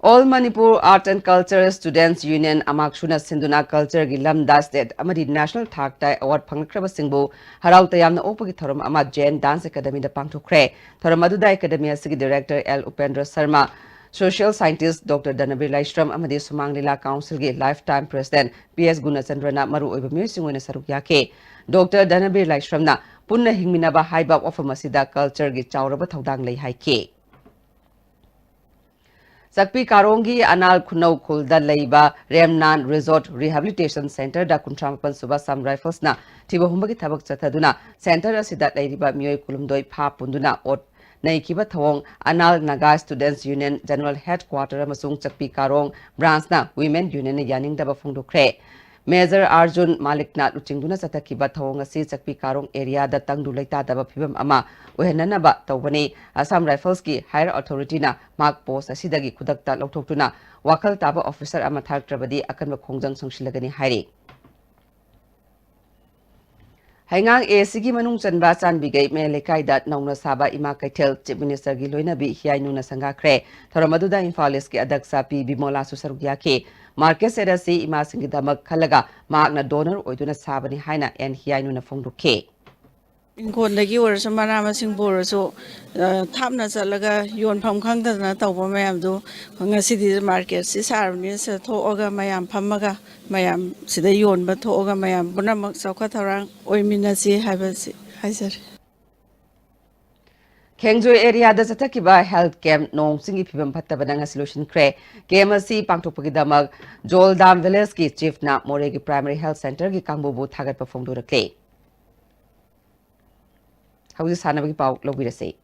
All Manipur Art and Culture Students Union, ꯑꯃꯥꯛꯁꯨꯅ ꯁꯤꯟꯗꯨꯅ culture ꯒꯤ ꯂꯝꯗ state ꯑꯃꯗꯤ national ꯊꯥꯛꯇ award ꯐꯪꯂꯛꯈ꯭ꯔꯕꯁꯤꯡꯕꯨ ꯍꯔꯥꯎ ꯇꯌꯥꯝꯅ ꯑꯣꯛꯄꯒꯤ ꯊꯧꯔꯝ ꯑꯃ Jain Dance Academy ꯗ ꯄꯥꯡꯊꯣꯛꯈ꯭ꯔꯦ꯫ ꯊꯧꯔꯝ ꯑꯗꯨꯗ academy ꯑꯁꯤꯒꯤ director L Upendra Sharma, social scientist doctor Dhanabir Laishram ꯑꯃꯗꯤ ꯁꯨꯃꯥꯡ ꯂꯤꯂꯥ council ꯒꯤ lifetime president ꯄꯤ ꯑꯦꯁ ꯒꯨꯅꯆꯟꯗ꯭ꯔꯅ ꯃꯔꯨꯑꯣꯏꯕ ꯃꯤꯑꯣꯏꯁꯤꯡ ꯑꯣꯏꯅ ꯁꯔꯨꯛ ꯌꯥꯈꯤ꯫ ꯗꯣꯛꯇꯔ ꯙꯅꯕꯤꯔ ꯂꯥꯏꯁ꯭ꯔꯝꯅ ꯄꯨꯟꯅ ꯍꯤꯡꯃꯤꯟꯅꯕ ꯍꯥꯏꯕ ꯋꯥꯐꯝ ꯑꯁꯤꯗ culture ꯒꯤ ꯆꯥꯎꯔꯕ ꯊꯧꯗꯥꯡ ꯂꯩ ꯍꯥꯏꯈꯤ꯫ ꯆꯛꯄꯤ ꯀꯥꯔꯣꯡꯒꯤ ꯑꯅꯥꯜ ꯈꯨꯅꯧ ꯈꯨꯜꯗ ꯂꯩꯕ ꯔꯦꯝꯅꯥꯟ Resort Rehabilitation Centre ꯗ ꯀꯨꯟꯊ꯭ꯔꯥ ꯃꯥꯄꯟ ꯁꯨꯕ Assam Rifles ꯅ ꯊꯤꯕ ꯍꯨꯝꯕꯒꯤ ꯊꯕꯛ ꯆꯠꯊꯗꯨꯅ centre ꯑꯁꯤꯗ ꯂꯩꯔꯤꯕ ꯃꯤꯑꯣꯏ ꯀꯨꯟꯍꯨꯝꯗꯣꯏ ꯐꯥ ꯄꯨꯟꯗꯨꯅ ꯑꯣꯠ ꯅꯩꯈꯤꯕ ꯊꯧꯑꯣꯡ Anal Naga Students Union General Headquarter ꯑꯃꯁꯨꯡ ꯆꯛꯄꯤ ꯀꯥꯔꯣꯡ branch ꯅ Women Union ꯅ ꯌꯥꯅꯤꯡꯗꯕ ꯐꯣꯡꯗꯣꯛꯈ꯭ꯔꯦ꯫ Major ꯑꯥꯔꯖꯨꯟ ꯃꯥꯂꯤꯛꯅ ꯂꯨꯆꯤꯡꯗꯨꯅ ꯆꯠꯊꯈꯤꯕ ꯊꯧꯑꯣꯡ ꯑꯁꯤ ꯆꯛꯄꯤ ꯀꯥꯔꯣꯡ area ꯗ ꯇꯪꯗꯨ ꯂꯩꯇꯥꯗꯕ ꯐꯤꯕꯝ ꯑꯃ ꯑꯣꯏꯍꯟꯅꯅꯕ ꯇꯧꯕꯅꯤ꯫ Assam Rifles ꯀꯤ higher authority ꯅ ꯃꯍꯥꯛ post ꯑꯁꯤꯗꯒꯤ ꯈꯨꯗꯛꯇ ꯂꯧꯊꯣꯛꯇꯨꯅ ꯋꯥꯈꯜ ꯇꯥꯕ officer ꯑꯃ ꯊꯥꯔꯛꯇ꯭ꯔꯕꯗꯤ ꯑꯀꯟꯕ ꯈꯣꯡꯖꯪ ꯆꯪꯁꯤꯜꯂꯒꯅꯤ ꯍꯥꯏꯔꯤ꯫ ꯍꯩꯉꯥꯡ ꯑꯦ ꯁꯤꯒꯤ ꯃꯅꯨꯡ ꯆꯟꯕ ꯆꯥꯟꯕꯤꯒꯩ ꯃꯌꯥꯏ ꯂꯩꯀꯥꯏꯗ ꯅꯧꯅ ꯁꯥꯕ ꯏꯃꯥ ꯀꯩꯊꯦꯜ Chief Ministerꯒꯤ ꯂꯣꯏꯅꯕꯤ ꯍꯤꯌꯥꯏꯅꯨꯅ ꯁꯪꯒꯥꯈ꯭ꯔꯦ꯫ ꯊꯧꯔꯝ ꯑꯗꯨꯗ ꯏꯝꯐꯥꯜ Eastꯀꯤ ꯑꯗꯛꯁ ꯄꯤ ꯕꯤꯃꯣꯂꯥꯁꯨ ꯁꯔꯨꯛ ꯌꯥꯈꯤ꯫ Market shed ꯑꯁꯤ ꯏꯃꯥꯁꯤꯡꯒꯤꯗꯃꯛ ꯈꯜꯂꯒ ꯃꯍꯥꯛꯅ donor ꯑꯣꯏꯗꯨꯅ ꯁꯥꯕꯅꯤ ꯍꯥꯏꯅ ꯑꯦꯟ ꯍꯤꯌꯥꯏꯅꯨꯅ ꯐꯣꯡꯗꯣꯛꯈꯤ꯫ ꯏꯪꯈꯣꯜꯗꯒꯤ ꯑꯣꯏꯔꯁꯨ, ꯃꯅꯥ ꯃꯁꯤꯡꯕꯨ ꯑꯣꯏꯔꯁꯨ, ꯑ, ꯊꯥꯞꯅ ꯆꯠꯂꯒ ꯌꯣꯟꯐꯝ ꯈꯪꯗꯗꯅ ꯇꯧꯕ ꯃꯌꯥꯝꯗꯨ ꯉꯁꯤꯗꯤ marketꯁꯤ ꯁꯥꯔꯕꯅꯤꯅ ꯁꯤꯗ ꯊꯣꯛꯑꯒ ꯃꯌꯥꯝ ꯐꯝꯃꯒ ꯃꯌꯥꯝ ꯁꯤꯗ ꯌꯣꯟꯕ ꯊꯣꯛꯑꯒ ꯃꯌꯥꯝ ꯄꯨꯝꯅꯃꯛ ꯆꯥꯎꯈꯠ ꯊꯧꯔꯥꯡ ꯑꯣꯏꯃꯤꯟꯅꯁꯤ ꯍꯥꯏꯕꯁꯤ ꯍꯥꯏꯖꯔꯤ꯫ ꯈꯦꯡꯖꯣꯏ areaꯗ ꯆꯠꯊꯈꯤꯕ health camp ꯅꯣꯡ ꯆꯤꯡꯒꯤ ꯐꯤꯕꯝ ꯐꯠꯇꯕꯅ ꯉꯁꯤ ꯂꯣꯏꯁꯤꯟꯈ꯭ꯔꯦ꯫ Camp ꯑꯁꯤ ꯄꯥꯡꯊꯣꯛꯄꯒꯤꯗꯃꯛ ꯖꯣꯜꯗꯥꯝ Villageꯀꯤ Chiefꯅ ꯃꯣꯔꯦꯒꯤ Primary Health Centreꯒꯤ ꯀꯥꯡꯕꯨꯕꯨ ꯊꯥꯒꯠꯄ ꯐꯣꯡꯗꯣꯔꯛꯂꯤ꯫ ꯍꯧꯖꯤꯛ ꯁꯥꯟꯅꯕꯒꯤ ꯄꯥꯎ ꯂꯧꯕꯤꯔꯁꯤ꯫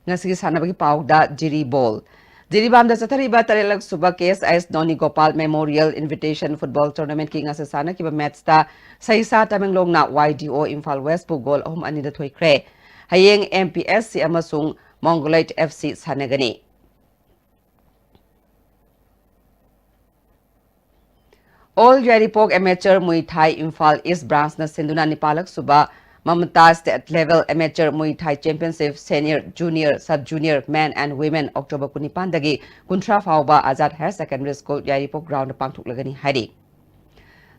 ꯉꯁꯤꯒꯤ ꯁꯥꯟꯅꯕꯒꯤ ꯄꯥꯎꯗ ꯖꯤꯔꯤ ꯕꯣꯜ꯫ ꯖꯤꯔꯤꯕꯥꯝꯗ ꯆꯠꯊꯔꯤꯕ ꯇꯔꯦꯠꯂꯛ ꯁꯨꯕ ꯀꯦ ꯑꯦꯁ ꯑꯥꯏ ꯑꯦꯁ ꯅꯣꯅꯤ ꯒꯣꯄꯥꯜ Memorial Invitation Football Tournamentꯀꯤ ꯉꯁꯤ ꯁꯥꯟꯅꯈꯤꯕ matchꯇ ꯁꯍꯤꯁꯥ ꯇꯃꯦꯡꯂꯣꯡꯅ ꯋꯥꯏ ꯗꯤ ꯑꯣ ꯏꯝꯐꯥꯜ Westꯄꯨ goal ꯑꯍꯨꯝ ꯑꯅꯤꯗ ꯊꯣꯏꯈ꯭ꯔꯦ꯫ ꯍꯌꯦꯡ ꯑꯦꯝ ꯄꯤ ꯑꯦꯁ ꯁꯤ ꯑꯃꯁꯨꯡ Mongolite F C ꯁꯥꯟꯅꯒꯅꯤ꯫ All Yairipok Amateur Muay Thai Imphal East Branchꯅ ꯁꯤꯟꯗꯨꯅ ꯅꯤꯄꯥꯜꯂꯛ ꯁꯨꯕ Mamata State Level Amateur Muay Thai Championship Senior, Junior, Sub Junior, Men and Women October ꯀꯨꯟꯅꯤꯄꯥꯟꯗꯒꯤ ꯀꯨꯟꯊ꯭ꯔꯥ ꯐꯥꯎꯕ Azad Higher Secondary School Yairipok groundꯗ ꯄꯥꯡꯊꯣꯛꯂꯒꯅꯤ ꯍꯥꯏꯔꯤ꯫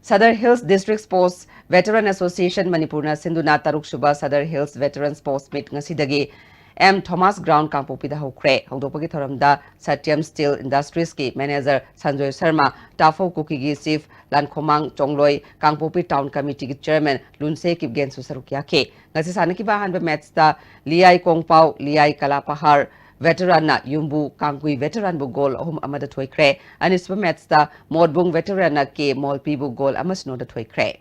Sadar Hills District Sports Veteran Association ꯃꯅꯤꯄꯨꯔꯅ ꯁꯤꯟꯗꯨꯅ ꯇꯔꯨꯛ ꯁꯨꯕ Sadar Hills Veteran Sports Meet ꯉꯁꯤꯗꯒꯤ M Thomas ground ꯀꯥꯡꯄꯣꯛꯄꯤꯗ ꯍꯧꯈ꯭ꯔꯦ꯫ ꯍꯧꯗꯣꯛꯄꯒꯤ ꯊꯧꯔꯝꯗ Satyam Steel Industriesꯀꯤ manager Sanjoy Sharma, ꯇꯥꯐꯧ ꯀꯨꯀꯤꯒꯤ chief ꯂꯥꯟꯈꯣꯃꯥꯡ ꯆꯣꯡꯂꯣꯏ, ꯀꯥꯡꯄꯣꯛꯄꯤ town committeeꯒꯤ chairman ꯂꯨꯟꯁꯦ ꯀꯤꯞꯒꯦꯟꯁꯨ ꯁꯔꯨꯛ ꯌꯥꯈꯤ꯫ ꯉꯁꯤ ꯁꯥꯟꯅꯈꯤꯕ ꯑꯍꯥꯟꯕ matchꯇ ꯂꯤꯌꯥꯏ ꯀꯣꯡꯄꯥꯎ, ꯂꯤꯌꯥꯏ ꯀꯂꯥꯄꯍꯥꯔ veteranꯅ ꯌꯨꯝꯕꯨ ꯀꯥꯡꯒꯨꯏ veteranꯕꯨ goal ꯑꯍꯨꯝ ꯑꯃꯗ ꯊꯣꯏꯈ꯭ꯔꯦ꯫ ꯑꯅꯤꯁꯨꯕ matchꯇ ꯃꯣꯠꯕꯨꯡ veteranꯅ ꯀꯦ ꯃꯣꯜꯄꯤꯕꯨ goal ꯑꯃ ꯁꯤꯅꯣꯗ ꯊꯣꯏꯈ꯭ꯔꯦ꯫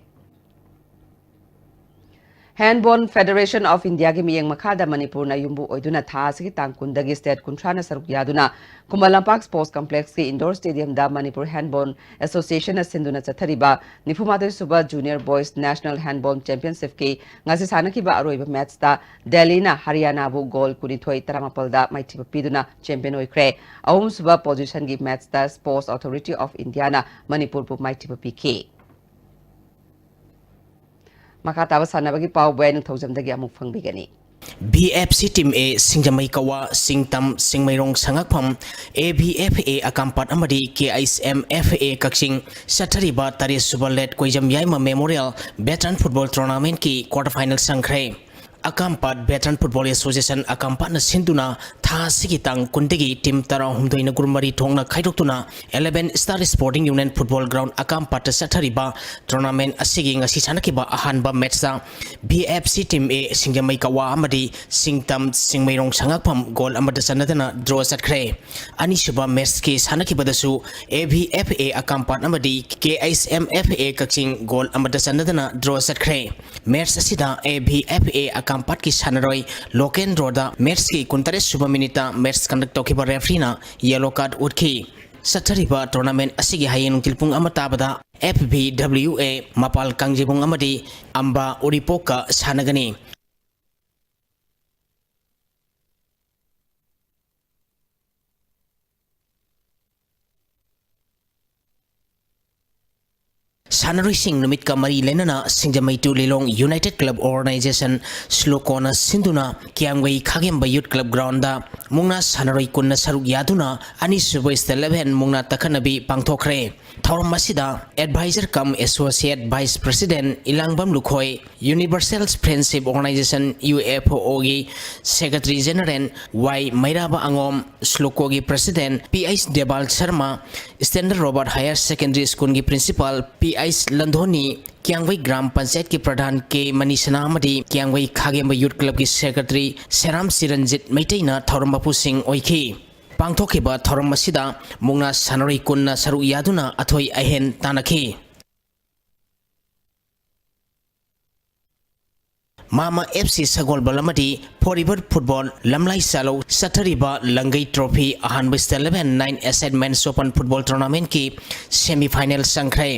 Handball Federation of Indiaꯒꯤ ꯃꯤꯠꯌꯦꯡ ꯃꯈꯥꯗ ꯃꯅꯤꯄꯨꯔꯅ ꯌꯨꯝꯕꯨ ꯑꯣꯏꯗꯨꯅ ꯊꯥ ꯑꯁꯤꯒꯤ ꯇꯥꯡ ꯀꯨꯟꯗꯒꯤ state ꯀꯨꯟꯊ꯭ꯔꯥꯅ ꯁꯔꯨꯛ ꯌꯥꯗꯨꯅ Khuman Lampak Sports Complexꯀꯤ indoor stadiumꯗ Manipur Handball Associationꯅ ꯁꯤꯟꯗꯨꯅ ꯆꯠꯊꯔꯤꯕ ꯅꯤꯐꯨꯃꯥꯊꯣꯏ ꯁꯨꯕ Junior Boys National Handball Championshipꯀꯤ ꯉꯁꯤ ꯁꯥꯟꯅꯈꯤꯕ ꯑꯔꯣꯏꯕ matchꯇ ꯗꯦꯜꯂꯤꯅ ꯍꯔꯤꯌꯥꯅꯥꯕꯨ goal ꯀꯨꯟꯅꯤꯊꯣꯏ ꯇꯔꯥꯃꯥꯄꯜꯗ ꯃꯥꯏꯊꯤꯕ ꯄꯤꯗꯨꯅ champion ꯑꯣꯏꯈ꯭ꯔꯦ꯫ ꯑꯍꯨꯝꯁꯨꯕ positionꯒꯤ matchꯇ Sports Authority of Indiaꯅ ꯃꯅꯤꯄꯨꯔꯕꯨ ꯃꯥꯏꯊꯤꯕ ꯄꯤꯈꯤ꯫ ꯃꯈꯥ ꯇꯥꯕ ꯁꯥꯟꯅꯕꯒꯤ ꯄꯥꯎ ꯕꯣꯌꯥꯏ ꯅꯤꯡꯊꯧꯖꯝꯗꯒꯤ ꯑꯃꯨꯛ ꯐꯪꯕꯤꯒꯅꯤ꯫ B F C Team A ꯁꯤꯡꯖꯃꯩ ꯀꯋꯥ, ꯁꯤꯡꯇꯝ, ꯁꯤꯡꯃꯩꯔꯣꯡ ꯁꯉꯥꯛꯐꯝ, A B F A ꯑꯀꯥꯝꯄꯥꯠ ꯑꯃꯗꯤ K I S M F A ꯀꯛꯆꯤꯡ ꯆꯠꯊꯔꯤꯕ ꯇꯔꯦꯠ ꯁꯨꯕ Late ꯀꯣꯏꯖꯝ ꯌꯥꯏꯃ Memorial Veteran Football Tournamentꯀꯤ quarter final ꯆꯪꯈ꯭ꯔꯦ꯫ ꯑꯀꯥꯝꯄꯥꯠ Veteran Football Association ꯑꯀꯥꯝꯄꯥꯠꯅ ꯁꯤꯟꯗꯨꯅ ꯊꯥ ꯑꯁꯤꯒꯤ ꯇꯥꯡ ꯀꯨꯟꯗꯒꯤ team ꯇꯔꯥꯍꯨꯝꯗꯣꯏꯅ group ꯃꯔꯤ ꯊꯣꯛꯅ ꯈꯥꯏꯗꯣꯛꯇꯨꯅ Eleven Star Sporting Union Football Ground ꯑꯀꯥꯝꯄꯥꯠꯇ ꯆꯠꯊꯔꯤꯕ tournament ꯑꯁꯤꯒꯤ ꯉꯁꯤ ꯁꯥꯟꯅꯈꯤꯕ ꯑꯍꯥꯟꯕ matchꯇ B F C Team A ꯁꯤꯡꯖꯃꯩ ꯀꯋꯥ ꯑꯃꯗꯤ ꯁꯤꯡꯇꯝ ꯁꯤꯡꯃꯩꯔꯣꯡ ꯁꯉꯥꯛꯐꯝ goal ꯑꯃꯗ ꯆꯟꯅꯗꯅ draw ꯆꯠꯈ꯭ꯔꯦ꯫ ꯑꯅꯤꯁꯨꯕ matchꯀꯤ ꯁꯥꯟꯅꯈꯤꯕꯗꯁꯨ A B F A ꯑꯀꯥꯝꯄꯥꯠ ꯑꯃꯗꯤ K I S M F A Kakching goal ꯑꯃꯗ ꯆꯟꯅꯗꯅ draw ꯆꯠꯈ꯭ꯔꯦ꯫ Match ꯑꯁꯤꯗ A B F A ꯑꯀꯥꯝꯄꯥꯠꯀꯤ ꯁꯥꯟꯅꯔꯣꯏ ꯂꯣꯀꯦꯟꯗ꯭ꯔꯣꯗ matchꯀꯤ ꯀꯨꯟꯇꯔꯦꯠ ꯁꯨꯕ minuteꯇ match conduct ꯇꯧꯈꯤꯕ refereeꯅ yellow card ꯎꯠꯈꯤ꯫ ꯆꯠꯊꯔꯤꯕ tournament ꯑꯁꯤꯒꯤ ꯍꯌꯦꯡ ꯅꯨꯡꯊꯤꯜ ꯄꯨꯡ ꯑꯃ ꯇꯥꯕꯗ F B W A ꯃꯄꯥꯜ ꯀꯥꯡꯖꯩꯕꯨꯡ ꯑꯃꯗꯤ ꯑꯝꯕꯥ ꯎꯔꯤꯄꯣꯛꯀ ꯁꯥꯟꯅꯒꯅꯤ꯫ ꯁꯥꯟꯅꯔꯣꯏꯁꯤꯡ ꯅꯨꯃꯤꯠꯀ ꯃꯔꯤ ꯂꯩꯅꯅ ꯁꯤꯡꯖꯃꯩ ꯇꯨ ꯂꯤꯂꯣꯡ United Club Organization, ꯁ꯭ꯂꯣꯀꯣꯅ ꯁꯤꯟꯗꯨꯅ ꯀꯤꯌꯥꯝꯒꯩ ꯈꯥꯒꯦꯝꯕ Youth Club groundꯗ ꯃꯨꯛꯅꯥ ꯁꯥꯟꯅꯔꯣꯏ ꯀꯨꯟꯅ ꯁꯔꯨꯛ ꯌꯥꯗꯨꯅ ꯑꯅꯤꯁꯨꯕ State Eleven ꯃꯨꯛꯅꯥ ꯇꯛꯈꯠꯅꯕꯤ ꯄꯥꯡꯊꯣꯛꯈ꯭ꯔꯦ꯫ ꯊꯧꯔꯝ ꯑꯁꯤꯗ Advisor cum Associate Vice President ꯏꯂꯥꯡꯕꯝ Lukhoi, Universal Friendship Organization, U F O ꯒꯤ Secretary General Y ꯃꯩꯔꯥꯕ ꯑꯉꯣꯝ, ꯁ꯭ꯂꯣꯀꯣꯒꯤ President P H Debal Sharma, Standard Robert Higher Secondary Schoolꯒꯤ Principal P H Landhoni, Kiyamgei ꯒ꯭ꯔꯥꯝ ꯄꯟꯆꯥꯌꯠꯀꯤ ꯄ꯭ꯔꯙꯥꯟ ꯀꯦ ꯃꯅꯤꯁꯅꯥ ꯑꯃꯗꯤ ꯀꯤꯌꯥꯡꯒꯩ ꯈꯥꯒꯦꯝꯕ Youth Clubꯀꯤ Secretary ꯁꯦꯔꯥꯝ ꯆꯤꯔꯟꯖꯤꯠ ꯃꯩꯇꯩꯅ ꯊꯧꯔꯝ ꯃꯄꯨꯁꯤꯡ ꯑꯣꯏꯈꯤ꯫ ꯄꯥꯡꯊꯣꯛꯈꯤꯕ ꯊꯧꯔꯝ ꯑꯁꯤꯗ ꯃꯨꯛꯅꯥ ꯁꯥꯟꯅꯔꯣꯏ ꯀꯨꯟꯅ ꯁꯔꯨꯛ ꯌꯥꯗꯨꯅ ꯑꯊꯣꯏ ꯑꯍꯦꯟ ꯇꯥꯟꯅꯈꯤ꯫ ꯃꯥꯃ ꯑꯦꯐ ꯁꯤ ꯁꯒꯣꯜꯕꯜ ꯑꯃꯗꯤ ꯐꯣꯔ ꯔꯤꯚꯔ ꯐꯨꯠꯕꯣꯜ ꯂꯝꯂꯥꯏ ꯁꯥꯂꯧ ꯆꯠꯊꯔꯤꯕ ꯂꯪꯒꯩ ꯇ꯭ꯔꯣꯐꯤ ꯑꯍꯥꯟꯕ State Eleven Nine Asset Men's Open Football Tournamentꯀꯤ semifinal ꯆꯪꯈ꯭ꯔꯦ꯫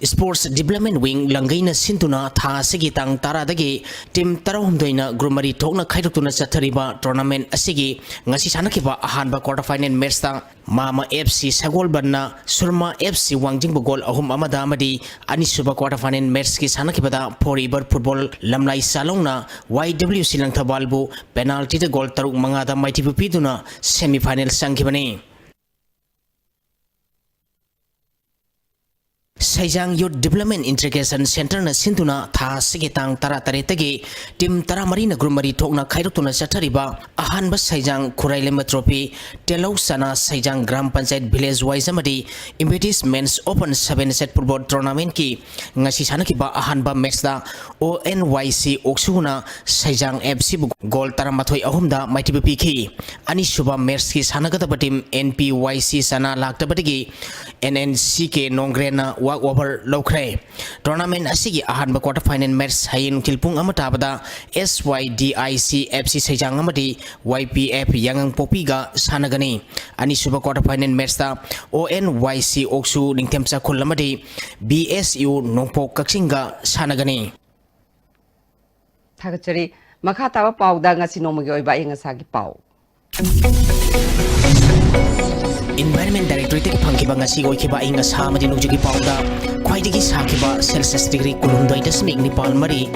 Sports Development Wing ꯂꯪꯒꯩꯅ ꯁꯤꯟꯗꯨꯅ ꯊꯥ ꯑꯁꯤꯒꯤ ꯇꯥꯡ ꯇꯔꯥꯗꯒꯤ team ꯇꯔꯥꯍꯨꯝꯗꯣꯏꯅ group ꯃꯔꯤ ꯊꯣꯛꯅ ꯈꯥꯏꯗꯣꯛꯇꯨꯅ ꯆꯠꯊꯔꯤꯕ tournament ꯑꯁꯤꯒꯤ ꯉꯁꯤ ꯁꯥꯟꯅꯈꯤꯕ ꯑꯍꯥꯟꯕ quarter final matchꯇ ꯃꯥꯃ ꯑꯦꯐ ꯁꯤ ꯁꯒꯣꯜꯕꯟꯅ ꯁꯨꯔꯃꯥ ꯑꯦꯐ ꯁꯤ ꯋꯥꯡꯖꯤꯡꯕꯨ goal ꯑꯍꯨꯝ ꯑꯃꯗ ꯑꯃꯗꯤ ꯑꯅꯤꯁꯨꯕ quarter final matchꯀꯤ ꯁꯥꯟꯅꯈꯤꯕꯗ ꯐꯣꯔ ꯔꯤꯚꯔ ꯐꯨꯠꯕꯣꯜ ꯂꯝꯂꯥꯏ ꯁꯥꯂꯧꯅ ꯋꯥꯏ ꯗꯕ꯭ꯂꯤꯎ ꯁꯤ ꯂꯪꯊꯕꯥꯜꯕꯨ penaltyꯗ goal ꯇꯔꯨꯛ ꯃꯉꯥꯗ ꯃꯥꯏꯊꯤꯕ ꯄꯤꯗꯨꯅ semifinal ꯆꯪꯈꯤꯕꯅꯤ꯫ ꯁꯩꯖꯥꯡ Youth Development Integration Centreꯅ ꯁꯤꯟꯗꯨꯅ ꯊꯥ ꯑꯁꯤꯒꯤ ꯇꯥꯡ ꯇꯔꯥꯇꯔꯦꯠꯇꯒꯤ team ꯇꯔꯥꯃꯔꯤꯅ group ꯃꯔꯤ ꯊꯣꯛꯅ ꯈꯥꯏꯗꯣꯛꯇꯨꯅ ꯆꯠꯊꯔꯤꯕ ꯑꯍꯥꯟꯕ ꯁꯩꯖꯥꯡ ꯈꯨꯔꯥꯏ ꯂꯩꯃ trophy, ꯇꯦꯂꯧ ꯆꯅꯥ ꯁꯩꯖꯥꯡ ꯒ꯭ꯔꯥꯝ ꯄꯟꯆꯥꯌꯠ village wise ꯑꯃꯗꯤ Invictus Men's Open seven set football tournamentꯀꯤ ꯉꯁꯤ ꯁꯥꯟꯅꯈꯤꯕ ꯑꯍꯥꯟꯕ matchꯇ ꯑꯣ ꯑꯦꯟ ꯋꯥꯏ ꯁꯤ ꯑꯣꯛꯁꯨꯅ ꯁꯩꯖꯥꯡ ꯑꯦꯐ ꯁꯤꯕꯨ goal ꯇꯔꯥꯃꯥꯊꯣꯏ ꯑꯍꯨꯝꯗ ꯃꯥꯏꯊꯤꯕ ꯄꯤꯈꯤ꯫ ꯑꯅꯤꯁꯨꯕ matchꯀꯤ ꯁꯥꯟꯅꯒꯗꯕ team ꯑꯦꯟ ꯄꯤ ꯋꯥꯏ ꯁꯤ ꯆꯅꯥ ꯂꯥꯛꯇꯕꯗꯒꯤ and N C K ꯅꯣꯡꯒ꯭ꯔꯦꯟꯅ walk over ꯂꯧꯈ꯭ꯔꯦ꯫ Tournament ꯑꯁꯤꯒꯤ ꯑꯍꯥꯟꯕ quarter final match ꯍꯌꯦꯡ ꯅꯨꯡꯊꯤꯜ ꯄꯨꯡ ꯑꯃ ꯇꯥꯕꯗ ꯑꯦꯁ ꯋꯥꯏ D I C F C ꯁꯩꯖꯥꯡ ꯑꯃꯗꯤ ꯋꯥꯏ ꯄꯤ ꯑꯦꯐ ꯌꯥꯉꯪꯄꯣꯛꯄꯤꯒ ꯁꯥꯟꯅꯒꯅꯤ꯫ ꯑꯅꯤꯁꯨꯕ quarter final matchꯇ ꯑꯣ ꯑꯦꯟ ꯋꯥꯏ ꯁꯤ ꯑꯣꯛꯁꯨ ꯅꯤꯡꯊꯦꯝ ꯆꯥꯛꯈꯨꯜ ꯑꯃꯗꯤ ꯕꯤ ꯑꯦꯁ ꯌꯨ ꯅꯣꯡꯄꯣꯛ ꯀꯛꯆꯤꯡꯒ ꯁꯥꯟꯅꯒꯅꯤ꯫ ꯊꯥꯒꯠꯆꯔꯤ꯫ ꯃꯈꯥ ꯇꯥꯕ ꯄꯥꯎꯗ ꯉꯁꯤ ꯅꯣꯡꯃꯒꯤ ꯑꯣꯏꯕ ꯑꯏꯪ ꯑꯁꯥꯒꯤ ꯄꯥꯎ꯫ Environment Directorateꯇꯒꯤ ꯐꯪꯈꯤꯕ ꯉꯁꯤꯒꯤ ꯑꯣꯏꯈꯤꯕ ꯑꯏꯪ ꯑꯁꯥ ꯑꯃꯗꯤ ꯅꯣꯡꯖꯨꯒꯤ ꯄꯥꯎꯗ ꯈ꯭ꯋꯥꯏꯗꯒꯤ ꯁꯥꯈꯤꯕ Celsius degree ꯀꯨꯟꯍꯨꯝꯗꯣꯏ ꯗꯁꯃꯤꯛ ꯅꯤꯄꯥꯜ ꯃꯔꯤ,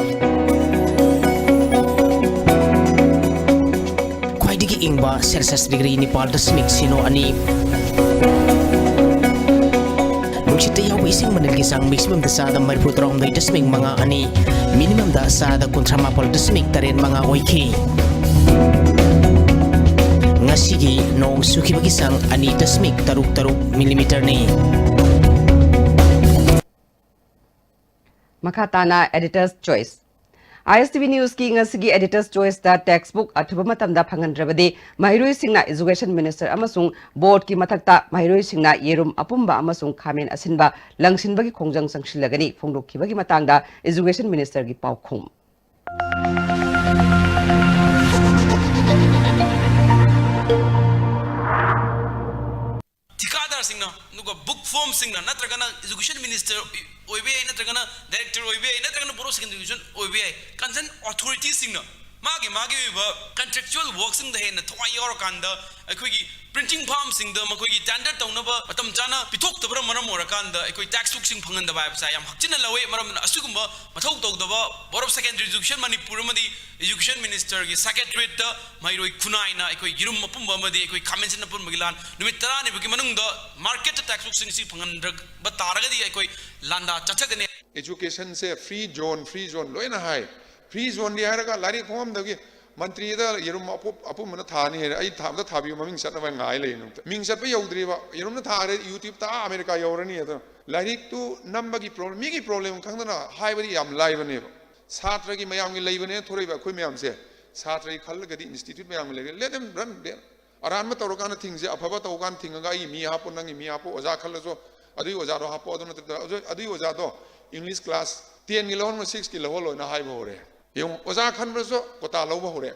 ꯈ꯭ꯋꯥꯏꯗꯒꯤ ꯏꯪꯕ Celsius degree ꯅꯤꯄꯥꯜ ꯗꯁꯃꯤꯛ ꯁꯤꯅꯣ ꯑꯅꯤ, ꯅꯨꯡꯁꯤꯠꯇ ꯌꯥꯎꯕ ꯏꯁꯤꯡ ꯃꯅꯤꯜꯒꯤ ꯆꯥꯡ maximumꯗ ꯆꯥꯗ ꯃꯔꯤꯐꯨ ꯇꯔꯥꯍꯨꯝꯗꯣꯏ ꯗꯁꯃꯤꯛ ꯃꯉꯥ ꯑꯅꯤ, minimumꯗ ꯆꯥꯗ ꯀꯨꯟꯊ꯭ꯔꯥ ꯃꯥꯄꯜ ꯗꯁꯃꯤꯛ ꯇꯔꯦꯠ ꯃꯉꯥ ꯑꯣꯏꯈꯤ꯫ ꯉꯁꯤꯒꯤ ꯅꯣꯡ ꯆꯨꯈꯤꯕꯒꯤ ꯆꯥꯡ ꯑꯅꯤ ꯗꯁꯃꯤꯛ ꯇꯔꯨꯛ ꯇꯔꯨꯛ millimeterꯅꯤ꯫ ꯃꯈꯥ ꯇꯥꯅ Editor's Choice꯫ ꯑꯥꯏ ꯑꯦꯁ ꯇꯤ ꯚꯤ Newsꯀꯤ ꯉꯁꯤꯒꯤ Editor's Choiceꯇ textbook ꯑꯊꯨꯕ ꯃꯇꯝꯗ ꯐꯪꯍꯟꯗ꯭ꯔꯕꯗꯤ ꯃꯍꯩꯔꯣꯏꯁꯤꯡꯅ Education Minister ꯑꯃꯁꯨꯡ boardꯀꯤ ꯃꯊꯛꯇ ꯃꯍꯩꯔꯣꯏꯁꯤꯡꯅ ꯌꯦꯔꯨꯝ ꯑꯄꯨꯝꯕ ꯑꯃꯁꯨꯡ ꯈꯥꯃꯦꯟ ꯑꯁꯤꯟꯕ ꯂꯪꯁꯤꯟꯕꯒꯤ ꯈꯣꯡꯖꯪ ꯆꯪꯁꯤꯜꯂꯒꯅꯤ ꯐꯣꯡꯗꯣꯛꯈꯤꯕꯒꯤ ꯃꯇꯥꯡꯗ Education Ministerꯒꯤ ꯄꯥꯎꯈꯨꯝ꯫ ꯁꯤꯡꯅ ꯅꯠꯇ꯭ꯔꯒꯅ education minister ꯑꯣꯏꯕ ꯌꯥꯏ, ꯅꯠꯇ꯭ꯔꯒꯅ director ꯑꯣꯏꯕ ꯌꯥꯏ, ꯅꯠꯇ꯭ꯔꯒꯅ Board of Secondary Education ꯑꯣꯏꯕ ꯌꯥꯏ, concerned authority ꯁꯤꯡꯅ ꯃꯥꯒꯤ ꯃꯥꯒꯤ ꯑꯣꯏꯕ contractual work ꯁꯤꯡꯗ ꯍꯦꯟꯅ ꯊꯋꯥꯏ ꯌꯥꯎꯔꯀꯥꯟꯗ ꯑꯩꯈꯣꯏꯒꯤ printing farm ꯁꯤꯡꯗ ꯃꯈꯣꯏꯒꯤ tender ꯇꯧꯅꯕ ꯃꯇꯝ ꯆꯥꯅ ꯄꯤꯊꯣꯛꯇꯕꯅ ꯃꯔꯝ ꯑꯣꯏꯔꯀꯥꯟꯗ ꯑꯩꯈꯣꯏ tax ꯁꯨꯛꯁꯤꯡ ꯐꯪꯍꯟꯗꯕ ꯍꯥꯏꯕꯁꯦ ꯌꯥꯝ ꯍꯛꯆꯤꯟꯅ ꯂꯧꯋꯤ꯫ ꯃꯔꯝ ꯑꯗꯨꯅ ꯑꯁꯤꯒꯨꯝꯕ ꯃꯊꯧ ꯇꯧꯗꯕ Board of Secondary Education Manipur ꯑꯃꯗꯤ education minister ꯒꯤ secretariat ꯇ ꯃꯍꯩꯔꯣꯏ ꯈꯨꯟꯅꯥꯏꯅ ꯑꯩꯈꯣꯏ ꯌꯦꯔꯨꯝ ꯑꯄꯨꯝꯕ ꯑꯃꯗꯤ ꯑꯩꯈꯣꯏ ꯈꯥꯃꯦꯟꯁꯤꯟ ꯑꯄꯨꯟꯕꯒꯤ ꯂꯥꯟ ꯅꯨꯃꯤꯠ ꯇꯔꯥꯅꯤꯐꯥꯎꯒꯤ ꯃꯅꯨꯡꯗ market ꯇ tax ꯁꯨꯛꯁꯤꯡꯁꯤ ꯐꯪꯍꯟꯗꯕ ꯇꯥꯔꯒꯗꯤ ꯑꯩꯈꯣꯏ ꯂꯥꯟꯗꯥ ꯆꯠꯊꯒꯅꯤ꯫ Education ꯁꯦ free zone, free zone ꯂꯣꯏꯅ ꯍꯥꯏ꯫ Free zone ꯗꯤ ꯍꯥꯏꯔꯒ ꯂꯥꯏꯔꯤꯛ ꯈꯣꯡꯉꯝꯗꯒꯤ ꯃꯟꯇ꯭ꯔꯤꯗ ꯌꯦꯔꯨꯝ ꯑꯄꯨꯞ ꯑꯄꯨꯝꯕꯅ ꯊꯥꯅꯤ ꯍꯥꯏꯔꯦ꯫ ꯑꯩ ꯊꯥꯕꯗ ꯊꯥꯕꯤꯌꯨ, ꯃꯃꯤꯡ ꯆꯠꯅꯕ ꯉꯥꯏ ꯂꯩ꯫ ꯅꯨꯡꯇ ꯃꯤꯡ ꯆꯠꯄ ꯌꯧꯗ꯭ꯔꯤꯕ, ꯌꯦꯔꯨꯝꯅ ꯊꯥꯈ꯭ꯔꯦ, YouTube ꯇ ꯑꯥ ꯑꯃꯦꯔꯤꯀꯥ ꯌꯧꯔꯅꯤ꯫ ꯑꯗꯣ ꯂꯥꯏꯔꯤꯛꯇꯨ ꯅꯝꯕꯒꯤ problem, ꯃꯤꯒꯤ problem ꯈꯪꯗꯅ ꯍꯥꯏꯕꯗꯤ ꯌꯥꯝ ꯂꯥꯏꯕꯅꯦꯕ꯫ ꯁꯥꯇ꯭ꯔꯒꯤ ꯃꯌꯥꯝꯒꯤ ꯂꯩꯕꯅꯦꯅ ꯊꯣꯔꯛꯏꯕ ꯑꯩꯈꯣꯏ ꯃꯌꯥꯝꯁꯦ꯫ ꯁꯥꯇ꯭ꯔꯒꯤ ꯈꯜꯂꯒꯗꯤ institute ꯃꯌꯥꯝꯒꯤ ꯂꯩꯔꯦ, let them run there꯫ ꯑꯔꯥꯟꯕ ꯇꯧꯔꯀꯥꯟꯗ ꯊꯤꯡꯁꯦ, ꯑꯐꯕ ꯇꯧꯀꯥꯟꯗ ꯊꯤꯡꯉꯒ ꯑꯩꯒꯤ ꯃꯤ ꯍꯥꯞꯄꯨ, ꯅꯪꯒꯤ ꯃꯤ ꯍꯥꯞꯄꯨ, ꯑꯣꯖꯥ ꯈꯜꯂꯁꯨ ꯑꯗꯨꯒꯤ ꯑꯣꯖꯥꯗꯣ ꯍꯥꯞꯄꯨ, ꯑꯗꯨ ꯅꯠꯇ꯭ꯔꯒ ꯑꯗꯨ- ꯑꯗꯨꯒꯤ ꯑꯣꯖꯥꯗꯣ English class ten ꯒꯤ ꯂꯧꯍꯟꯕ, six ꯀꯤ ꯂꯧꯍꯜꯂꯣꯅ ꯍꯥꯏꯕ ꯍꯧꯔꯦ꯫ ꯌꯦꯡꯉꯨ, ꯑꯣꯖꯥ ꯈꯟꯕꯗꯁꯨ quota ꯂꯧꯕ ꯍꯧꯔꯦ꯫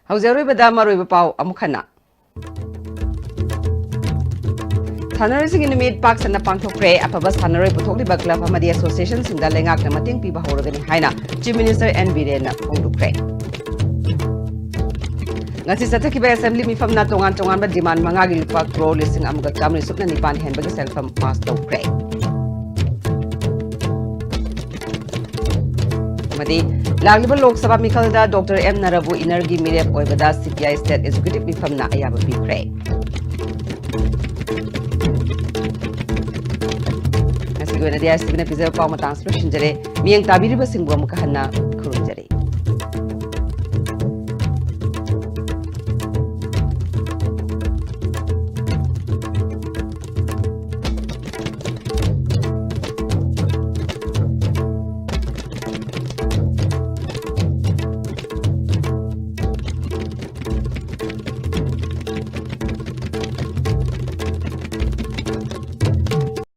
ꯍꯧꯖꯤꯛ ꯑꯔꯣꯏꯕꯗ ꯃꯔꯨꯑꯣꯏꯕ ꯄꯥꯎ ꯑꯃꯨꯛ ꯍꯟꯅ꯫ ꯁꯥꯟꯅꯔꯣꯏꯁꯤꯡꯒꯤ ꯅꯨꯃꯤꯠ ꯄꯥꯛ ꯁꯟꯅ ꯄꯥꯡꯊꯣꯛꯈ꯭ꯔꯦ꯫ ꯑꯐꯕ ꯁꯥꯟꯅꯔꯣꯏ ꯄꯨꯊꯣꯛꯂꯤꯕ club ꯑꯃꯗꯤ association ꯁꯤꯡꯗ ꯂꯩꯉꯥꯛꯅ ꯃꯇꯦꯡ ꯄꯤꯕ ꯍꯧꯔꯒꯅꯤ ꯍꯥꯏꯅ Chief Minister N ꯕꯤꯔꯦꯟꯅ ꯐꯣꯡꯗꯣꯛꯈ꯭ꯔꯦ꯫ ꯉꯁꯤ ꯆꯠꯊꯈꯤꯕ assembly ꯃꯤꯐꯝꯅ ꯇꯣꯉꯥꯟ ꯇꯣꯉꯥꯟꯕ demand ꯃꯉꯥꯒꯤ ꯂꯨꯄꯥ crore ꯂꯤꯁꯤꯡ ꯑꯃꯒ ꯆꯥꯃꯔꯤ ꯁꯨꯞꯅ ꯅꯤꯄꯥꯟ ꯍꯦꯟꯕꯒꯤ ꯁꯦꯜꯐꯝ pass ꯇꯧꯈ꯭ꯔꯦ꯫ ꯑꯃꯗꯤ ꯂꯥꯛꯂꯤꯕ Lok Sabha ꯃꯤꯈꯜꯗ Doctor M ꯅꯔꯕꯨ inner ꯒꯤ ꯃꯤꯔꯦꯞ ꯑꯣꯏꯕꯗ C P I state executive ꯃꯤꯐꯝꯅ ꯑꯌꯥꯕ ꯄꯤꯈ꯭ꯔꯦ꯫ ꯉꯁꯤꯒꯤ ꯑꯣꯏꯅꯗꯤ I S T V ꯅ ꯄꯤꯖꯕ ꯄꯥꯎ ꯃꯇꯥꯡ ꯑꯁꯤꯗ ꯂꯣꯏꯁꯤꯟꯖꯔꯦ꯫ ꯃꯤꯠꯌꯦꯡ ꯇꯥꯕꯤꯔꯤꯕꯁꯤꯡꯕꯨ ꯑꯃꯨꯛꯀ ꯍꯟꯅ